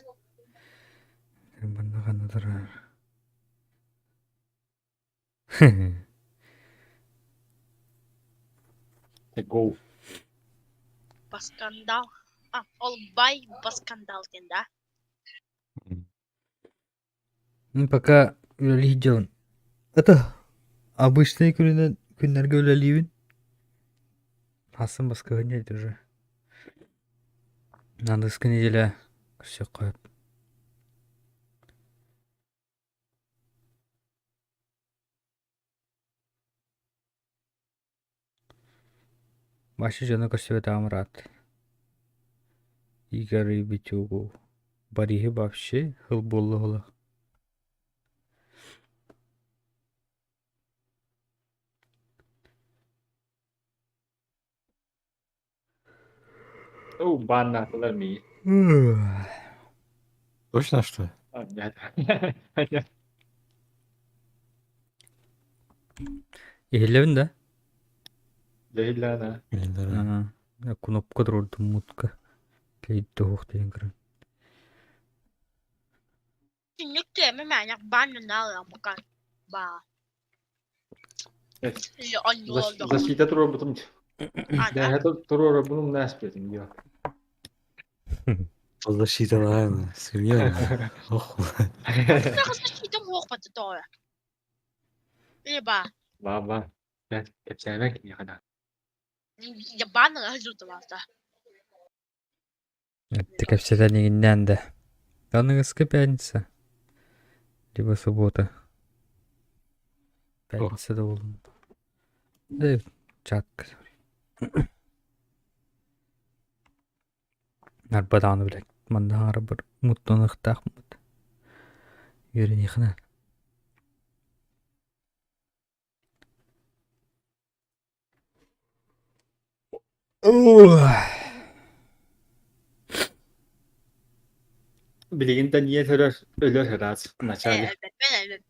Speaker 1: Манна ханна турар?
Speaker 2: Go.
Speaker 6: Баскандал. А, ол бай баскандал диэн да?
Speaker 1: Ну, пока үлэлии дьон. Это обычные күнүнэн күннэргэ үлэлиибин. Аасын баскыһынньа уже. Аныгыскы неделя көрсүөххэ сөп. Вася дьоно көрсүбэтэҕим ыраат. Игорь Витюгу Бориһы вообще хыл буолла
Speaker 2: Оо, бааннаатылар миигин.
Speaker 3: Точно, что ли?
Speaker 2: А, нет. Нет.
Speaker 1: Иһиллэбин да?
Speaker 2: Дьэ,
Speaker 3: Или
Speaker 1: Ага. Кнопка туруордум мутка. Кэйдэ диэн көрөн.
Speaker 6: Түннүк түөмэ мээнэх баан пока баа.
Speaker 2: Защита туруорбутум.
Speaker 6: Ана.
Speaker 2: Дэһэ туруорбутум наспетим дио.
Speaker 3: Защита, наверное, серьезно. Ох,
Speaker 6: Защита муох бата тоҕо. Э ба.
Speaker 2: Ба ба. Кэпсээбэҥ киниэхэ да.
Speaker 6: Баан жуталаата.
Speaker 1: Это кэпсэтэн иҥиннээн да. Аныгыскы пятница. Либо суббота. Пятница да буолун. Да чатка. Нарбадааны блядь. Манна бар муттаныхтаахмыт. Үөрэниэхинэ.
Speaker 2: Билигин Даниэль өлөр өлөр ыраас в начале.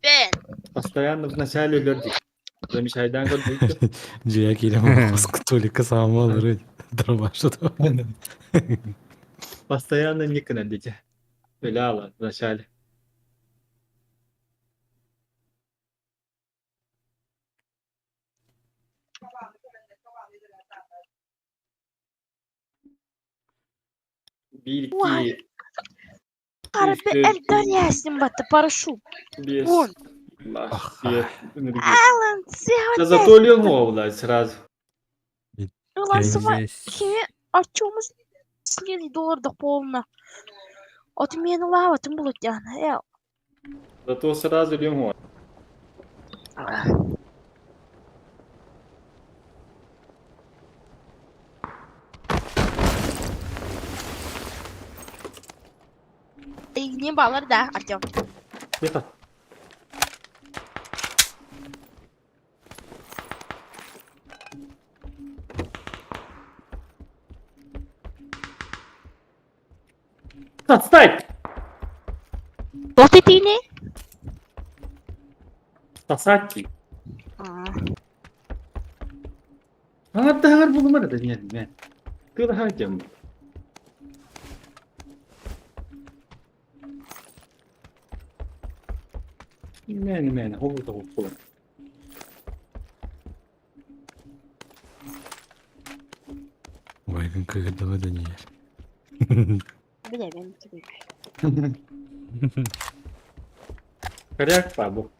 Speaker 6: Бен.
Speaker 2: Постоянно в начале өлөр дии. Замечайдаан көрбүт.
Speaker 3: Дьиэ киирэн Толика самал рыть. Дрова что-то.
Speaker 2: Постоянно никона дети. Өлө в начале. Биир икки
Speaker 6: Харбы элдер ясин бата парашют.
Speaker 2: биэс
Speaker 6: Вон. Алан,
Speaker 2: Да зато легко, сразу.
Speaker 1: Здесь.
Speaker 6: Очумuz доллар полно. Отмена лава, тем более тяна.
Speaker 2: Зато сразу легко.
Speaker 6: Не балар, да, Артем.
Speaker 2: Это. Отстань!
Speaker 6: Вот это не?
Speaker 2: Сосать. Аҥардааҕар булумар да диэн мэ. Тыылаһар дьон. Мээнэ мээнэ хобута хоппулар.
Speaker 3: Ой, кыһырдама да не
Speaker 6: Билэбин.
Speaker 2: Коряк па бу.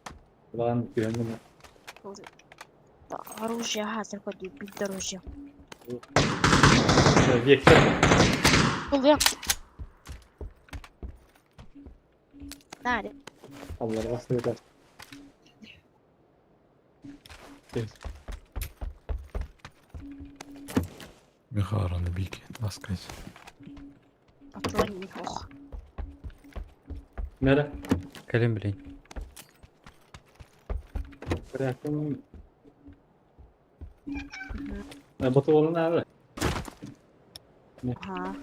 Speaker 2: Улахан күһэн
Speaker 6: Оружие, ага, заходи, бить оружие.
Speaker 2: Вектор.
Speaker 6: Ылыам. Наада.
Speaker 2: Алларга сыта.
Speaker 3: Михаил бики, ласкать.
Speaker 6: Патрон ох.
Speaker 2: Мэрэ.
Speaker 1: Кэлин блин.
Speaker 2: Коряк. Ботуолун аары.
Speaker 6: Ага.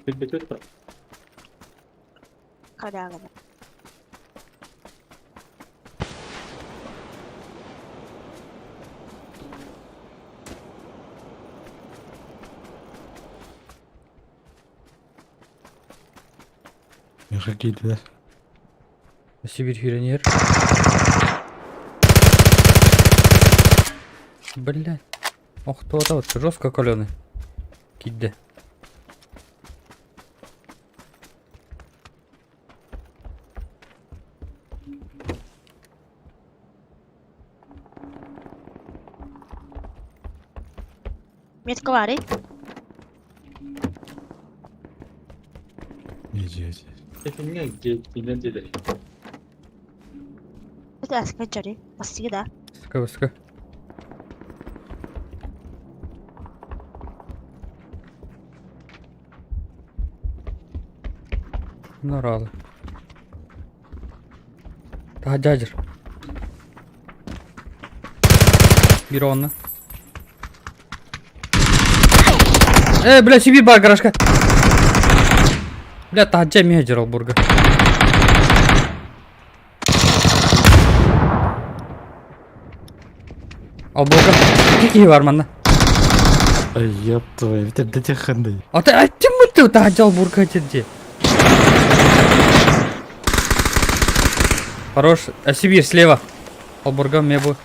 Speaker 2: Билбетет.
Speaker 6: Коряга.
Speaker 3: Миха киирдилэр.
Speaker 1: Сибирь хюренер. Блядь. Ох, кто это вот жестко каленый. Кидде.
Speaker 6: Метка баарый.
Speaker 3: Иди,
Speaker 2: Этинге киинен дедер.
Speaker 6: Это асканчары. Басыгы да.
Speaker 1: Сука, сука. Наралы. Та дядер. Бирон. Э, бля, себе бар гаражка. Бля, та меджер бурга. Албурга. Какие бар манна?
Speaker 3: Ай, ёб твою, это да тех ханды.
Speaker 1: А ты, а ты мы ты та бурга где? Хорош. А Сибирь слева. Албурга мне бы.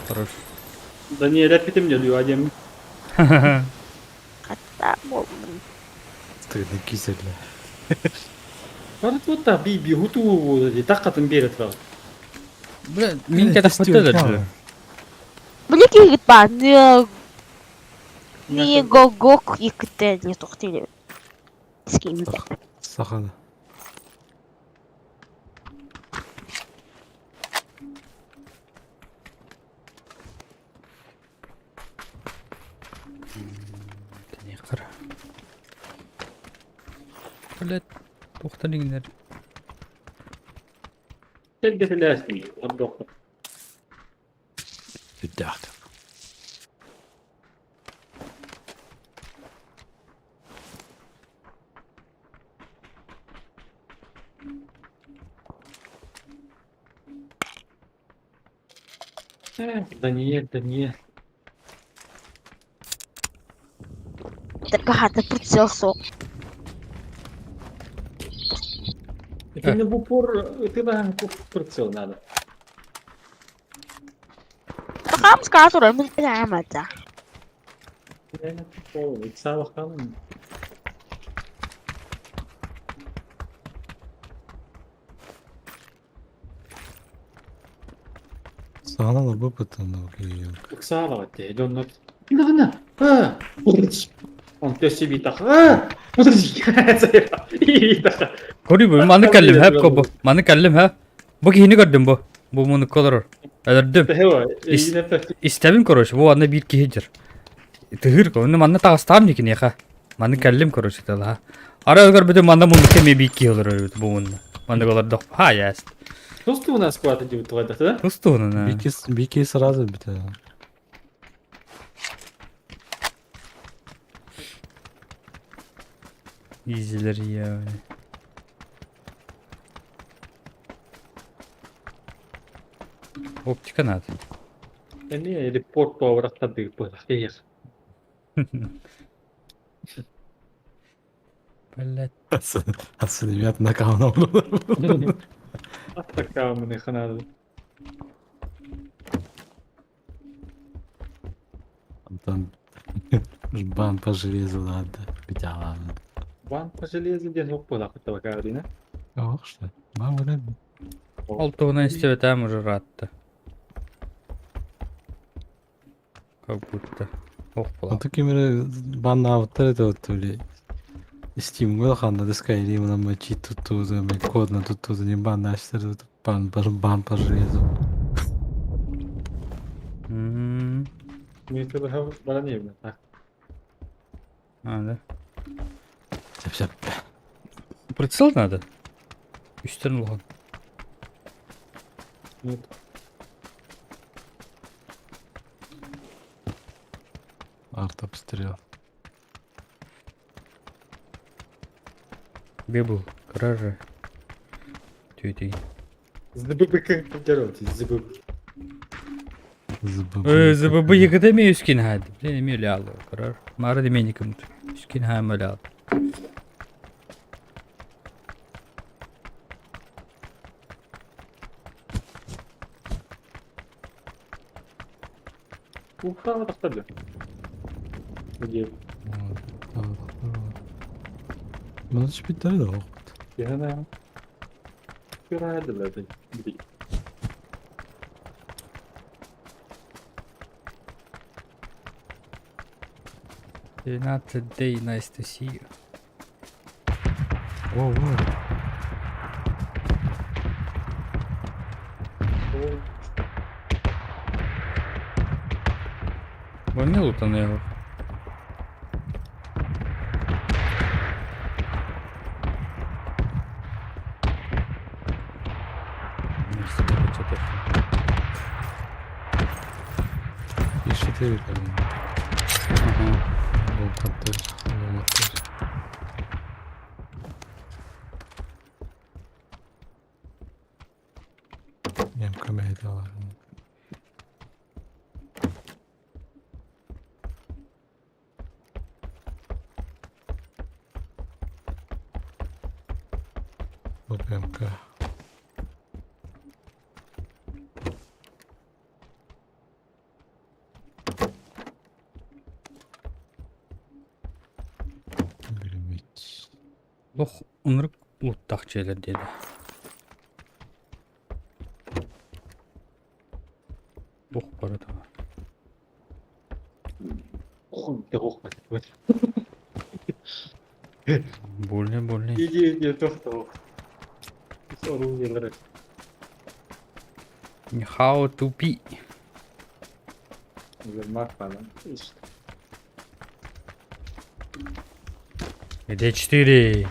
Speaker 1: Хорош.
Speaker 2: Да не, репетим не даю, адем.
Speaker 6: Хатта болдум.
Speaker 3: Стыдно кисель.
Speaker 2: Барыт вот та би би хуту вот такатын берет var.
Speaker 1: Бля, меня это хватает.
Speaker 6: Били кигит ба. Не не го гок икте не тохтили. Скин.
Speaker 3: Сахана.
Speaker 1: Не қара. Блядь, тоқталыңдар.
Speaker 2: Телгеселясин. Ордок.
Speaker 3: Бедяхта.
Speaker 2: Даниэль, Даниэль.
Speaker 6: Так хата прицел сок.
Speaker 2: Это в упор, ты на прицел надо.
Speaker 6: Бакам скатура мен амата.
Speaker 2: Я не такого, Иксава ханым.
Speaker 3: Хаҕынан ылбыппыттан да киһи.
Speaker 2: Ыксаабаҕыт дии, дьоннор Гына, а, Он төссү а,
Speaker 1: Көрүй бу, маны кэллим һэ, бу. Маны кэллим һэ. Бу киһини көрдүм бу. Бу мунукка олорор. Өлөрдүм. Истэбин короче, бу анна биир киһи дьэр. Тыһыр, онно манна таҕыстаам дии киниэхэ. Маны кэллим короче тылаха. Ара көрбүтүм манна муннукка эмиэ биир киһи олорор эбит бу мунна. Маннык олордох. Ха, яс.
Speaker 2: Тустууна сквата диэбит тугайдата да?
Speaker 1: Тустууна.
Speaker 3: Бики, бики сразу битэ.
Speaker 1: Изилер я. Оптика надо.
Speaker 2: Эмиэ репорт туобараттардыгыт быһах киһиэх.
Speaker 1: Блять.
Speaker 3: Ребят, нокаун.
Speaker 2: Аттакаамыны ханады.
Speaker 3: Антон бан по железу надо. Битялан.
Speaker 2: Бан по железу диэн суох буолаах табакаарина.
Speaker 3: Ох что. Бан вот это.
Speaker 1: Ол туһунан истибэтээм уже ыраатта. Как будто. Ох буолар.
Speaker 3: Ото кимире баннаабыттар это вот или Steam ханна да Skyrim на чит туттууда, код на туттууда не баннаштар бан бан по железу.
Speaker 2: Миэтэ баран иһэбин. Так.
Speaker 1: А, да.
Speaker 3: Сөп сөп.
Speaker 1: Прицел надо? Үстэн улахан.
Speaker 2: Нет.
Speaker 3: Артобстрел.
Speaker 1: Бебу, кража. Түйдей.
Speaker 2: ЗББК делать, ЗББ.
Speaker 3: ЗББ.
Speaker 1: ЗББ егіде ме үскен хайды. Блин, эме лялы. Карар. Мары деменикім. Үскен хайма лялы.
Speaker 2: Ухтаҕа тахтар да. Где?
Speaker 3: Маны түспүттэр да ох.
Speaker 2: Яна. Кыраадылар да.
Speaker 1: 12 day, nice to see you.
Speaker 3: Воу, воу.
Speaker 1: Вони лутани його.
Speaker 3: И 4 кэлин.
Speaker 1: Ага.
Speaker 3: Ломтаттар, ломаттар. МКМ бар. МК. Билбит.
Speaker 1: Лох ынырык луттах дьиэлэр диэри. Лох барыта. Больно, больно.
Speaker 2: Иди, иди, тохтоо. Оружиелары.
Speaker 1: How to be.
Speaker 2: Мак falan. İşte.
Speaker 1: Где 4?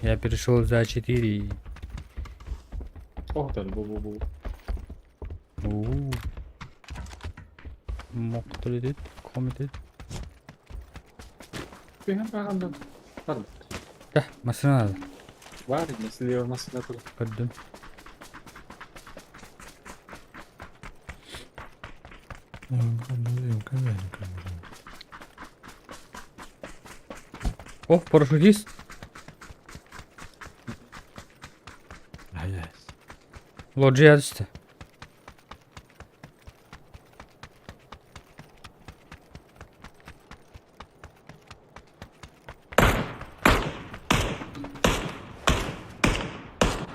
Speaker 1: Я перешел за 4.
Speaker 2: Ох, бу бу бу.
Speaker 1: У. Мок комитет.
Speaker 2: Benim bağımda. Var
Speaker 1: Да, машина надо.
Speaker 2: Var mesela olması lazım.
Speaker 1: Көрдүм.
Speaker 3: МК, МК.
Speaker 1: О, парашютист.
Speaker 3: Ай,
Speaker 1: Лоджия түсті.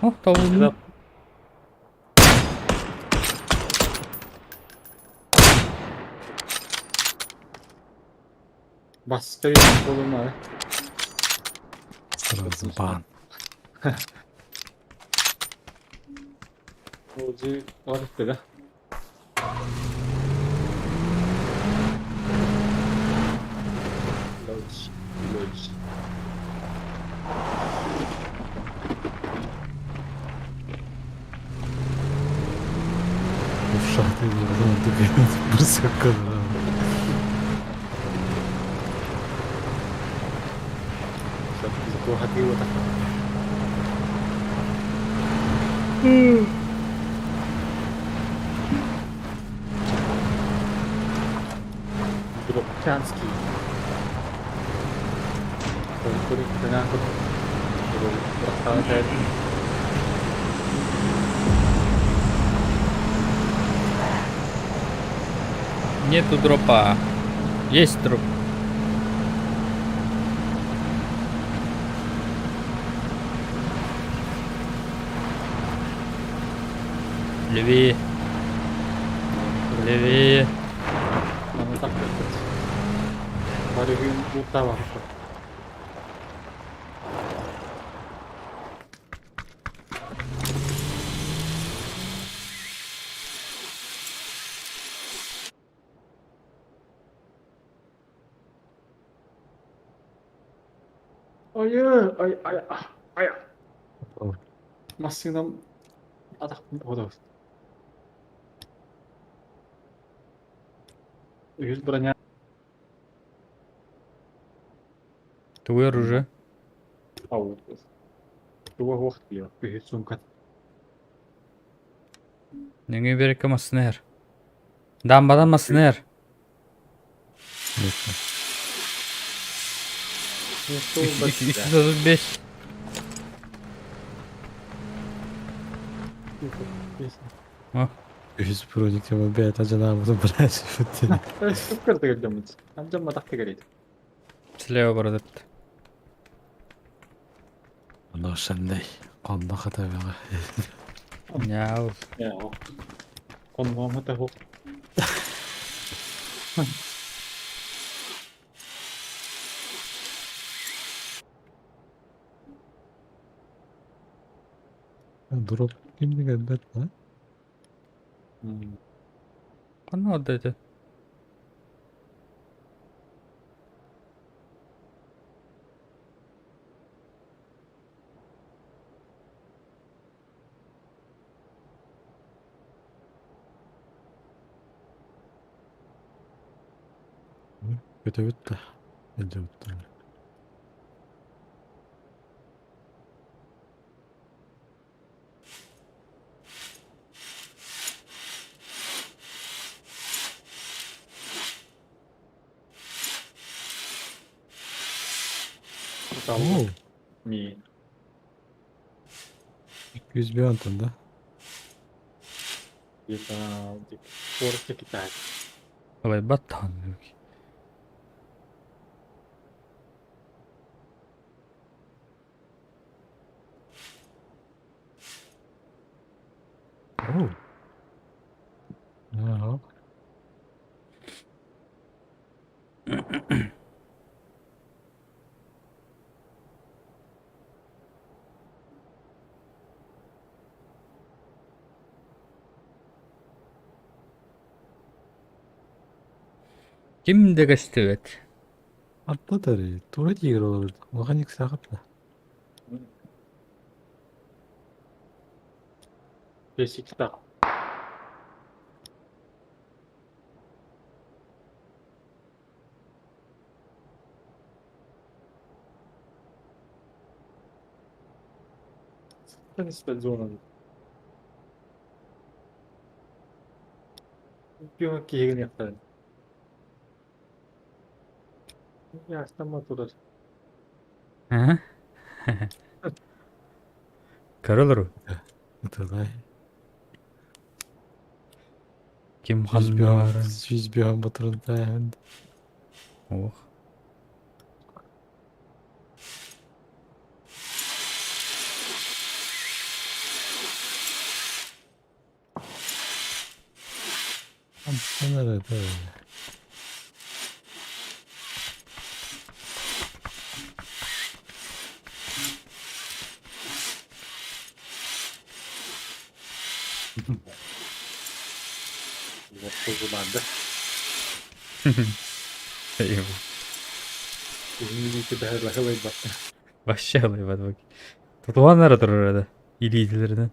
Speaker 1: О, табылды.
Speaker 2: Баска үөрэх буолумаары.
Speaker 3: Сразу бан.
Speaker 2: Олдьу бар да. Лодж. Лодж.
Speaker 3: В шахты не потом ты бросок.
Speaker 2: Зато хатыы вот так. Дробчанский.
Speaker 1: Нету дропа. Есть дроп. Левее. Левее.
Speaker 2: Маны так көрбөт. Барыгын булта бар. Ой, ай, ай, ай. Массыынам атахпын тоҕо Үһүс броня
Speaker 1: Твой оружие.
Speaker 2: ау. Туга хуох диyor. Үһүс сумка.
Speaker 1: Неңе берекке массынер. Дамбадан массынер. 335.
Speaker 3: Үһүс броник тема бэйэтэ дьанаабытын блядь.
Speaker 2: Супер тегердемит. Амжан матах тегерейт.
Speaker 1: Слева барадыт.
Speaker 3: Оно шаннай. Онно хатабаҕа.
Speaker 1: Няу.
Speaker 2: Я. Конном это хуох.
Speaker 3: Дроп кимди кэлбэт ла?
Speaker 1: Ханна отдайте.
Speaker 3: Көтөбүт да. Элдебит.
Speaker 2: Оо. Ми.
Speaker 3: 201 антон да?
Speaker 2: Это Порте Китай.
Speaker 1: Давай баттан.
Speaker 3: Оо. Ага.
Speaker 1: Ким дегестибет?
Speaker 3: Атта тари. Тура тигр олорор. Улахан саҕатта.
Speaker 2: Бесикта. Зона. Пиво киһигин яқтарын. Ястама турар.
Speaker 1: А? Көрөлөр.
Speaker 3: Тылай.
Speaker 1: Ким ханнар?
Speaker 3: 101 батырын тайын.
Speaker 1: Ох.
Speaker 3: Антон эрэ.
Speaker 2: Барды.
Speaker 1: Вообще ылайбат бу. Тутуһан эрэ турар этэ. Илиитилэринэн.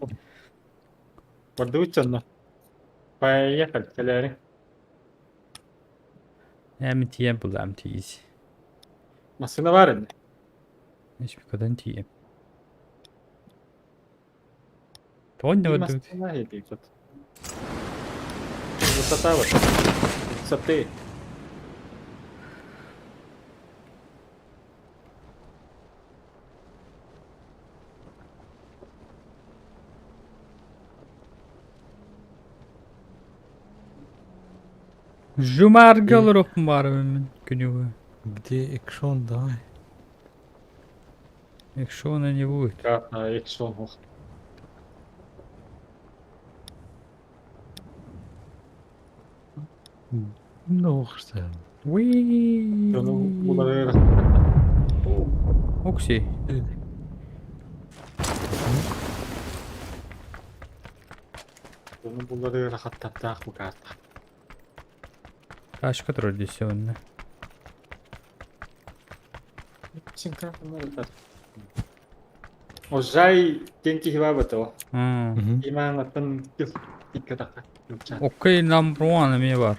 Speaker 2: Бардыбыт дьонно. Поехали, кэлээри.
Speaker 1: Эми тиийэн буллаам тиийс.
Speaker 2: Массыына баар ини.
Speaker 1: Ешпикадан тиийэм. Тоҕо инньэ бардыбыт?
Speaker 2: Массыына иһит. Высота вот. Высоты.
Speaker 1: Жумарга олоруохпун баарым мин күнүгү.
Speaker 3: Где экшон, давай.
Speaker 1: Экшона не будет.
Speaker 2: Красная экшон. Ох.
Speaker 3: Ну, что?
Speaker 1: Уи.
Speaker 2: Дьону булары
Speaker 1: Окси.
Speaker 2: Дьону булары рахаттардаах бу карта.
Speaker 1: Ташка турар десе онно.
Speaker 2: Ожай диэн киһи баар бото. Имаҥаттан икки атахха.
Speaker 1: Окей, number one эмиэ бар.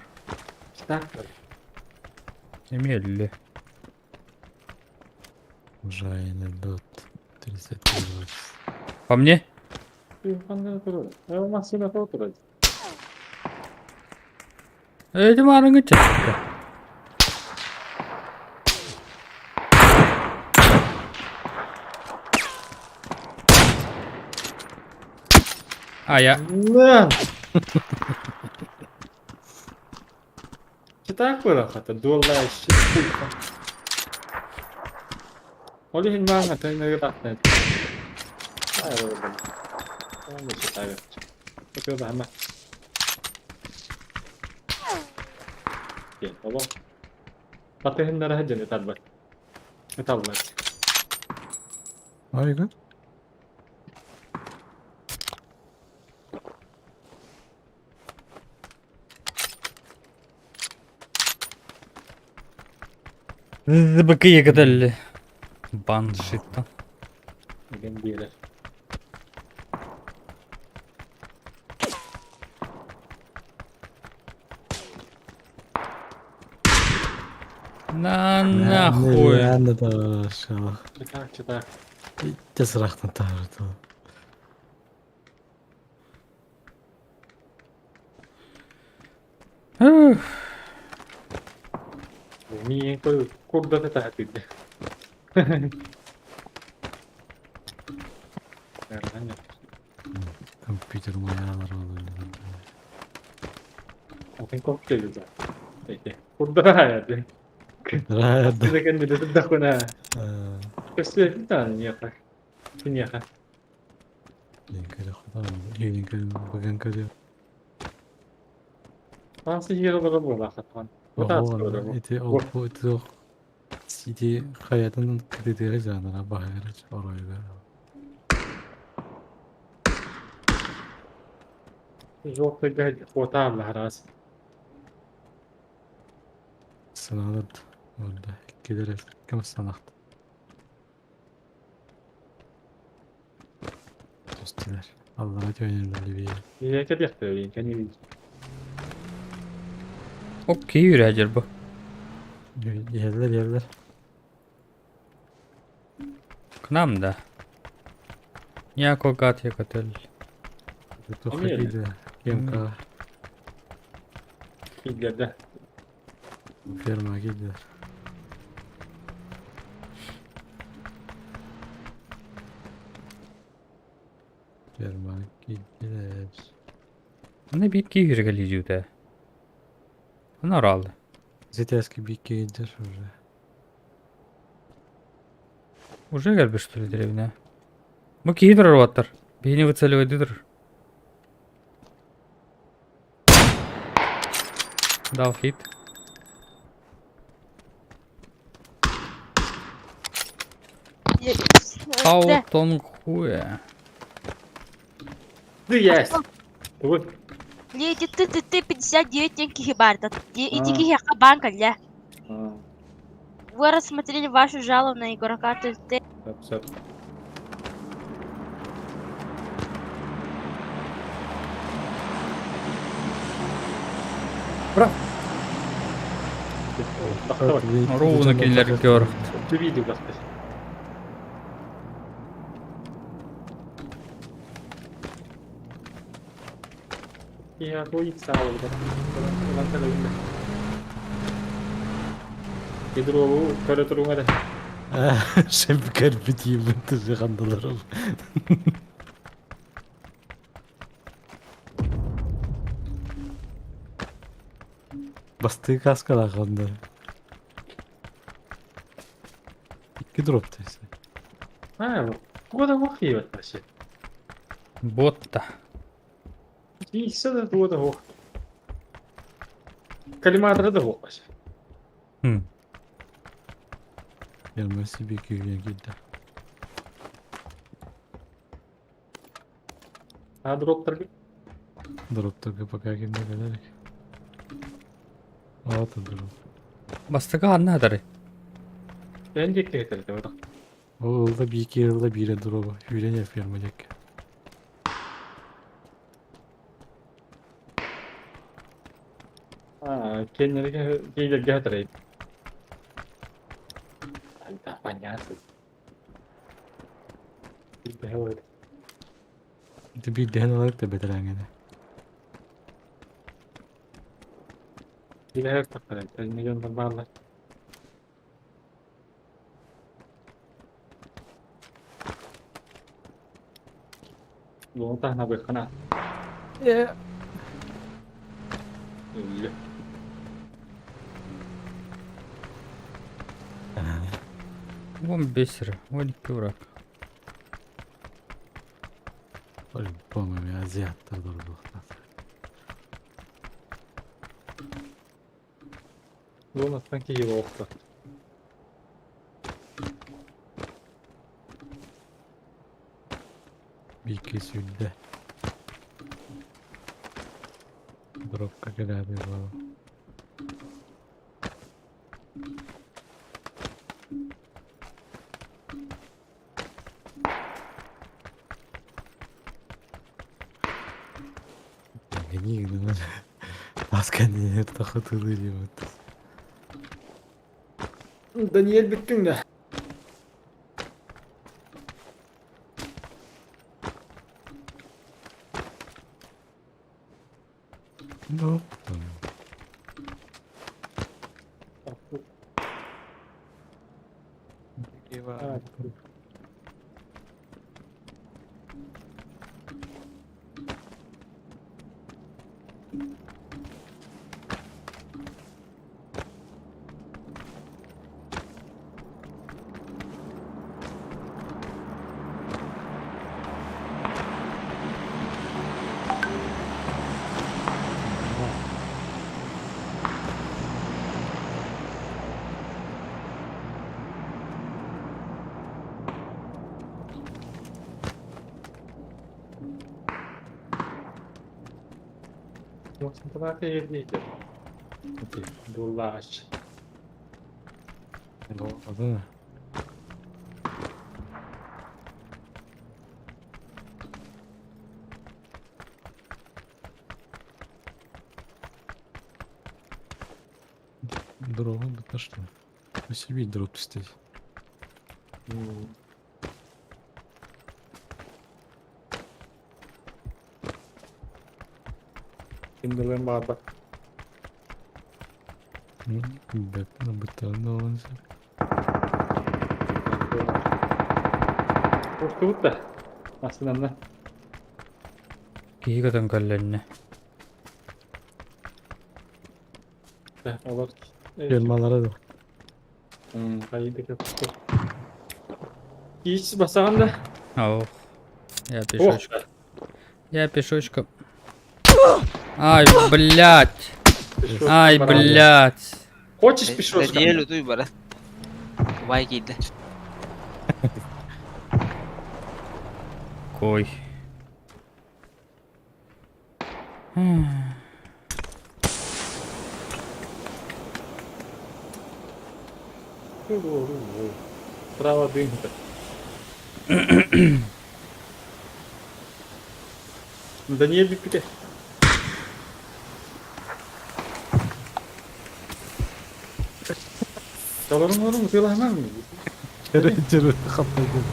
Speaker 1: Эмиэ өллө.
Speaker 3: Ужайный лед. 33.
Speaker 1: По мне?
Speaker 2: Массыына турар.
Speaker 1: Эти маарыҥы чэпчэки. Айа.
Speaker 2: Читак хата дуоллаа Ол иһин мааҥа тыҥныгы тахтан. Батыһыннара сылдьан ытарбат. Ыталлар.
Speaker 3: Айгын.
Speaker 1: Быкые кыталли. Баншита.
Speaker 2: Деген биэрэр.
Speaker 1: На нахуй.
Speaker 3: Реально да, шалах.
Speaker 2: Читак, читак.
Speaker 3: Тесрахтан таарты.
Speaker 1: Ух.
Speaker 2: Миин курдата таһатыйда.
Speaker 3: Компьютер маялар oldu.
Speaker 2: Атын коктейль да. Курдата хаятын.
Speaker 3: Рада.
Speaker 2: Кэнниле сырдахпына. Көстүө ньиэхэ. Киниэхэ.
Speaker 3: Линкер худан. Линкер баган көрү.
Speaker 2: Франция иһигэр олорор буолааххатаҕын.
Speaker 3: Ити ол ити ити хаятын кытытыгар жанра баһыгар оройугар.
Speaker 2: Жовтый хуотаалла хараас.
Speaker 3: Санаалар orada иккилер ким санахт. Түстүлэр. Аллара төнөлөр бии.
Speaker 2: Ийэкэ диэхтэр кэни
Speaker 1: Окей, үрээдьэр бу.
Speaker 3: Иһэллэр иһэллэр.
Speaker 1: К нам, да. Няко гад якотель.
Speaker 3: Туха киде. Кемка
Speaker 2: киллэрдэ.
Speaker 3: ферма киде. Ферма киделер.
Speaker 1: Аны биир киһи үргэлиидьүүтэ. Аны араалла.
Speaker 3: Зитяски бикке идешь уже.
Speaker 1: Уже кэлбит что ли деревня? Бу киһи турар уоттар. Биһини выцеливайды турар. Дал хит. Таутон хуя.
Speaker 2: Ты есть. Тугуй?
Speaker 6: Леди ты ты ты 59 диэн киһи баар да. Ити
Speaker 2: А.
Speaker 6: киһиэхэ баан кэллэ.
Speaker 2: А,
Speaker 6: Вы рассмотрели вашу жалобу на игрока ТТ.
Speaker 2: Сөп, сөп.
Speaker 1: Бра.
Speaker 2: Тахтабат.
Speaker 1: Ровно кинилэр көр.
Speaker 2: Видео тахтар. Я хуй стал. Кедрову көрө туруҥ эрэ.
Speaker 3: Шеп кэрбитиибин тыжыгандыларым. Бастыы каскалаах оннор. Икки дроп тайса.
Speaker 2: А, туга да суох диэбэт вообще.
Speaker 1: Ботта.
Speaker 2: Киирсэ да туга да суох. Коллиматора да суох вообще.
Speaker 3: Ярма себе күйген килде.
Speaker 2: А дроптарга
Speaker 3: Дроптарга пока кимде кэлэрик. Аата дроп.
Speaker 1: Бастакы ханна хатары?
Speaker 2: эн диэки этэрдэ бадах.
Speaker 3: Ол ылла биики ылла биирэ дроба. Үүрэн ферма диэкке.
Speaker 2: А, кеннерге кейлерге хатарай. Да, понятно. Билбэһэ
Speaker 3: Ити биирдэһэн ыларык да бэтэрээҥҥэ.
Speaker 2: Билэһэр таххарай. Миллион бааллар. Луон таһына быххана. Өллө.
Speaker 1: Вон бесер, вон враг.
Speaker 3: По-моему, азиаттар дорбуохтаах.
Speaker 2: Луон аттан киһи оохто.
Speaker 3: Биикки сүүрдэ. Дропка кэлээби буолла. Гони, Таскан тахытылы вот.
Speaker 2: Даниэль бүттүң да.
Speaker 3: Ну,
Speaker 2: А, Дуллаач.
Speaker 3: Адана. Дрова бит нашли. Себе дроп здесь.
Speaker 2: Киндерен баарбат.
Speaker 3: Бэп, ну бытан олонса.
Speaker 2: Устубут да. Асынанна.
Speaker 1: Киһи көтөн көллөннө.
Speaker 2: Да, олар.
Speaker 3: Фермалара да.
Speaker 2: Хайды көптөр. Кийс басаган да.
Speaker 1: Ох. Я
Speaker 2: Ох.
Speaker 1: пешочком. Я пешочком. Ай, блядь. Ай, блядь.
Speaker 2: Хочешь пешочком?
Speaker 8: Неделю туй бара. Убай киирдэ.
Speaker 1: Кой.
Speaker 2: Право дыҥ. Даниэль бүппүтэ. Толорун орун ытыалаһымаҥ.
Speaker 3: Дьөрү хаппайдым.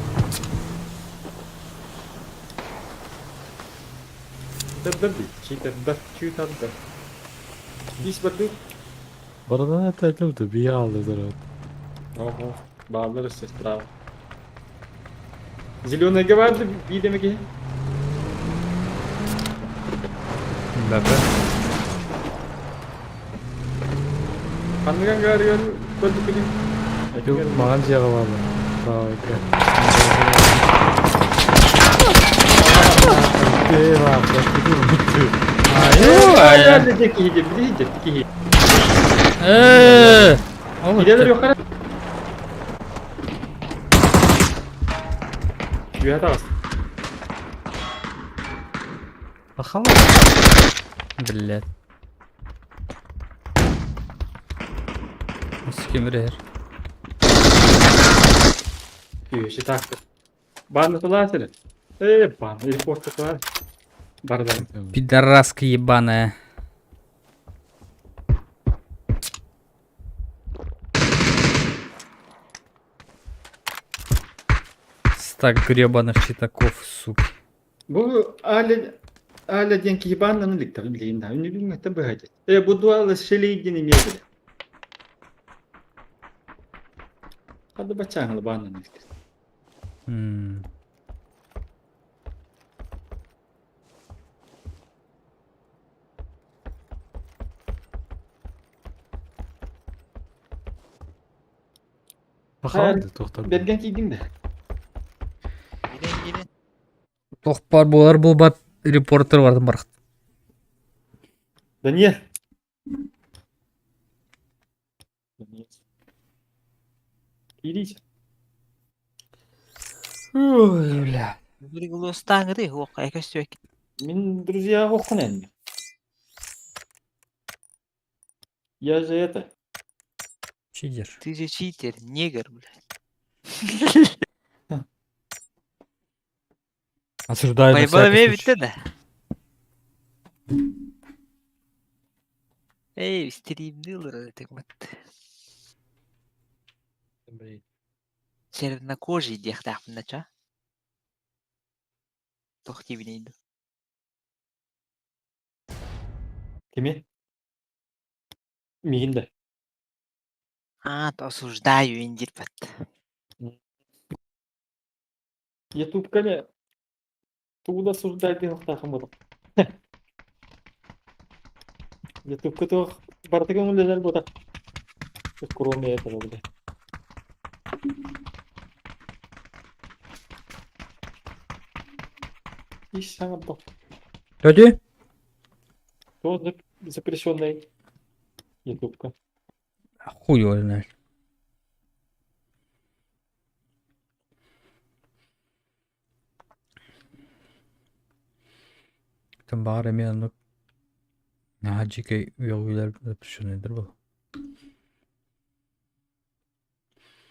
Speaker 2: Тардар дии. Чи тардар, чүү тардар. Ис барды.
Speaker 3: Барадан этэллэр да бии хааллылар.
Speaker 2: Ого, бааллар өссө справа. Зеленыйга барды бии деме киһи.
Speaker 1: Бэбэ.
Speaker 2: Ханныган гаарыгар көрдүкүнү?
Speaker 3: Маҕан дьиэҕэ бааллар. Право
Speaker 2: Киһи.
Speaker 1: Э, ол
Speaker 2: Gidelim yukarı. Үөһэ таҕыс.
Speaker 3: Ахал.
Speaker 1: Блядь. Ким ирэр?
Speaker 2: Үөһэ таахтыр. Баанна тулаа сирэ. Э, баан, репорт тулаа. Бардан.
Speaker 1: Пидораска ебаная. Стак гребаных читаков, суки.
Speaker 2: Бу Аля Аля диэн киһи бааннан иликтэр билигин да. Үнү билмэттэн быһа Э, бу дуалы шелейдин имеет. Хады бачааңылы бааннан иликтэр.
Speaker 3: Ахал тоқтар.
Speaker 2: Берген кийдиң да.
Speaker 8: Gidin gidin.
Speaker 1: Туох баар буолар буолбат репортер бардым барахт.
Speaker 2: Даниэль. Даниэль. Киирись.
Speaker 1: Ой, бля.
Speaker 8: Билигулустааңыры хуокка көстүөк.
Speaker 2: Мин друзья оххунэн. Я же это.
Speaker 1: Чидер.
Speaker 8: Ты же читер, негр, блядь.
Speaker 1: Осуждаю на
Speaker 8: Байбал
Speaker 1: всякий
Speaker 8: эмиэ
Speaker 1: случай.
Speaker 8: бүттэ да. Эй, стримди ылыр этик бат. Чернокожий диэхтаахпын ча. Туох диибинэй дуу.
Speaker 2: Кими? Миигин да.
Speaker 8: Аа, осуждаю индир бат.
Speaker 2: Ютубка тугу да осуждать диэхтаахын буолуох. Ютубка туох барыта көҥүллэнэр буолар. Кроме этого, бля. Ис саҥарбат.
Speaker 1: Люди?
Speaker 2: Туох запрещенный Ютубка.
Speaker 1: Хуй его знает. Там баар эмиэ оннук наһаа дьиикэй үөҕүүлэр запрещенныйдар буолуо.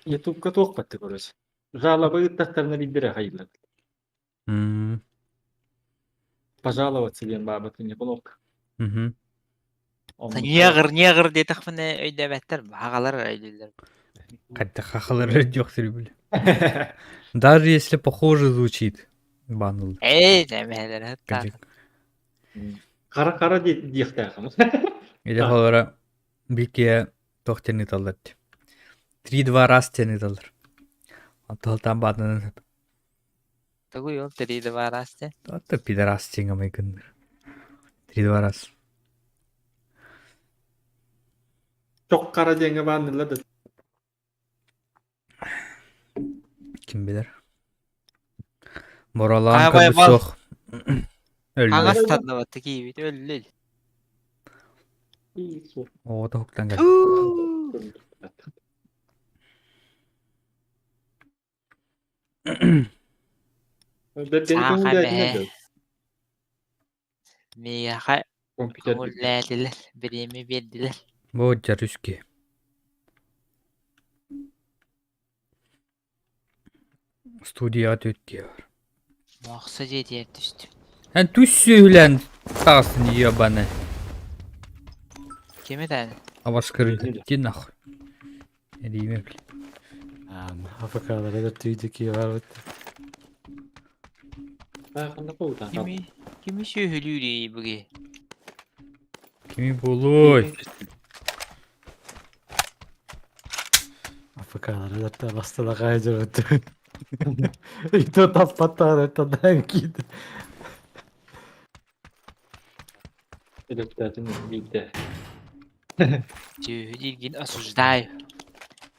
Speaker 2: Ютубка туох батты короче. Жалобы ыттахтарына билдире хайылар. Пожаловаться диэн баабатын не кнопка.
Speaker 8: Негр, негр диэтэхпинэ өйдөөбөттөр, баҕалар өйдүүллэр.
Speaker 1: Хотя хахалар өйдүөхтэр били. Даже если похоже звучит. Баныл.
Speaker 8: Эй, нэмэлэр хатта.
Speaker 2: Хара-хара диэхтээхим.
Speaker 1: Или холора бикие туох диэн ыыталлар дии. Три-два раз диэн ыыталлар. Оттон баатынан
Speaker 8: Тугуй ол три-два раз диэн?
Speaker 1: Ата пидорас диэҥ майгынныр. Три-два раз.
Speaker 2: Чох хара диэҥҥэ бааннылар да.
Speaker 1: Ким билэр. Боролаан
Speaker 8: Аа,
Speaker 1: көрбүт
Speaker 8: бай,
Speaker 1: суох. Өллө.
Speaker 8: Хаҥас танныбатта киибит өллүл.
Speaker 1: Оҕото уһуктан кэллэ.
Speaker 2: Бэргэни
Speaker 8: Сааха
Speaker 2: көҥүллээтинэр
Speaker 8: бээ.
Speaker 2: да.
Speaker 8: Миэхэ
Speaker 2: Компьютер
Speaker 8: Көҥүллээтилэр, бириэмэ биэрдилэр.
Speaker 1: Бу дьарүски. Студияҕа түөттиэ бар.
Speaker 8: Муохса дьиэтигэр түстүм.
Speaker 1: Эн түс сүөһүлээн таҕыстын ебаны.
Speaker 8: Кими даҕаны?
Speaker 1: Абаскырыйда. Иди нахуй. Эриимэ били.
Speaker 3: АФК-лара да түйдү барбыт.
Speaker 8: Кими, кими сүөһүлүүрүй буги?
Speaker 1: Кими буолуой?
Speaker 3: АФК-лара да бастала хаайдырбыт. И то таппаттаҕар тадаан киирdi.
Speaker 2: Өлөктөөтүн биирдэ.
Speaker 8: Сүөһү дииргин осуждаю.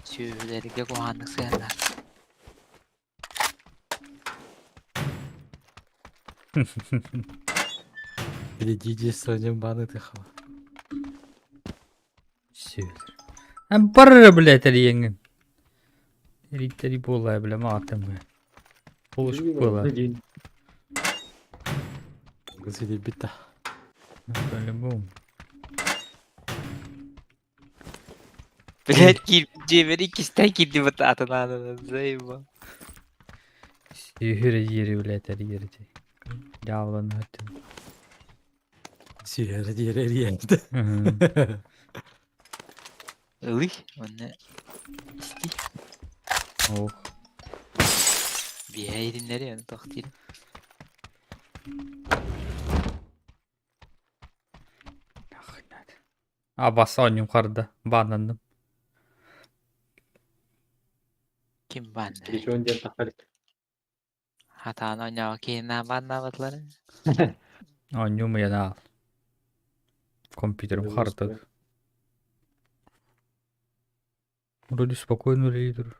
Speaker 8: Сүөһүлэргэ куһаҕаннык сыһыаннаах.
Speaker 3: Перейдите сегодня баны тыхала.
Speaker 1: Сүөһүлэр. Эн бар блядь эрийэҥҥин. Эрийтери буолаа бля маатым. Полуш буолаа.
Speaker 3: Сидит да.
Speaker 1: По-любому.
Speaker 8: Блядь, киир дьиэбэр иккистээн киирдим атын аанынан заебал.
Speaker 1: Сүһүр диэри блядь эрийэр дии. Дьааллан өттүн.
Speaker 3: Сиэри диэри эрийэнтэ.
Speaker 8: Ылый, уонна исти.
Speaker 1: Ох.
Speaker 8: Биһэ иһитиннэри ону туох диир.
Speaker 1: Абас оонньуум харда. Бааннанным.
Speaker 8: Ким бааннай?
Speaker 2: Телефон диэн таххар.
Speaker 8: Хатаан оонньоого киһинээх бааннаабатылар.
Speaker 1: Оонньуум ыйанаал. Компьютерым харда. Вроде спокойно үлэлии турар.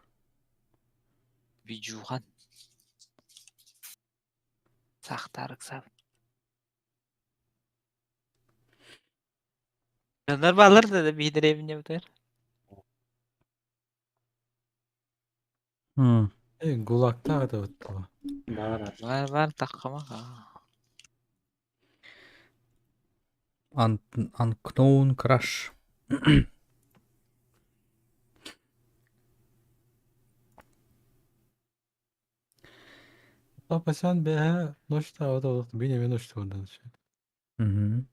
Speaker 8: Видюхан. Сахтарык сап. Дьоннор бааллар да биһи дэриэбинэбитигэр.
Speaker 3: Э, гулактаах это вот было.
Speaker 2: Баар
Speaker 8: Бар бар таххама.
Speaker 1: Unknown Crash.
Speaker 3: Папа сен бэһэ ночь-та вот бин эме ночь ондан
Speaker 1: Мгм.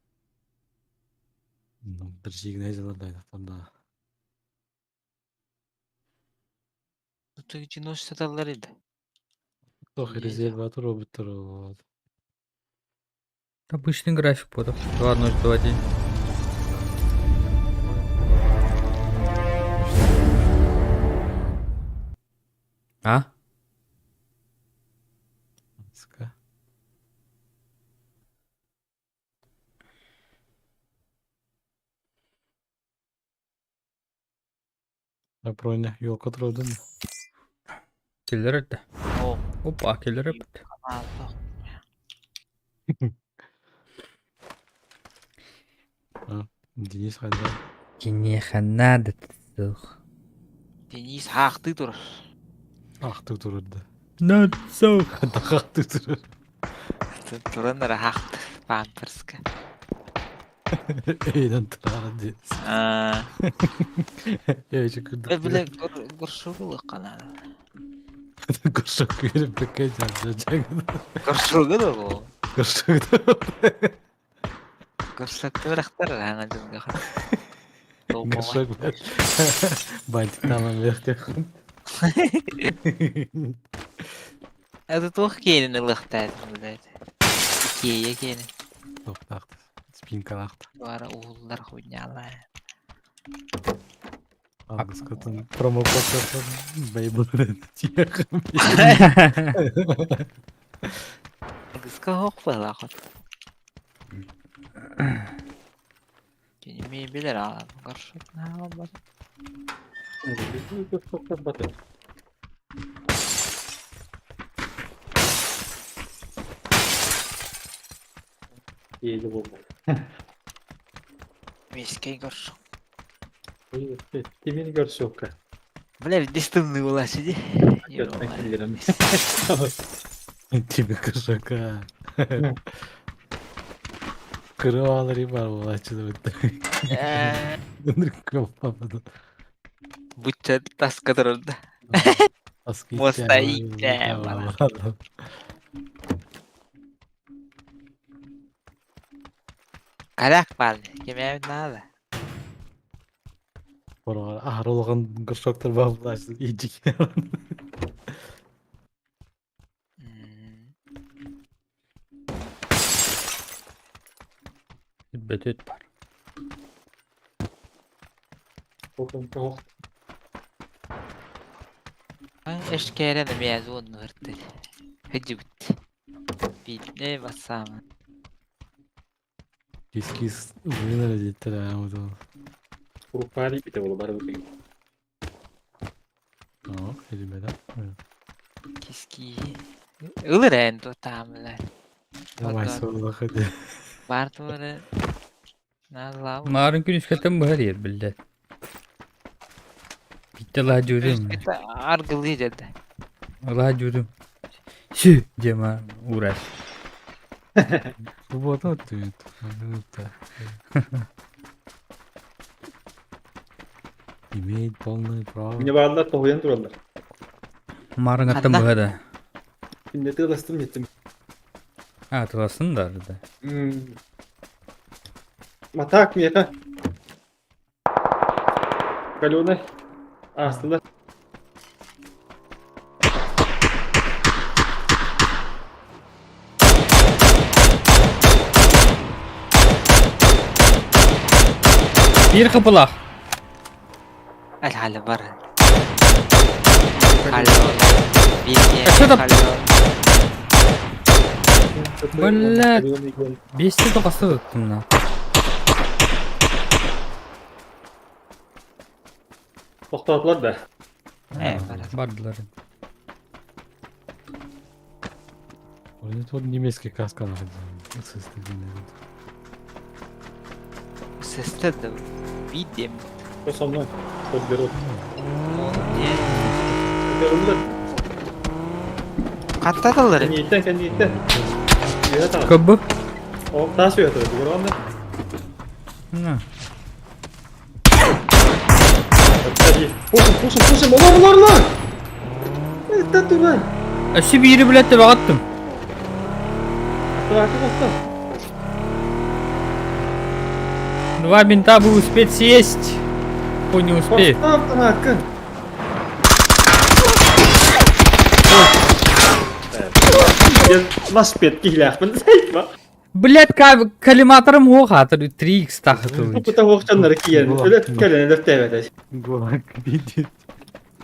Speaker 3: Ну, бір жылдар да.
Speaker 8: Тутугу ночь саталлар edi.
Speaker 3: Тох резерватор роботтар болады.
Speaker 1: Обычный график подав. 2.021. А?
Speaker 3: Ска. Броня елка труден.
Speaker 1: Киллер это.
Speaker 8: О,
Speaker 1: Опа, киллер это.
Speaker 3: Денис хайда.
Speaker 1: Кинеха надо сух.
Speaker 8: Денис хаахтыы турар.
Speaker 3: Ахты турурду.
Speaker 1: Надо сух.
Speaker 3: Ахты турur.
Speaker 8: Туран эрэ хаахты памперска.
Speaker 3: Эйден турар Денис.
Speaker 8: Аа,
Speaker 3: Ээчи
Speaker 8: Э, бile горшогу канада.
Speaker 3: Горшок берип бекке жа
Speaker 8: Горшогу да бу.
Speaker 3: Горшок.
Speaker 8: Горшокты бырахтар аҥа дьылга.
Speaker 3: Горшок. Бантик тамам верте.
Speaker 8: Это туох киэнин ылыахтаатын блядь. Икея киэнин.
Speaker 3: Топтакты. Спинкалакты.
Speaker 8: Бара ууллар хуйнялар.
Speaker 3: Алгыскатын промокод бейбл тиэх.
Speaker 8: Алгыска хоох быһалаах. Кини мебелер аҕа горшок наһаа бар.
Speaker 2: Иэли буолбут.
Speaker 8: Мискэй горшок.
Speaker 2: Тимир горшокка.
Speaker 8: Бля, здесь тымныы буолааччы дии.
Speaker 2: Киллерем.
Speaker 3: Тебе горшока. Кыры бар буолааччылар
Speaker 8: Бучча таска турарда. Муоста ииттэ бала. Карак баар, кимээбит наада.
Speaker 3: Аһар улахан горшоктор баар буолааччылар иичик.
Speaker 1: Бөтүт бар.
Speaker 8: Эшкээрэн эмиэ уонна ыртыр. Хыдьыбыт. Биитне бассаама.
Speaker 3: Кис-кис уйунар диэттэр аа вот.
Speaker 2: Уруккаары иппитэ буолу бары бытыгын.
Speaker 3: Оо, илимедэ.
Speaker 8: Кис-киһи. Ылыр эн туотаамылар.
Speaker 3: Давай соллаха де.
Speaker 8: Бар туары. Нааллаабыт.
Speaker 1: Маарын күнүскэттэн быһа диэр биллэ. Биттэ лаа дьуурум.
Speaker 8: Аргылыы деді.
Speaker 1: Лаа дьуурум. Сü диэма уурас.
Speaker 3: Суббота түт. Имеет полное право.
Speaker 2: Мне бааллар тоһуйан тураллар.
Speaker 1: Маарыҥаттан быһа да.
Speaker 2: Инне тыаластым еттим.
Speaker 1: А, тыласын да да.
Speaker 2: Матак миэхэ. Каленый. Аастылар.
Speaker 1: Биир кыпылах.
Speaker 8: Алхалы бар. Алло.
Speaker 1: Блядь. Бесте тоқасы ыттым на.
Speaker 2: Тохтоотулар да.
Speaker 8: Э, барар.
Speaker 1: Бардылар.
Speaker 3: Вроде тут немецкий каска
Speaker 8: Сестер да видим.
Speaker 2: Кто со мной? Тот берут.
Speaker 8: Не. Хаттаталар.
Speaker 2: Кэннииттэн, кэннииттэн. Үөһэ таҕыс.
Speaker 1: Көббу.
Speaker 2: О, таас үөһэ турар, бугураҕын да.
Speaker 1: На.
Speaker 2: Пушим, пушим, пушим, олор, олор, олор! Это турар.
Speaker 1: Өссө биири билет деп ағаттым.
Speaker 2: Атты, атты.
Speaker 1: Два бинта бы успеть съесть. Хуй не успеет.
Speaker 2: Поставь, Ласпет киһилээхпин сайма.
Speaker 1: Блять, коллиматорым уох атыр 3x тахытылыч.
Speaker 2: Кута хуохчаннары киэн, өлөт кэлэн өлөртөөбөтө.
Speaker 3: Гулаг видит.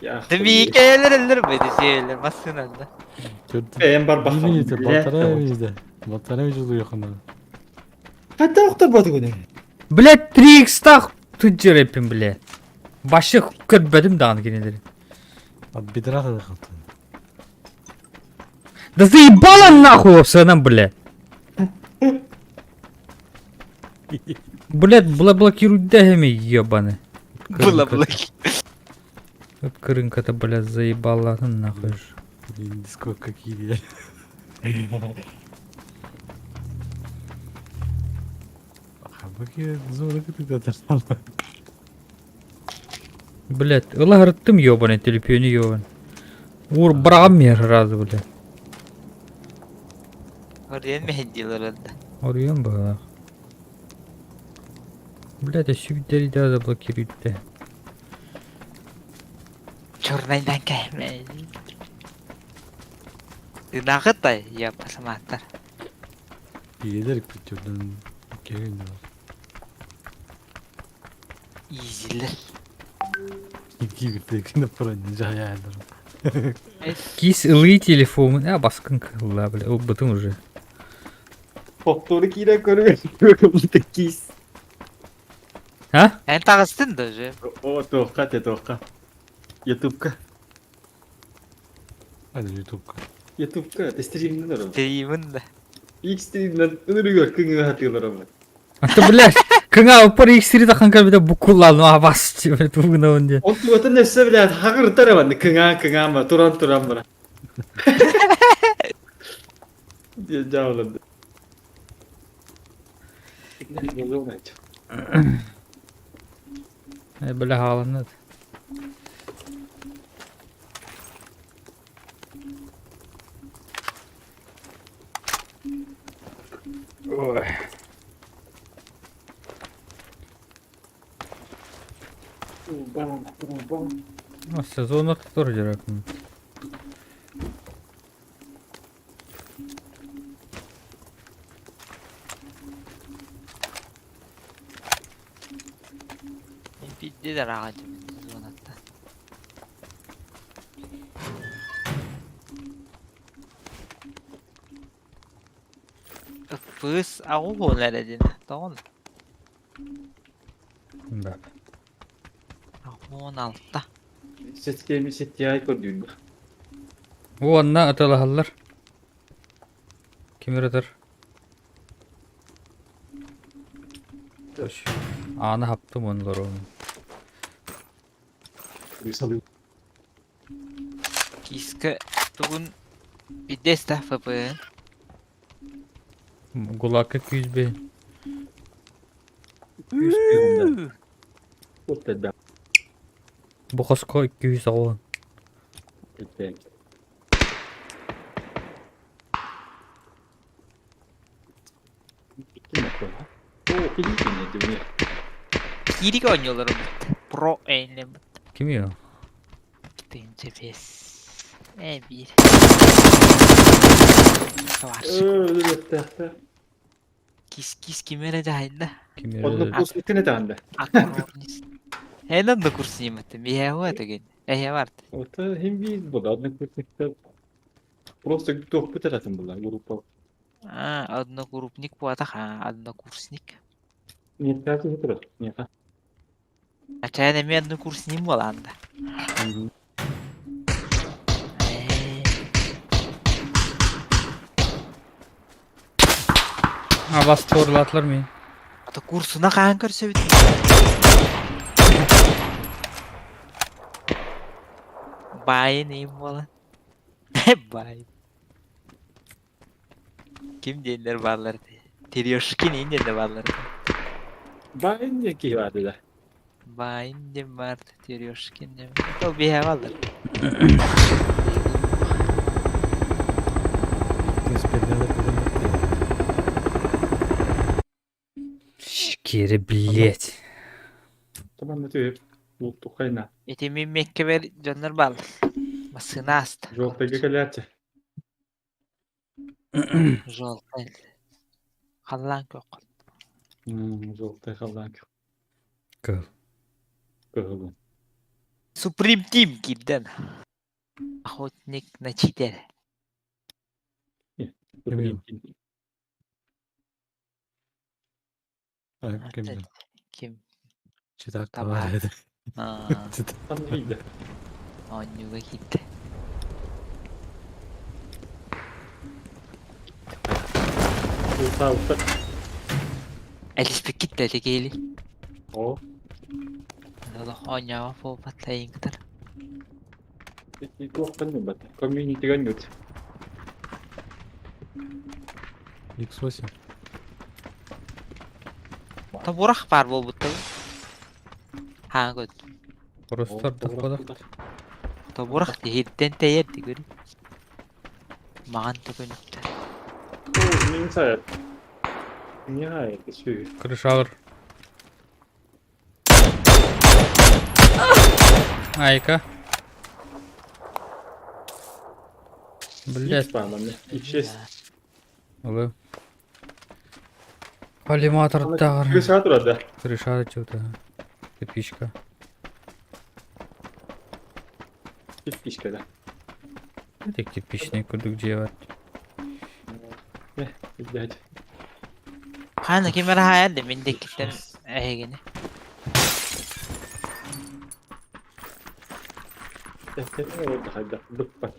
Speaker 8: Микелер эллер беди сиэлер массыналда.
Speaker 2: Эм бар баха.
Speaker 3: Видите, полтора видите. Полтора видите уехала.
Speaker 2: Хатта охтор боду күнү.
Speaker 1: Блять, 3x тах түджереппин, блять. Башы көрбөдүм даҕаны кинилери.
Speaker 3: От бедра тогда халтын.
Speaker 1: Да заебала нахуй сынан, блядь. Блядь, бла блокируй дэми, ебаный.
Speaker 8: Была блок.
Speaker 1: Вот крынка-то, блядь, заебала нахуй. ж.
Speaker 3: Блин, сколько какие. Хабаки зона ты это
Speaker 1: Блядь, ыла ебаный, телепиони ебаный. Ур брагам мер разу, блядь.
Speaker 8: Орден мехендилер элде.
Speaker 1: Оруйан баҕа. Блядь, өссө да заблокируйте.
Speaker 8: Чернайдан кәмә. Нагытай я пасаматтар.
Speaker 3: Иелер күтүрдөн келген
Speaker 8: Изилер.
Speaker 3: Кибердекини броня жаяйлар.
Speaker 1: Кис ылыы телефон. А, баскын кылла, бля. Ол бытын уже.
Speaker 2: Тохтору киирэн көрүгэр кис.
Speaker 1: А?
Speaker 8: Эн тагыстын да уже.
Speaker 2: О, туохха те туохха. Ютубка.
Speaker 3: Hadi YouTube'ка.
Speaker 2: Ютубка стримнен орон.
Speaker 8: Стримин да.
Speaker 2: Ик стримнен ынырыгөр кыңы хатыылар омат.
Speaker 1: А то, блядь, кыңа упар иксири тахан калбита букулла, ну а бас, блядь, тугуна он де.
Speaker 2: Ол тугатын өссө блядь хагыртар оман кыңа кыңа ма туран туран бара. Дие жааланды.
Speaker 1: Бля хааланна. Ой. Сезон тоже директ.
Speaker 8: Биирдэ да араҕа зонаттан. Ыппыыс аҕуһуон эрэ дин. Тоҕон?
Speaker 1: Да.
Speaker 8: 16.
Speaker 2: Сетке сетке көрдүүр.
Speaker 1: Уонна атылаһаллар. Ким ырытар? Ааны хаптым уонна олоруом.
Speaker 8: Киска тугун бидэс да ФПН.
Speaker 1: Гулакка күүс бэйин.
Speaker 2: Күүс бэйин.
Speaker 1: Бу хоско 290.
Speaker 8: Киирик оонньуулар Про эйнлэммит.
Speaker 1: Ким ее?
Speaker 8: Тыынча бес. Э биир. Сварщик. Кис кис ким эрэ дьаһайда.
Speaker 1: Ким эрэ?
Speaker 2: Онно курс иккин этаанда.
Speaker 8: Аккорднист. Эн онно курсниммыттым. Биһээхуа тегин. Эһэ барт.
Speaker 2: Ота хим биир була одна курсникта просто туохпут эратын була группа.
Speaker 8: А, одногруппник буолбатах, а, однокурсник.
Speaker 2: Нет, как это? Нет.
Speaker 8: А чайна эмиэ однокурсник буолаанда.
Speaker 1: А вас туорлаатылар ми?
Speaker 8: Ата курсуна хаан көрсөбүт. Баайын иим буолан. Баайын. Ким диэннэр бааллар этэй? Терешкин иин диэннэр бааллар этэ.
Speaker 2: Баайын диэн киһи баар да.
Speaker 8: Баайын диэн баар, Терешкин диэн. Ол биһээ бааллар.
Speaker 1: Кири, блять.
Speaker 2: Таман өтө бултухайна.
Speaker 8: Ити мин меккебер дьоннор бааллар. Массыына ааста.
Speaker 2: Жолтайга кэлээччи.
Speaker 8: Желтай. Халлаан көх.
Speaker 2: Желтай халлаан көх.
Speaker 1: Кыһыл.
Speaker 2: Кыһыл.
Speaker 8: Supreme Team киирдэн. Охотник на читер.
Speaker 3: Supreme Team. Ким?
Speaker 8: Ким?
Speaker 3: Читак
Speaker 8: Табаар.
Speaker 3: табаар.
Speaker 8: Аа,
Speaker 2: Анда
Speaker 8: оонньууга киирдэ.
Speaker 2: Улта
Speaker 8: Элиспиккит да тигиэли.
Speaker 2: О.
Speaker 8: Олох оонньообот буолбат лайыҥкытар.
Speaker 2: Туохтан ньурбат. Комьюнитиган ньут.
Speaker 3: X8.
Speaker 8: Тобурах баар буолбуттар. Хаан көт.
Speaker 1: Орустар тахпадах.
Speaker 8: Тобурах тиһирдэн тэйэр дигүр. Маҕан төкөнүктэр.
Speaker 2: Мин сайат. Не это сүй.
Speaker 1: Крышалар. Айка. Блять.
Speaker 2: X6.
Speaker 1: Улы. Коллиматор тағыр.
Speaker 2: Крыша турады.
Speaker 1: Крыша что-то. Кирпичка.
Speaker 2: Кирпичка да.
Speaker 1: Это кирпичный кудук делать.
Speaker 2: Блять.
Speaker 8: Хаана ким эрэ хаайар да мин диэкиттэн эһигини.
Speaker 2: Быппат.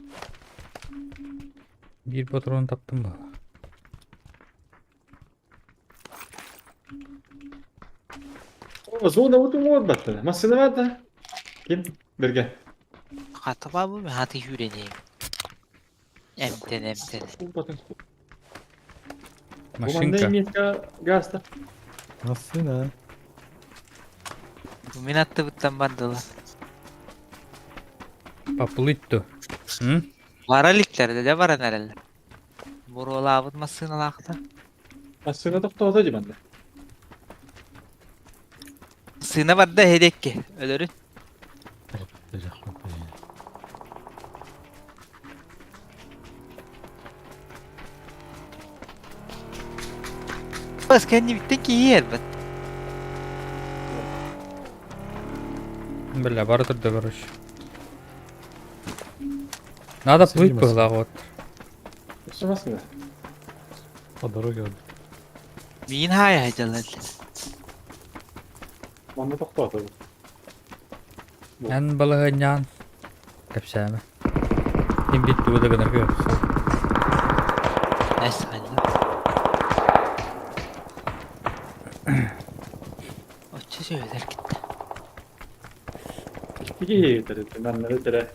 Speaker 1: Bir патрон таптым ба.
Speaker 2: О, зона вот уҥуор баттана. Массыына бар да. Ким? Берген.
Speaker 8: Хатыба бу хаты хүренейм. Эмтен эмтен.
Speaker 2: Бу
Speaker 1: Машинка.
Speaker 2: метка гаста.
Speaker 3: Массыына.
Speaker 8: Мин аттыбыттан бардылар.
Speaker 1: Поплыть то. М?
Speaker 8: Бара иликтэр да баран эрэллэр. Буруолаабыт массыыналаахтар.
Speaker 2: Массыына тохтоото дии манна.
Speaker 8: Массыына барда эһэдиэкки. Өлөрүн. Бас кэннибиттэн киһи элбэт.
Speaker 1: Бля, бары турда, короче. Надо плыть было, вот.
Speaker 2: Что массыына?
Speaker 3: По дороге.
Speaker 8: Миин хаайа дьалал.
Speaker 2: Манна тохтоото.
Speaker 1: Эн балаһыанньаан кэпсээмэ. Ким бит тугу да гынарга
Speaker 8: Эс ханна. Оччо сүөлэр китте.
Speaker 2: Икки маннары тирэ.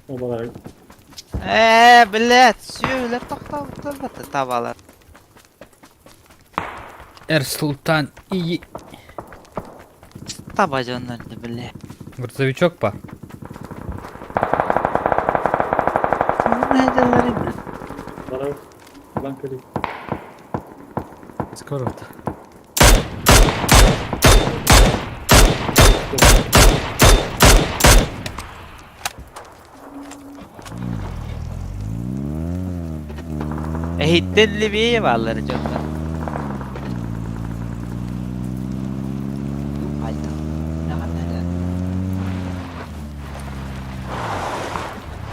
Speaker 2: Обалар
Speaker 8: Ээ, блядь, сүөлэр тохтообуттар бата табалар.
Speaker 1: Эр Султан и
Speaker 8: Таба дьоннорду, бля.
Speaker 1: Грузовичок па.
Speaker 8: Найдалары, бля.
Speaker 2: Барар. Lan көрүй.
Speaker 3: Скоро.
Speaker 8: Эһиттэн левее бааллар дьоннор.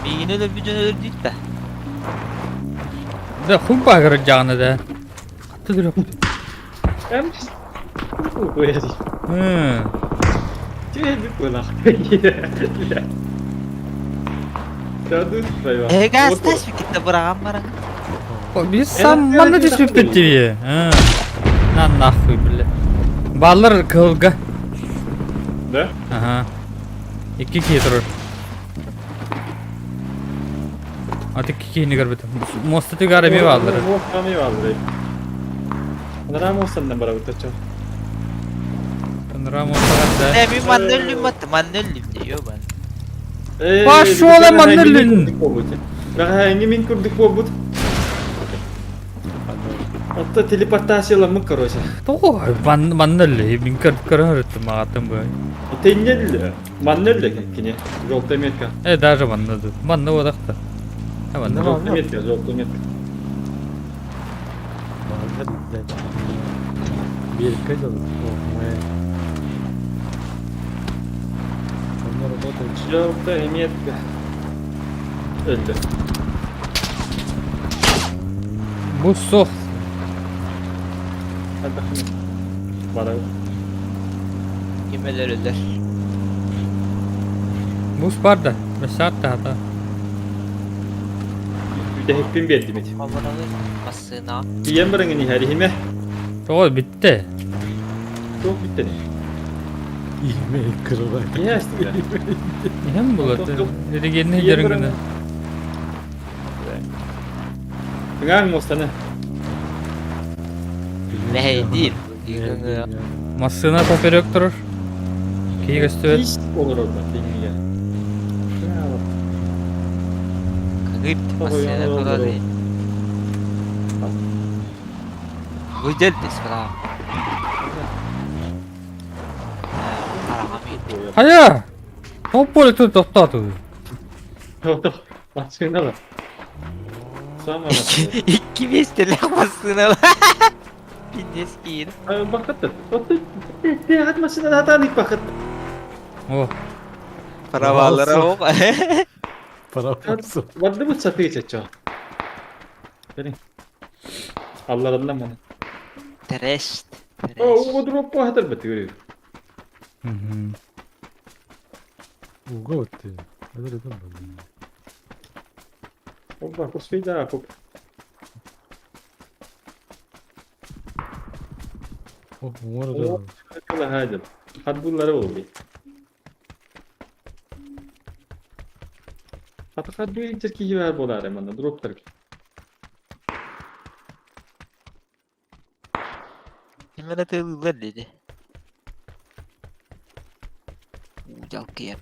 Speaker 8: Миигин өлөрбүт дьон өлөрдүүт да.
Speaker 1: Да хуй баагырдьаҕына да. Хатта дүрөк.
Speaker 2: Эм Хуя.
Speaker 8: Эһиги астас китта быраҕан баран.
Speaker 1: Biz сам манна түспүппүт дии. На нахуй, бля. Баллар кылга.
Speaker 2: Да?
Speaker 1: Ага. Икки киһи турар. Ат икки киһини көрбүтүм. Муоста түгэр эмиэ бааллар.
Speaker 2: Муоста эмиэ бааллар. Анараа муостаннан барабыт оччо.
Speaker 1: Анараа муостаҕар да.
Speaker 8: Не, мин манна өллүм батты, манна өллүм диё бан.
Speaker 1: Пошел манна өллүн!
Speaker 2: Бэҕэһээҥҥи мин курдук буолбут. Отто телепортацияламмыт короче.
Speaker 1: Тоҕо манна өллү? Мин көрөн өрүттүм маҕаттым бу.
Speaker 2: Тенне өллү. Манна өллү кини. Желтая метка.
Speaker 1: Э, даже манна ду. Манна буолахта. Э, манна.
Speaker 2: Желтая метка, желтая метка.
Speaker 3: Берекке делать. О, мы... Он работает.
Speaker 2: Желтая метка. Өллү.
Speaker 1: Бу суох.
Speaker 2: Бара.
Speaker 8: Ким өлөр өлөр.
Speaker 1: Бус бар да. Бесаат да хата.
Speaker 2: Бүтэһикпин биэрдим ити.
Speaker 8: Хомунабын массыына.
Speaker 2: Тиийэн бараҥын иһэр иһимэ.
Speaker 1: Тоҕо бүттэ.
Speaker 2: Туох бүттэ?
Speaker 3: Иһимэ кырылай.
Speaker 2: Иһэ астыга.
Speaker 1: Иһэн булат. Регенне дьөрүҥүнэ.
Speaker 2: Тыҥааҥ муостаны.
Speaker 8: Мэһэйдиир.
Speaker 1: Массыына поперек турар. Киһи көстүбэт.
Speaker 2: Ис олорор да тиҥҥэ.
Speaker 8: Кыгыт массыына турар. Выделитесь, бра.
Speaker 1: Хайа! Топ поле тут тохтооту.
Speaker 2: Массыыналар. Самая массыына.
Speaker 8: Икки миэстэлээх массыыналар. Пиздец киин.
Speaker 2: Бакыт. Тиэхат массыына хатаан бакыт.
Speaker 1: О,
Speaker 8: Правалара ох.
Speaker 3: Паровоз.
Speaker 2: Барды сатыы чачо. Бери. Алларынан маны.
Speaker 8: Трэш.
Speaker 2: О, уго дроп хатар бит көрү.
Speaker 1: Мгм.
Speaker 3: Уго ты. Это там был.
Speaker 2: Опа, куспейда, поп.
Speaker 3: О, море.
Speaker 2: Хадыл. Хадбуллары болду. Хата хадбу интерки бар болар мана дроптар.
Speaker 8: Ким эрэ тыалыыллар диэти. Уу дьалкыйар.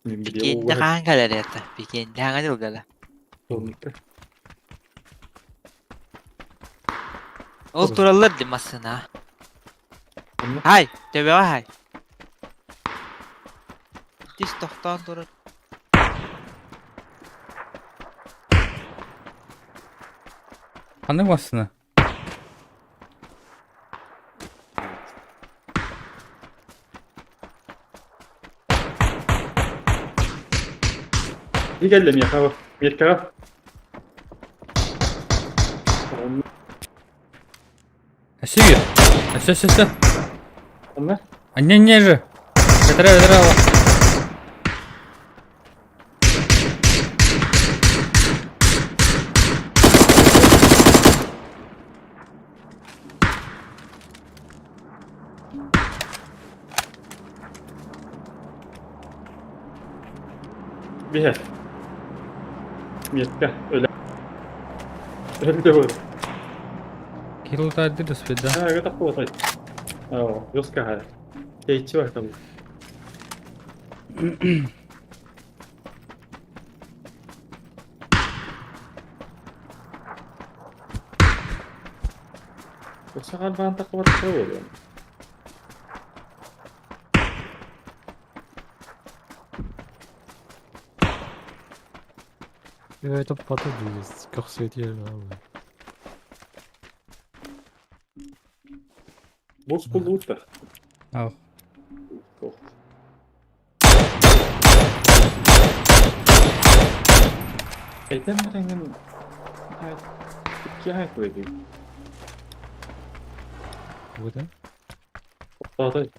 Speaker 8: Пикиэннэ хаһан кэлэр это? Пикиэннэ хаҥа дьылгала. Ол тураллар дии массыына. Хай, төбөҕө хай. Тис тохтоон турар.
Speaker 1: Ханнык массыына?
Speaker 2: И кэллэ миэхэ миэккэҕэ.
Speaker 1: Өссө Өссө өссө өссө.
Speaker 2: Онно?
Speaker 1: Анне не же. Бэтэрэ бэтэрэ
Speaker 2: Биһэр. Миэккэ өлө. Өлдө бу.
Speaker 1: Кирилл тардыр успеда.
Speaker 2: А, это хватай. О, жестко. Эй, чего там? Өссө халбаан таххыбатта буолуо.
Speaker 3: Топпото дии, көхсүөтүөр
Speaker 2: Бус кулуутта.
Speaker 1: Ау.
Speaker 2: Этэн бараҥҥын икки аһай куйдуй.
Speaker 3: Бута?
Speaker 2: Тохтоотой.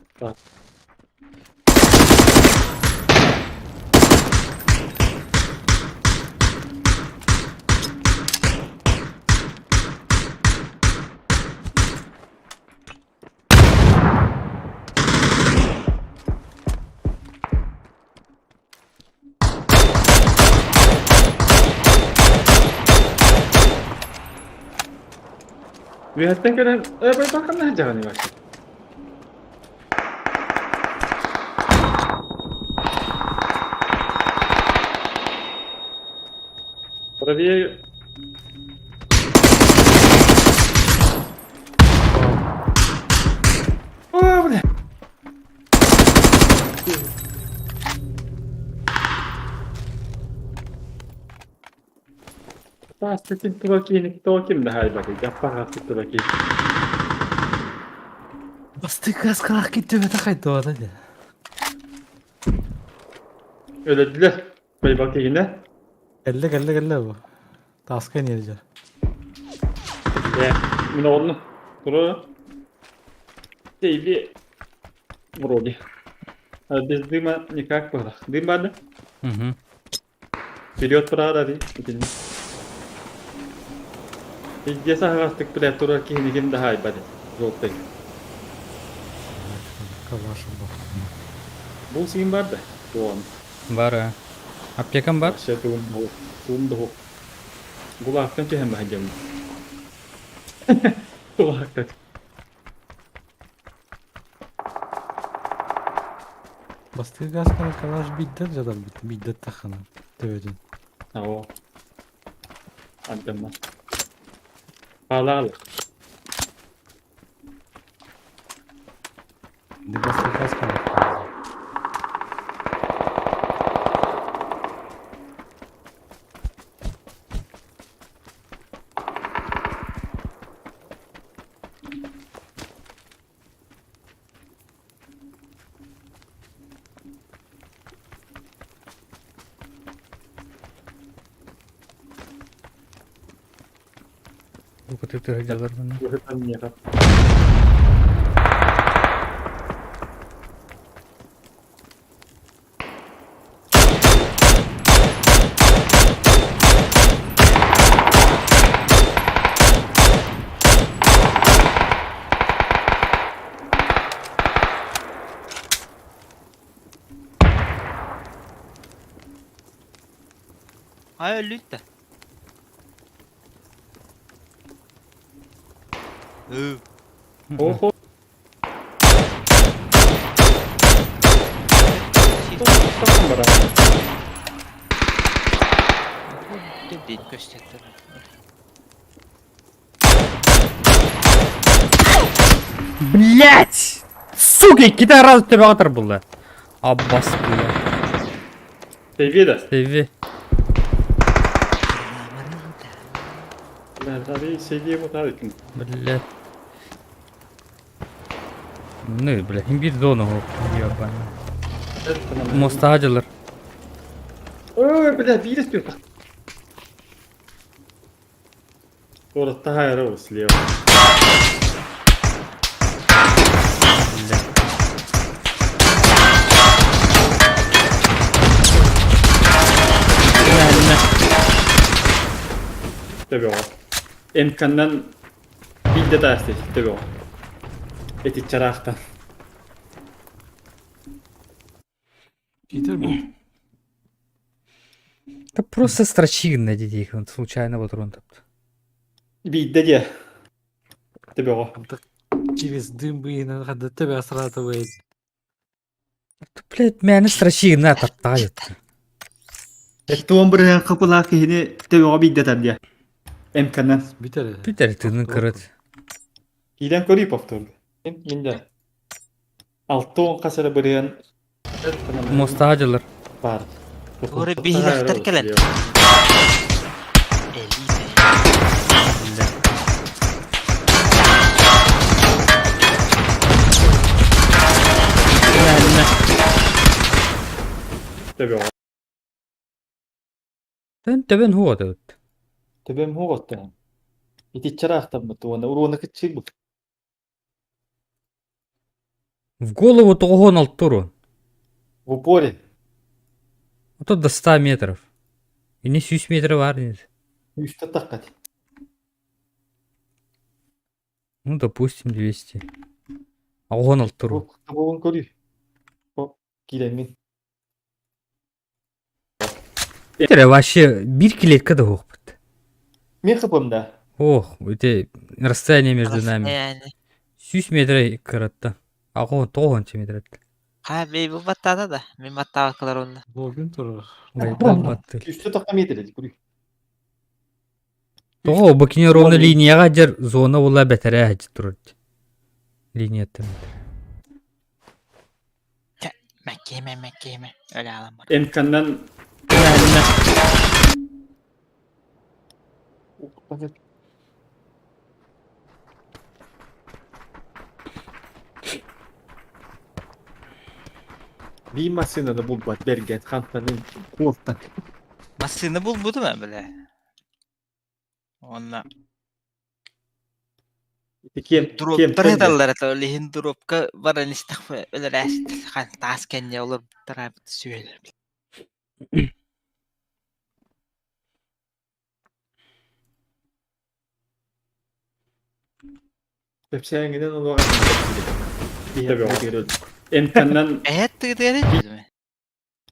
Speaker 2: Үөһэттэн кэлэн ээ байбакканна сылдьаҕын Иваша. Правее О, бля! Таас тула киһини тоҕо ким да хаайбатый, дьаппаҕа тула киһи.
Speaker 3: Бастык каскалаах киттибэтэ хайдыбата дии.
Speaker 2: Өлөрдүлэр. Байбал киһинэ.
Speaker 3: Кэллэ кэллэ кэллэ бу. Тааска нельзя.
Speaker 2: Э, мин оҕонну. Тура. Или вроде. А без дыма никак было. Дым бар да?
Speaker 1: Угу.
Speaker 2: Вперед право ди. Итинни. Везде саһаҕастык билэ турар киһини ким да хаайбат. Желтый.
Speaker 3: Калаш бу.
Speaker 2: Бул сиин бар да? Туон.
Speaker 1: Бар э. Аптекам бар?
Speaker 2: Вообще туун доху. Туун доху. Гулаактан түһэн баһадьым. Гулаактан.
Speaker 3: Бастык каскана калаш биддер жатар бит. Биддер тахана. Төбөтүн.
Speaker 2: Ао. Антемма. Палал.
Speaker 3: Ди бастык каскана.
Speaker 1: Бу көтүтү сылдьаллар манна.
Speaker 2: Быһытан миэхэ.
Speaker 8: Ай өллүт да. Ыы.
Speaker 2: Охо.
Speaker 8: Диэн көстөттөр.
Speaker 1: Блять! Сука, иккитэ раз төбөҕө тарбылла. Аббас бля.
Speaker 2: Тэви да.
Speaker 1: Тэви. Блять. Ну, бля, биир зона ёбаный. Мостаға дьылыр.
Speaker 2: Ой, бля, биир түр. Туораттаһа эрэ слева. Төбөҕө. МК-нан биирдэ таасты төбөҕө. Эти чараахтан.
Speaker 3: Питер был.
Speaker 1: Да просто строчигн дии он случайно патрон тапты.
Speaker 2: Биирдэ диэ. Төбөҕө.
Speaker 3: Через дым быйынан хадда төбө асратывает.
Speaker 1: Блядь, мээнэ строчигна таптаҕа
Speaker 2: Туон бырыһан хапылаах киһини төбөҕө биирдэ тар диэ. МК-нан.
Speaker 3: Бүтэр.
Speaker 1: Бүтэр тыынын кырыт.
Speaker 2: Киирэн көрүү повторга. Мин да. 60 хас эрэ бырыһан
Speaker 1: Мостаҕа дьылыр.
Speaker 2: баар.
Speaker 8: Туора биһилэхтэр кэлэн. Элита.
Speaker 2: Төбөҕө.
Speaker 1: Тэн төбөн хуотут.
Speaker 2: Төбөм хуоттан. Итиччэраахтаммыт уонна уруона кытчыйбыт.
Speaker 1: В голову тоҕуһуон алтурун.
Speaker 2: В упоре.
Speaker 1: Ото до 100 метров. Ини 100 метр бар нет.
Speaker 2: Үстэ таххат.
Speaker 1: Ну, допустим, 200. Аҕуһуон алтурун.
Speaker 2: Табуун көрүү. Киирэммин.
Speaker 1: Эрэ вообще биир клетка да уохпут.
Speaker 2: Мин хапым да.
Speaker 1: Ох, это расстояние между нами.
Speaker 8: Расстояние.
Speaker 1: 100 метр кыратта. Аҕуһуон тоҕуһуонча метр.
Speaker 8: Ха, би бу баттаата да. Мин баттаабаккалар онно.
Speaker 3: Логин турар.
Speaker 1: Байбал баттыл.
Speaker 2: Үстэ тахха метр көрүү.
Speaker 1: Тоҕо бу кини ровно линияҕа дьэр зона була бэтэрээ сылдьа турар. Линияттан.
Speaker 8: Мэккиэмэ, мэккиэмэ. Өлө аалан бар.
Speaker 2: МК-нан Биир массыынаны булбат бэргэн хантанын куортан.
Speaker 8: Массыына булбутум ээ бile. Уонна
Speaker 2: Ити киэм
Speaker 8: дроптар
Speaker 2: киэмтэн
Speaker 8: ыталлар этэ ол иһин дропка баран истэхпэ өлөрөөстөр хан таас кэннэ олорбуттара сүөлэр.
Speaker 2: Кэпсээҥҥинэн олоҕо МК-нан
Speaker 8: Эһэт тыытыгар этилме.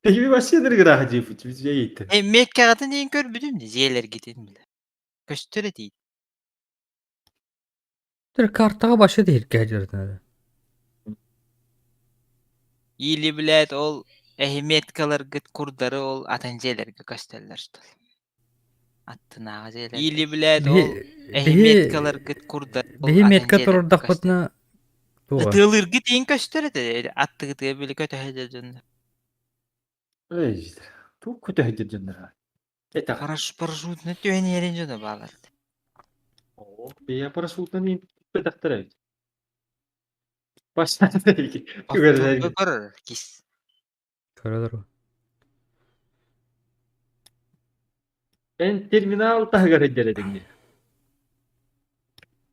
Speaker 2: Тэһиби вообще дыргыраха дьиэппит дьиэйиттэн.
Speaker 8: Э Меккаҕытын иин көрбүтүм дии дьиэлэргитин билэ. Көстөр этиит.
Speaker 1: Тэр картаҕа вообще тэһиргэ дьарытынады.
Speaker 8: Или блядь ол эһи меткаларгыт курдары ол атын дьиэлэргэ көстөллөр что ли. Аттынааҕы дьиэлэргэ. Или блядь ол эһи меткаларгыт курдары ол
Speaker 1: Биһи
Speaker 8: атын
Speaker 1: метка
Speaker 8: дьиэлэргэ
Speaker 1: турурдахпытына
Speaker 8: көстөллөр.
Speaker 1: туга?
Speaker 8: Ытыалыыргыт иин көстөр этэ аттыгытыгар били көтөһө дьоннор.
Speaker 2: Эй, туох көтөһүдэр дьоннор. Это
Speaker 8: Парашютна түһэн иһэрин дьоно баалар.
Speaker 2: Бэйэ парашютынан ииппэтэхтэр эбит. Бастаан
Speaker 8: Көрөр кис.
Speaker 1: Көрөлөр.
Speaker 2: Эн терминал таһыгар эдэр этиҥ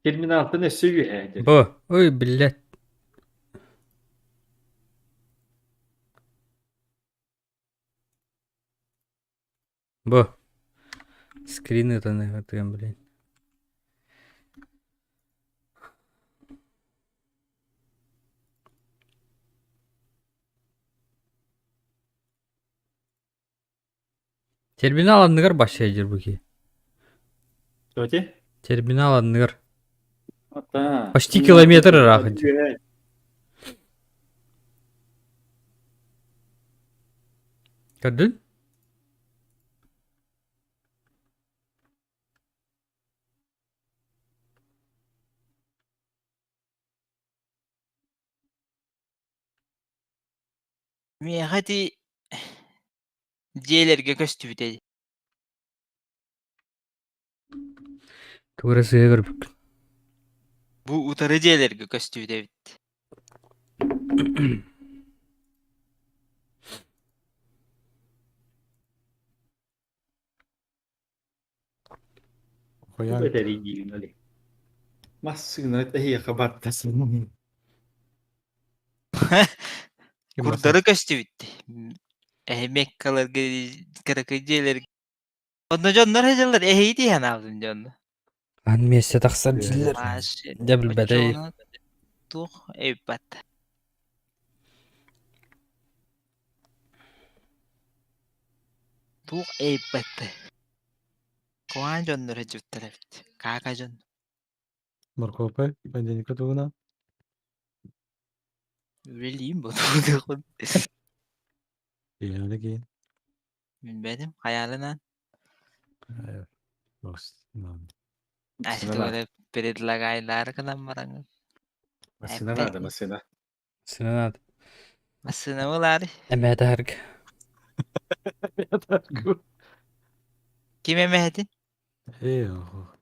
Speaker 2: Терминалтан өссө үөһээ
Speaker 1: Бу, ой, блядь. Бу. Скрин ытан ытыган, блин. Терминал анныгар башша дьир бу киһи.
Speaker 2: Тоти?
Speaker 1: Терминал анныгар.
Speaker 2: Ата.
Speaker 1: Почти километр ыраах дьир. Көрдүн?
Speaker 8: Миэхэ ити дьиэлэргэ көстүбүтэ
Speaker 1: Тугу эрэ сыыһа көрбүккүн.
Speaker 8: Бу утары дьиэлэргэ көстүбүт эбит.
Speaker 3: Хойаан
Speaker 2: Этэрий диигин Али. Массыына эһиэхэ барда.
Speaker 8: Курдары көстүбүт. Эһи Меккаларга кыракый дьиэлэргэ. Онно дьоннор сылдьаллар эһиги тииһэн аалдым дьонно.
Speaker 1: Ан миэстэ тахсар дьиллэр. Дьэ билбэтэй.
Speaker 8: Туох эбиппат. Туох эйбэт Куһаҕан дьоннор сылдьыбыттар эбит Каака дьон
Speaker 3: Моркуоппай понедельникка тугунан
Speaker 8: Үлэлиим ботугун
Speaker 3: Иһэни киин
Speaker 8: Билбэтим хайаалынан
Speaker 2: Массыына наада.
Speaker 8: Предлагайлаары гынан бараҥҥын
Speaker 2: Массыына наада, массыына.
Speaker 1: Сынанат.
Speaker 8: Массыына ылаары
Speaker 1: Эмээтэ
Speaker 8: Ким эмэһэтин
Speaker 3: Ээ, охо.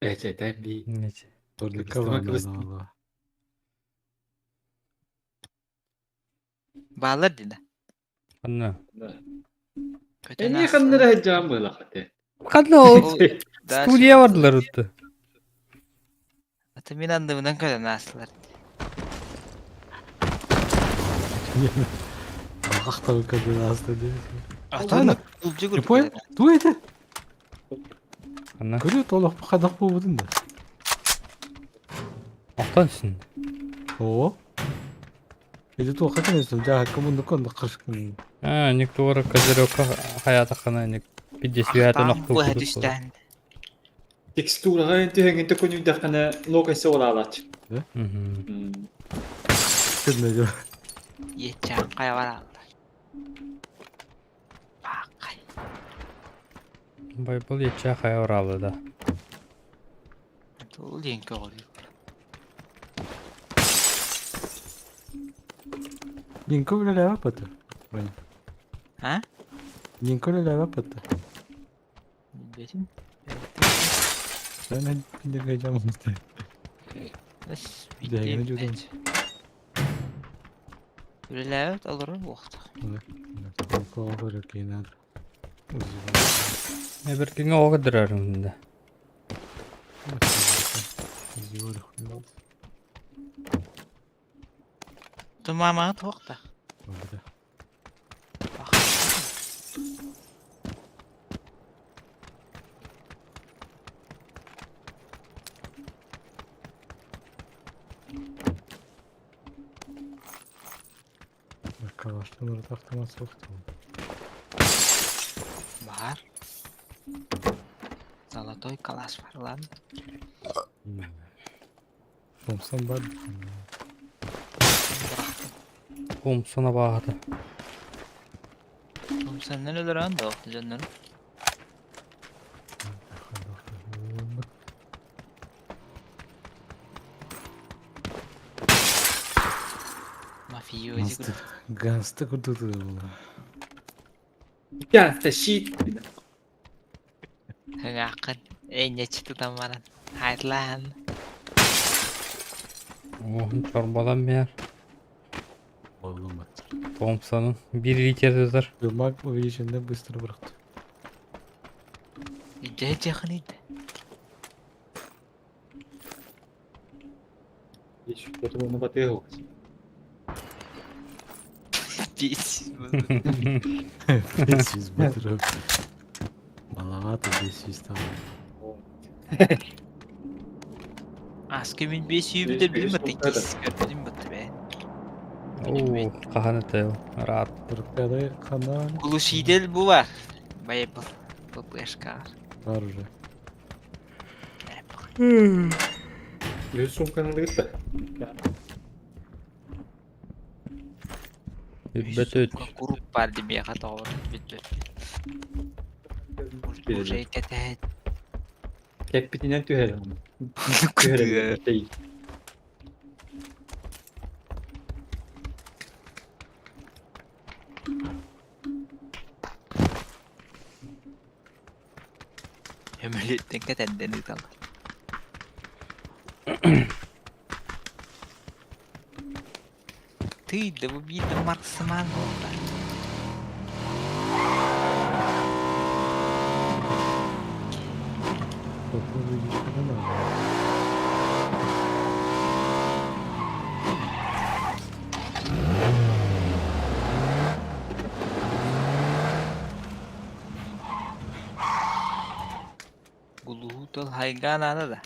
Speaker 2: Эчэтэ би.
Speaker 3: Турликка
Speaker 2: Кыбыстыма,
Speaker 3: баар
Speaker 2: кыбыстыма.
Speaker 3: наада.
Speaker 8: Бааллар дина
Speaker 1: Ханна?
Speaker 8: Көтөн
Speaker 2: Эмиэ
Speaker 8: аастылар
Speaker 2: ханна эрэ сылдьаҕын быһыылаах этэ.
Speaker 1: Ханна ол?
Speaker 8: Да,
Speaker 1: Студия бардылар утты.
Speaker 8: Аты мин анныбынан көтөн аастылар
Speaker 3: Ахтабы көтөн ааста дии.
Speaker 8: Атын улдьу
Speaker 3: Не понял? Ту это?
Speaker 1: Ханна?
Speaker 3: Көрү толох хайдах буолбутун да.
Speaker 1: Охтон түсін.
Speaker 3: Оо. Эти туохха кэнэстим дьаһакка муннукка онно кыршкын.
Speaker 1: А, ник туора козырёкка хаятаххана ник пиддесүйээтэн
Speaker 8: Ахтаан
Speaker 1: охтуу
Speaker 8: быһа
Speaker 1: курдук буолар.
Speaker 8: түстээн
Speaker 2: Текстураҕа түһэҥҥин төкүнүйдэххинэ локайса олаалааччы.
Speaker 1: Мгм.
Speaker 3: Күннэ
Speaker 8: Иэччээн хайа барааллар Бааккай
Speaker 1: Байбал иэччээх хайа ораалы да.
Speaker 8: Ол диэн көҕүлүүр
Speaker 3: Нинко үлэлээбэт бата. Ваня.
Speaker 8: А?
Speaker 3: Нинко үлэлээбэт бата.
Speaker 8: Билбэтим.
Speaker 3: Мен киндерге жамын. Дэһигини дьудун.
Speaker 8: Үлэлээбэт олорор буолуохтаах.
Speaker 1: Эбэркиҥэ оҕо көрдөрөрүм да.
Speaker 8: Тумаамаҕа туох да. Баар. Золотой калаш бар лан.
Speaker 3: Томсон бар.
Speaker 1: Томсон абааһыта.
Speaker 8: Томсоннан өлөрөн да дьоннору. Мафиози курдук.
Speaker 3: Ганста курдук
Speaker 2: Ганста щит.
Speaker 8: Ыҥааххын энньэччи тутан баран хайтлаан.
Speaker 1: Оһун чорболон биэр. Томпсонун бир литр тутар.
Speaker 3: Юмак увеличенный быстро бырахты.
Speaker 8: Илдьэ дьиэхин да.
Speaker 2: Потом батыгы.
Speaker 3: Бес батырып. Маловато 500 там.
Speaker 8: Аска мин 500 бүтэ билим бат иккис көрбүтүм бат бе.
Speaker 1: Оо, хаһан этэй ол? Ыраат.
Speaker 3: Туркадай ханан
Speaker 8: Глушитель бу бар. Байбыл. ППшка.
Speaker 3: Бар уже.
Speaker 2: Үһүс суумканы ылыгыт да.
Speaker 1: Үрбэт өт.
Speaker 8: Куруп бар димиэхэ тоҕор билбэт. Уже кэтэһэн.
Speaker 2: Кэппитинэн түһэр. Түһэр.
Speaker 8: Өмөлүттэн кэтэрдэн ыыталлар. Тыый да бу биир да марксымаан буолла. Гулуһу тыл хайгаан аана да.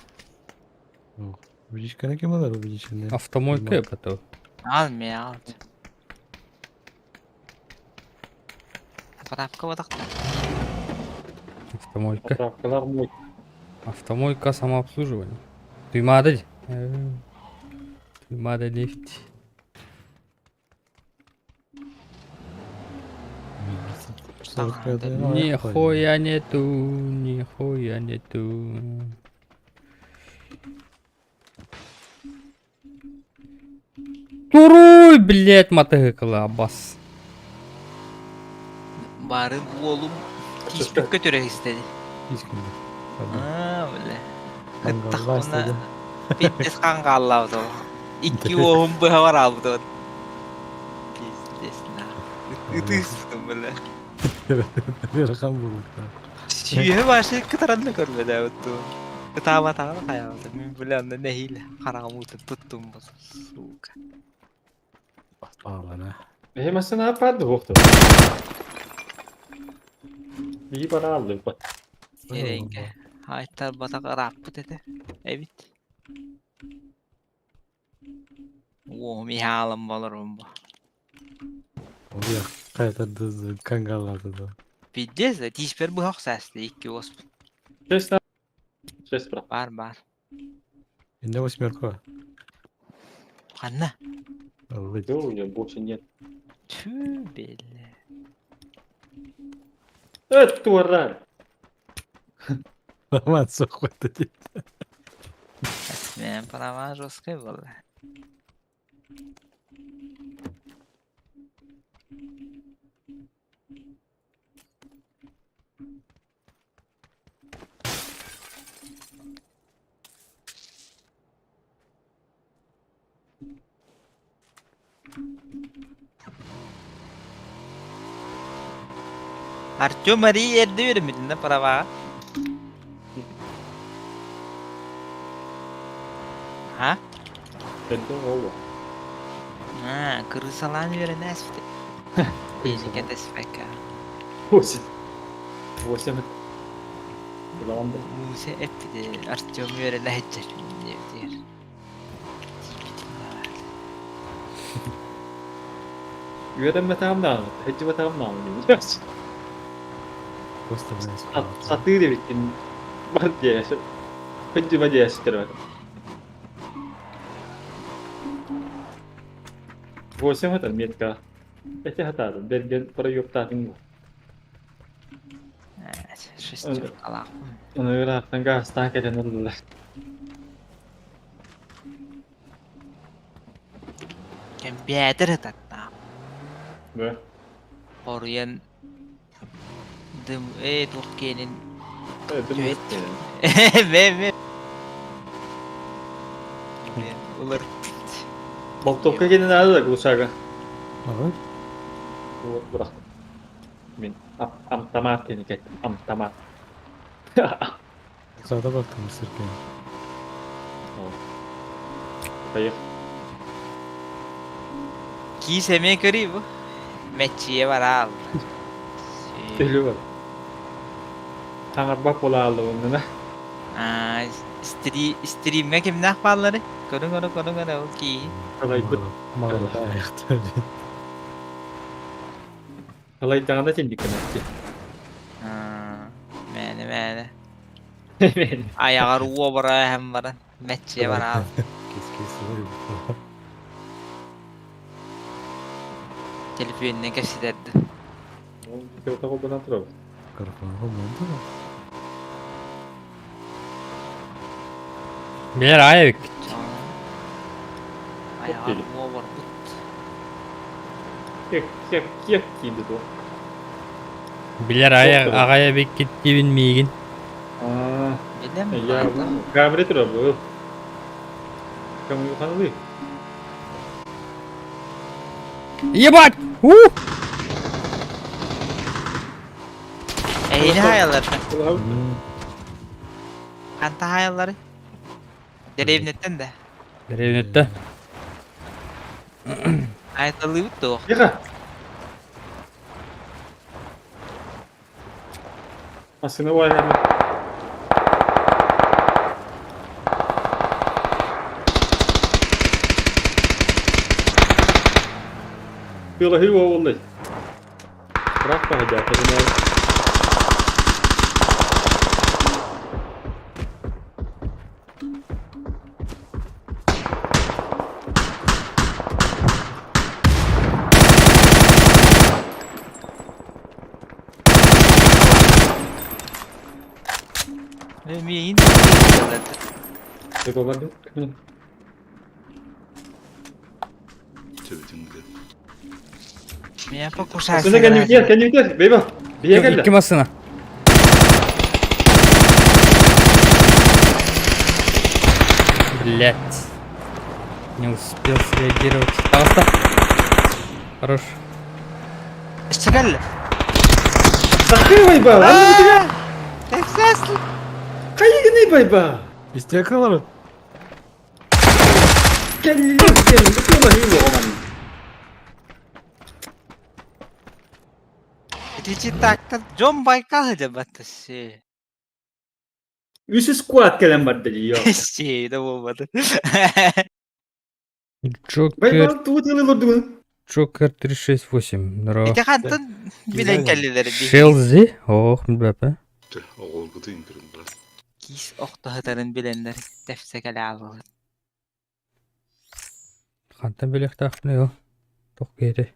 Speaker 3: Увеличканы ким ылар увеличенный?
Speaker 1: Автомойка это.
Speaker 8: Ал ме ал. Заправка батахта.
Speaker 1: Автомойка.
Speaker 2: Заправкалар мой.
Speaker 1: Автомойка самообслуживание. Туймаада дии. Туймаада нефть. Нихуя нету, нихуя нету. Туруй, блядь, матыгыкыла, абас.
Speaker 8: Бары уолум тииспэккэ төрөһүстэди. Аа, бля. Кыттахпына пиздец хаан хааллаабыт ол. Икки уоһум быһа бараабыт ол. Пиздец на. Ытыыспытым бля.
Speaker 3: Ыарахан буолбута.
Speaker 8: Сүүһэ башы кытаран да көрбөтөөбүт дуу. Ытаабатаҕын хайаабыта. Мин бля онно нэһиилэ хараҕым уутун туттум бу сука.
Speaker 3: Аалана.
Speaker 2: Эһи массыына аппаат дуһуохту. Бии бара аллыппат.
Speaker 8: Эрэйгэ айтарбатах ырааппыт этэ эбит. Уоһум иһэ аалан болорум бу.
Speaker 3: Ой, хайта кангаллады да.
Speaker 8: Пиздец, тииспэр быһах саасты икки уоспут.
Speaker 2: Честно. Честь брат.
Speaker 8: Бар бар.
Speaker 3: Инде восьмерка.
Speaker 8: Ханна?
Speaker 2: Да, у меня больше нет.
Speaker 8: Түү бэлэ.
Speaker 2: Э, тура!
Speaker 3: Роман сохват эти.
Speaker 8: Мен права жесткая была. Артем Мария эрдэ үөрэммитин да праваҕа. А?
Speaker 2: Эрдэ оҕо.
Speaker 8: Аа, кырыысалаан үөрэнэ ааспыт. Физика дэспэккэ.
Speaker 2: Восемь. Восемь. Улахан да.
Speaker 8: Муся эппитэ Артем үөрэнэ сылдьар диэбитигэр. Тиийбитим баар.
Speaker 2: Үөрэммэтэҕим даҕаны, сылдьыбатаҕым даҕаны диэн.
Speaker 3: Просто
Speaker 2: Сатыыр эбиккин бар диэ. Сылдьыма диэ ситэрбэт. Восемь это метка. Эти хатаатын, бэргэн проёптаатыҥ дуо?
Speaker 8: Шестеркалаахпын.
Speaker 2: Ону ыраахтан гаастаан кэлэн ыллылар.
Speaker 8: Кэмпиэтэр ытаттаах.
Speaker 2: Бö.
Speaker 8: Хоруйан дым ээ туох киэнин
Speaker 2: Дым
Speaker 8: Ме ме Улар
Speaker 2: Болтовка кэлин аада да глушага.
Speaker 3: Ага.
Speaker 2: Вот бырах. Мин амтамаат диэни кэттим. Амтамаат.
Speaker 3: Сада бактым сиркен.
Speaker 2: Поехали.
Speaker 8: Киис эмиэ көрүй бу. Мэччийэ бараал.
Speaker 2: Өлү бар. Таҥарбат буолааллыбын
Speaker 8: Стримҥэ кимнээх бааллары? Көрүҥ эрэ, көрүҥ эрэ ол кииһи.
Speaker 2: Халайбыт.
Speaker 3: Маҕалата айахтар.
Speaker 2: Халайдаҕына итинник гынар дии.
Speaker 8: Аа, Мээнэ мээнэ. Айаҕар уобара эһэн баран мэччийэ бараал.
Speaker 3: Кис-кис
Speaker 8: Телефонунан кэпсэтэрди.
Speaker 2: Кылта холбонон турабыт.
Speaker 3: Микрофон холбонон турар.
Speaker 1: Билэр аайа эбиккит.
Speaker 8: Айаҕар уобарбыт.
Speaker 2: Кек кек кек киирди дуо?
Speaker 1: Билэр аайа аҕай эбиккит диибин миигин.
Speaker 2: Аа,
Speaker 8: Билем
Speaker 2: я камера турар бу. Кому ханылый?
Speaker 1: Ебать! У!
Speaker 8: Эйини хаялар. Ханта хаяллары? Дэриэбинэттэн да?
Speaker 1: Дэриэбинэттэн.
Speaker 8: Айталыыбыт дуо?
Speaker 2: Тихо! Массыына уайаһына. Тыалаһыы уоллай. Ыраах баһыйда, тэбинээр.
Speaker 8: Миигин Меня покушать.
Speaker 2: Массыына кэннибитигэр, кэннибитигэр, бейба. Биһиэхэ кэллэ.
Speaker 1: Икки массыына. Блять. Не успел среагировать. Пожалуйста. Хорош.
Speaker 8: اشتغل.
Speaker 2: Сахы байба, аны
Speaker 8: Texas.
Speaker 2: Хайыгыный байба.
Speaker 3: Истекалар.
Speaker 2: Кэллилэр, кэллилэр, тыалаһыы оҕоман.
Speaker 8: Ити так Джон Байкал дебатасы.
Speaker 2: Үс сквад кэлэн барда дии.
Speaker 8: Си, да буолбаты.
Speaker 1: Джокер,
Speaker 2: Байбал тугу тыалы олордугун?
Speaker 1: Джокер 368. Здорово.
Speaker 8: Ити хантан билэн кэллилэр би.
Speaker 1: Шелзи? Ох, бляпа.
Speaker 8: Киис охтоһутарын билэннэр тэпсэ кэлэ аалылар.
Speaker 1: Хантан билиэхтаахпын ол? Туох киһити?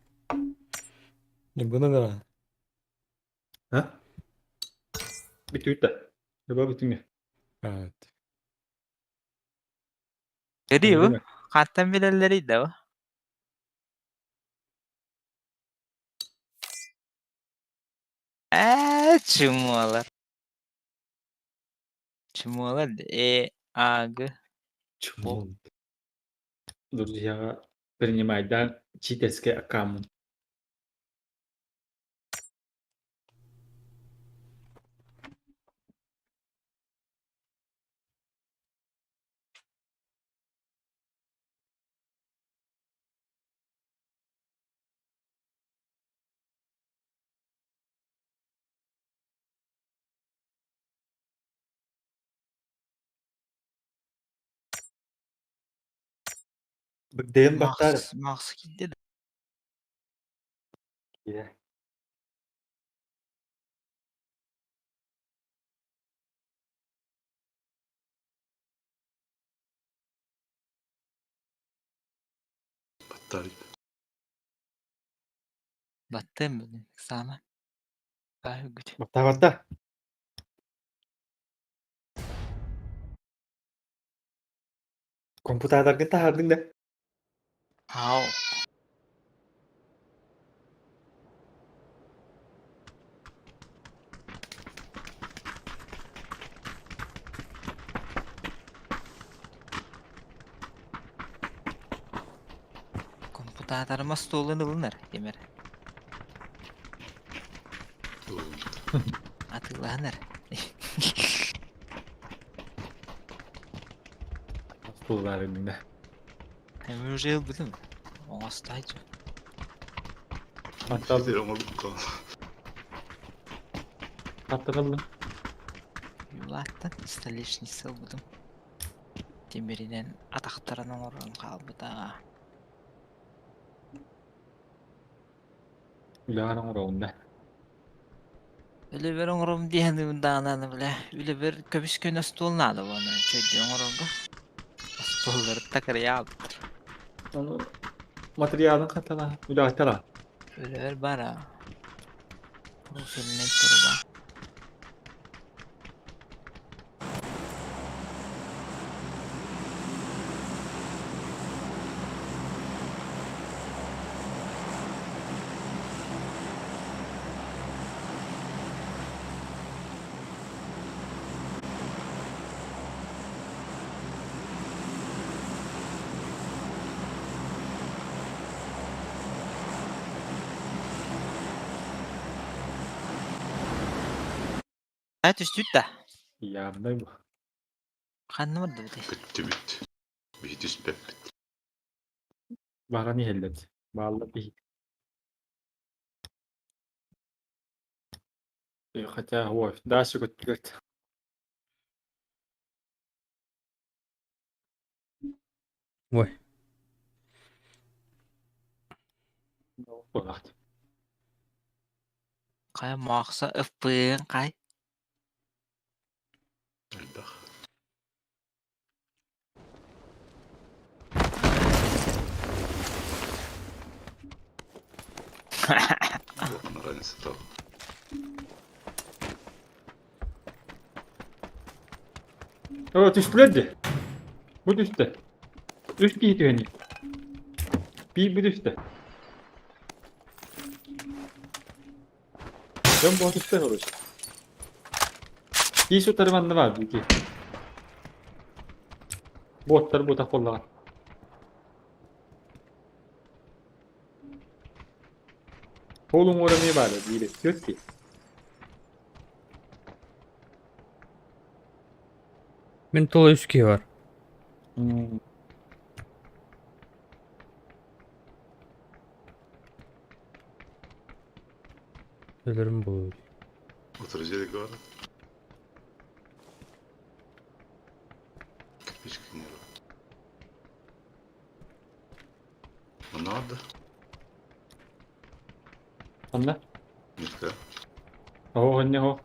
Speaker 3: Ньургуна гара.
Speaker 2: А? Бүтүүт да. Люба бүтүҥэ.
Speaker 3: Evet.
Speaker 8: Көрүү хантан билэллэрий да бу? Ээ, чумуолар. Чумуолар э А Г
Speaker 2: Чумон. Друзья, принимай, да, читерский аккаунт. Бигдэйэн баттаар.
Speaker 8: Макс Макс киирдэ да?
Speaker 2: Yeah.
Speaker 8: Баттыам бүгүн саама. Баа үгүт.
Speaker 2: Батта батта. Компьютердаргын таһаардыҥ да?
Speaker 8: Ау. Компутаатарыма остуолун ылынар Тимир. Атыылаһынар.
Speaker 2: Остуоллаарыҥ да.
Speaker 8: Мен уже ылбытым. Оҥостааччы.
Speaker 2: Маттал. Матталлы.
Speaker 8: Юлааттан столешница ылбытым. Тимиринэн атахтарын оҥорон хаалбыта.
Speaker 2: Үлэҕэр оҥороҕун да.
Speaker 8: Үлэбэр оҥором диэн даҕаны бile үлэбэр көбүс-көнө остуол наада буолан үчүгэйдик оҥорорго. Остуоллары такырыйаабыттар.
Speaker 2: Ону материалын хатана үлэҕиттэр аа.
Speaker 8: Үлэбэр баар аа. Профильнай труба. Ээ түстүт да?
Speaker 2: Явнай бу.
Speaker 8: Ханна бардыбытый?
Speaker 9: Көттүбүт. Биһи түспэппит.
Speaker 2: Баран иһэллэр. Бааллар биһи. Хотя, ой, дальше көттүбэт.
Speaker 1: Ой.
Speaker 2: Буолаат.
Speaker 8: Хайа Махса ФПН хай?
Speaker 9: Элбэх. Улахан разница
Speaker 2: О, түстүлэр дии. Бу түстэ. Үс киһи түһэн Биир бу түстэ. Дьон буола түстэ короче. Киис утары манна баар дии. Буоттар буотах буоллаҕа. Ол уҥуор эмиэ баар биир түөрт киһи.
Speaker 1: Мин тула үс киһи бар. Өлөрүм буолуо.
Speaker 9: Отражение город. Кирпичка не Надо.
Speaker 2: Ханна?
Speaker 9: Нитка.
Speaker 2: Оһо, ханна оһо.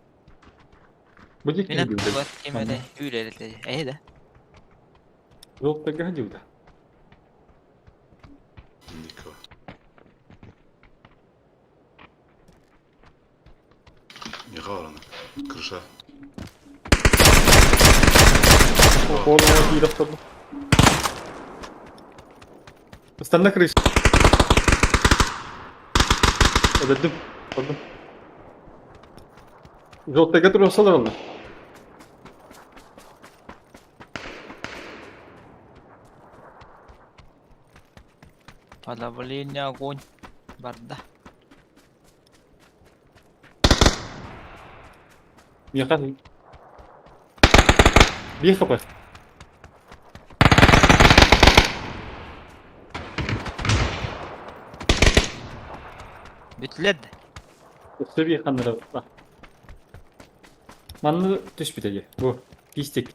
Speaker 2: Бу дьикти
Speaker 8: Мин
Speaker 2: дьиибэ.
Speaker 8: аттыбар ким эрэ үлэлэтэ. Эһи да.
Speaker 2: Жолтага дьиибэ.
Speaker 9: Ника. Не гарана. Крыша.
Speaker 2: Оҕолоро биир охторбут. Ыстанна крыша. Өлөрдүм. Көрдүм. Жолтайга туруорсалар онно.
Speaker 8: Подавление огонь барда.
Speaker 2: Миэхэ биир хапар.
Speaker 8: Бүтлэд.
Speaker 2: Өссө биир ханнара Манна түспүтэ дии. Бу пистик.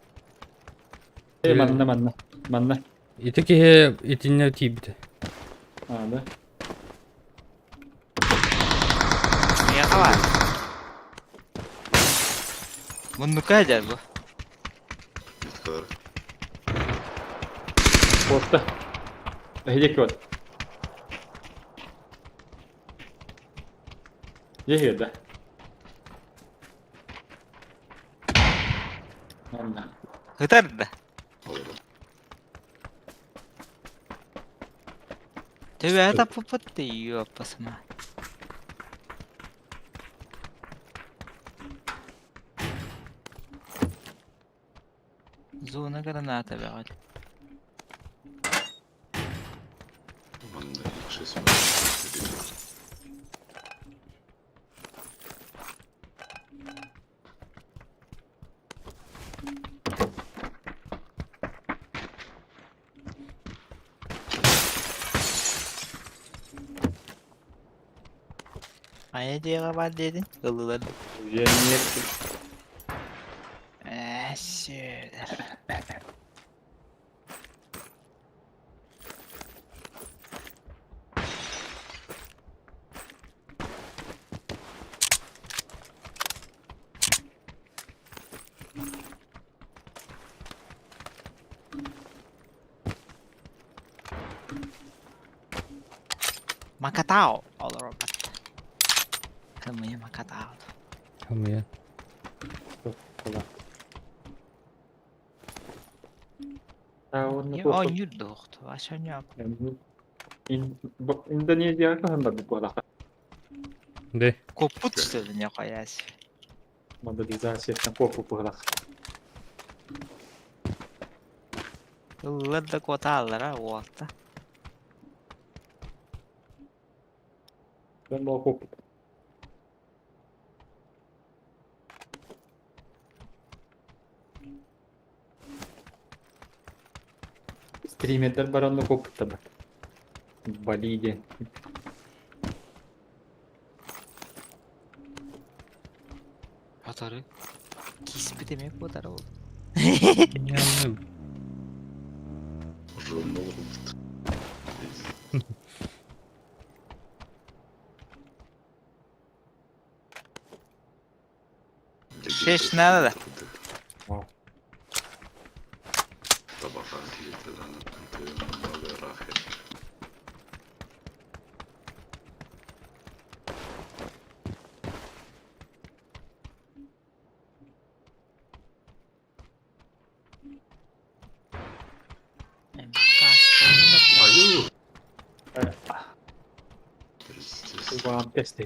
Speaker 2: Э, манна манна. Манна.
Speaker 1: Ити киһи итиннэ тиийбитэ.
Speaker 2: А, да.
Speaker 8: Миэхэ баар. Муннука дьэ бу.
Speaker 9: Нитка.
Speaker 2: Куотта. Эһиги куот. Дьэ да. Манна.
Speaker 8: Ытар да. Төбө таппыппыт ёппасыма. Зона граната бөҕөт.
Speaker 9: Манна шесть
Speaker 8: Хайа дьиэҕэ баар диэтиҥ? Ыллылар.
Speaker 2: Нет.
Speaker 8: Ээ, сүөлэр. Макатао олоробут. Кымыйа Макатао.
Speaker 1: Хамыйа.
Speaker 8: Оонньуур дуохту, ас оонньооб.
Speaker 2: Индонезияҕа хаһан барбыт буолаха?
Speaker 1: Де.
Speaker 8: Коппут что ли не қояс?
Speaker 2: Мобилизацияттан куоппут быһылах.
Speaker 8: Ыллар да куотааллара уолта.
Speaker 2: Ben bu куоппут. Стримердер баранна куоппуттар. Бали диэн.
Speaker 8: Атары. Киспит эмиэ куотара ол.
Speaker 9: Журнал робот.
Speaker 8: Шесть надо.
Speaker 9: Аю!
Speaker 2: Убаан тест.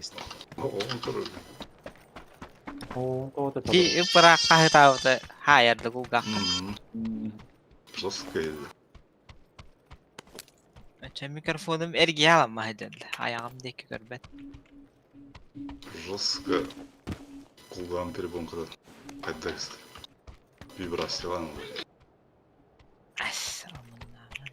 Speaker 8: Ки ыпыраах хаһытаабыта хаайарды кулгаахха.
Speaker 9: Жестко
Speaker 8: Чэ микрофоным эргийэ аламма сылдьаллар. Айаҕым диэки көрбөт.
Speaker 9: Жестко кулгаан перепонкадан хайдах вибрациялаан
Speaker 8: Ас, омуннааҕын.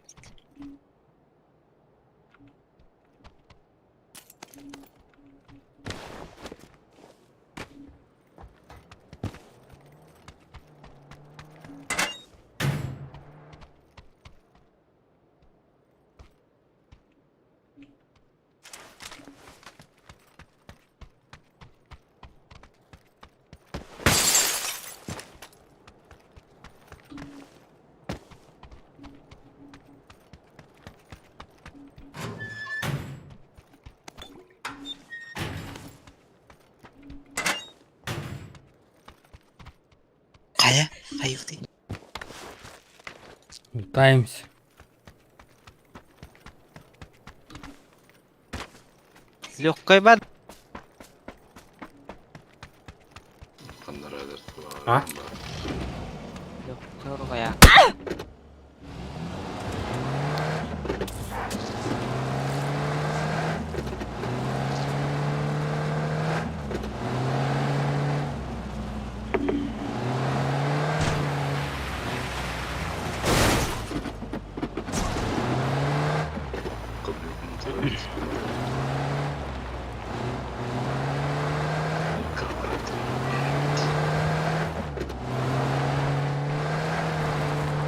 Speaker 8: Хайа, хайыахтый?
Speaker 1: Лутаемся.
Speaker 8: Легкой бар.
Speaker 2: А?
Speaker 8: Легкой ругая.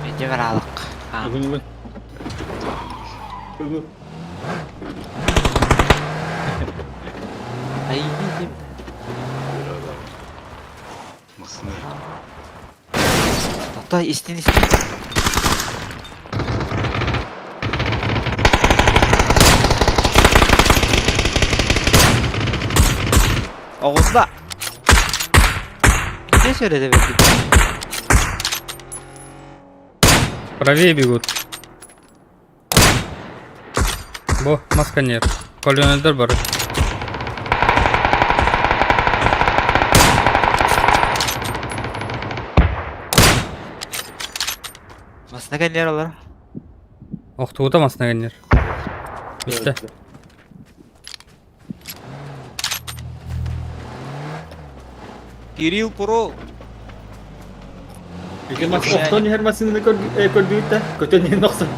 Speaker 8: Иди баралык. Ай, иди. Тотой истин истин. Оҕузда. Ne söyledi be?
Speaker 1: Правее бегут. Бо, масканер. Колонелдер бар.
Speaker 8: Масына кэллэр олор.
Speaker 1: Охтуута масканер. Бистэ.
Speaker 8: Кирилл Пурол.
Speaker 2: Охтон иһэр массыынаны көрдүгүт да, көтөн иһэн охсон.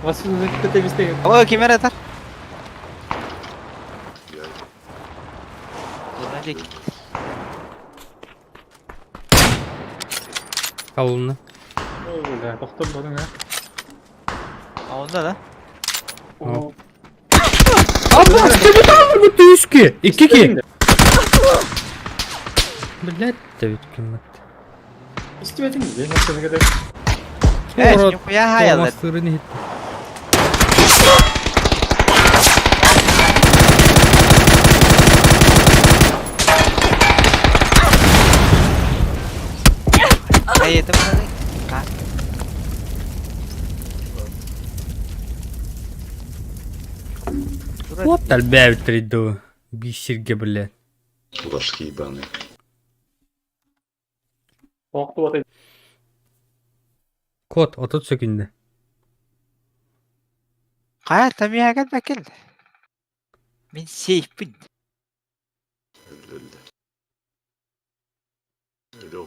Speaker 2: Массыынаны кытта тэбистэҥ.
Speaker 8: О, ким эрэ атар?
Speaker 1: Колонна.
Speaker 2: Тохтон барың а.
Speaker 8: Онда да.
Speaker 1: Абба, ты бу түски. Икки ки. Блядь, да ведь киммет.
Speaker 2: Истибэтиҥ, массыына кытта.
Speaker 8: Э, нихуя хаялар.
Speaker 1: Тормозтырын хит.
Speaker 8: Хайытым бары.
Speaker 1: Вот элбээбиттэр дуу. Биир сиргэ блядь.
Speaker 9: Ложки ебаные.
Speaker 2: Тоқтуатай.
Speaker 1: Код 30 секунда.
Speaker 8: Хайа тамиаgan бакел. Мин сейфпин.
Speaker 9: Өллө. Өлө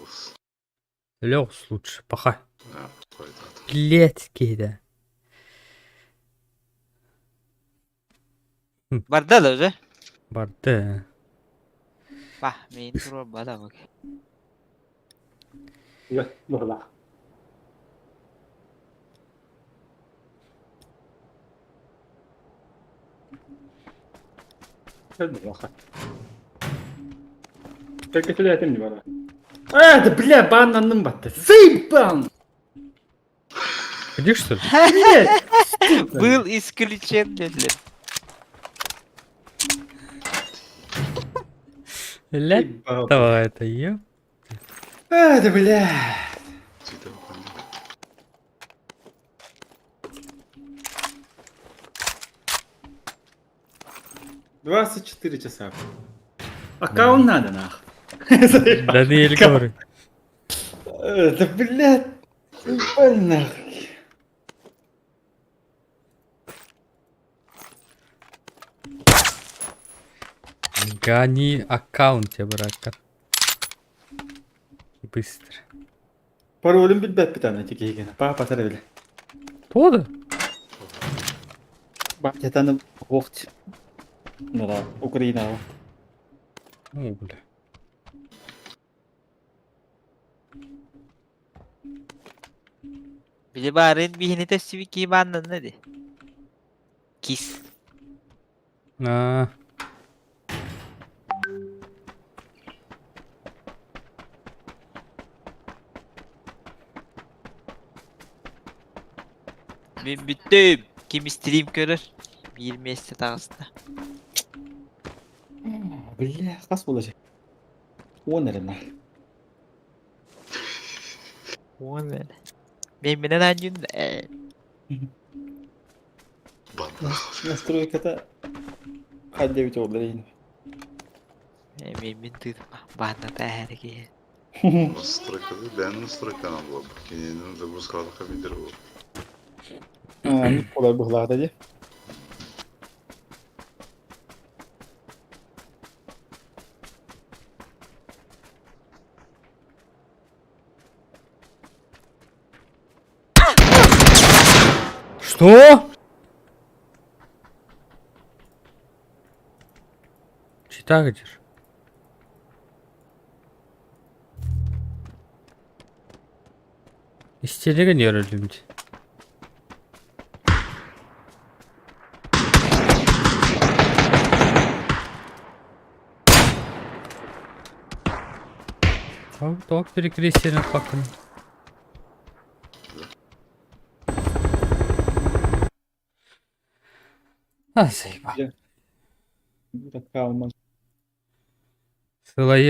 Speaker 1: Лёс лучше, паха.
Speaker 9: А, қойдады.
Speaker 1: Блядь, киһитэ.
Speaker 8: Барда да уже.
Speaker 1: Барды.
Speaker 8: Bah, мин туруор бада бак.
Speaker 2: Быһылаах. Кәкетеләтем бара. А, да бля, баннанным батты. Заебал!
Speaker 1: Где что ли?
Speaker 2: Блядь!
Speaker 8: Был исключен, блядь.
Speaker 1: Блядь, давай это, ё.
Speaker 2: А, да бля.
Speaker 9: Сөйтіп қандай.
Speaker 2: 24 часа. Аккаунт надо, нах.
Speaker 1: Даниэль говорит.
Speaker 2: Да блядь. Ебаль нахуй.
Speaker 1: Гони аккаунт тебе, братка. Быстро.
Speaker 2: Паролін билбэт битана тикиген. Папа тара биле.
Speaker 1: Тода?
Speaker 2: Батятаны вохт. Ну да, Украина.
Speaker 1: О, бля.
Speaker 8: Били барын бихини төссүбү кийбааннанна ди. Кис.
Speaker 1: А,
Speaker 8: Мин бүттүм. Ким стрим көрөр. Биир месте таҕыста.
Speaker 2: Бля, хас болачак. Он эрэ
Speaker 8: Уон бene. Мен менен анньын
Speaker 9: Банна.
Speaker 2: Настройката хадде бит олар ин.
Speaker 8: Мен мен тыытма. Баанната эһэри киһи.
Speaker 9: Настройкада, бән настройканы болады. Кененің загрузкалы компьютер болады.
Speaker 2: Олар быһлаата ди.
Speaker 1: Что? Читаешь? Истерика не рөлүмдү. Так, перекрестие над паком. А, заебал.
Speaker 2: Такая
Speaker 1: Сылайы.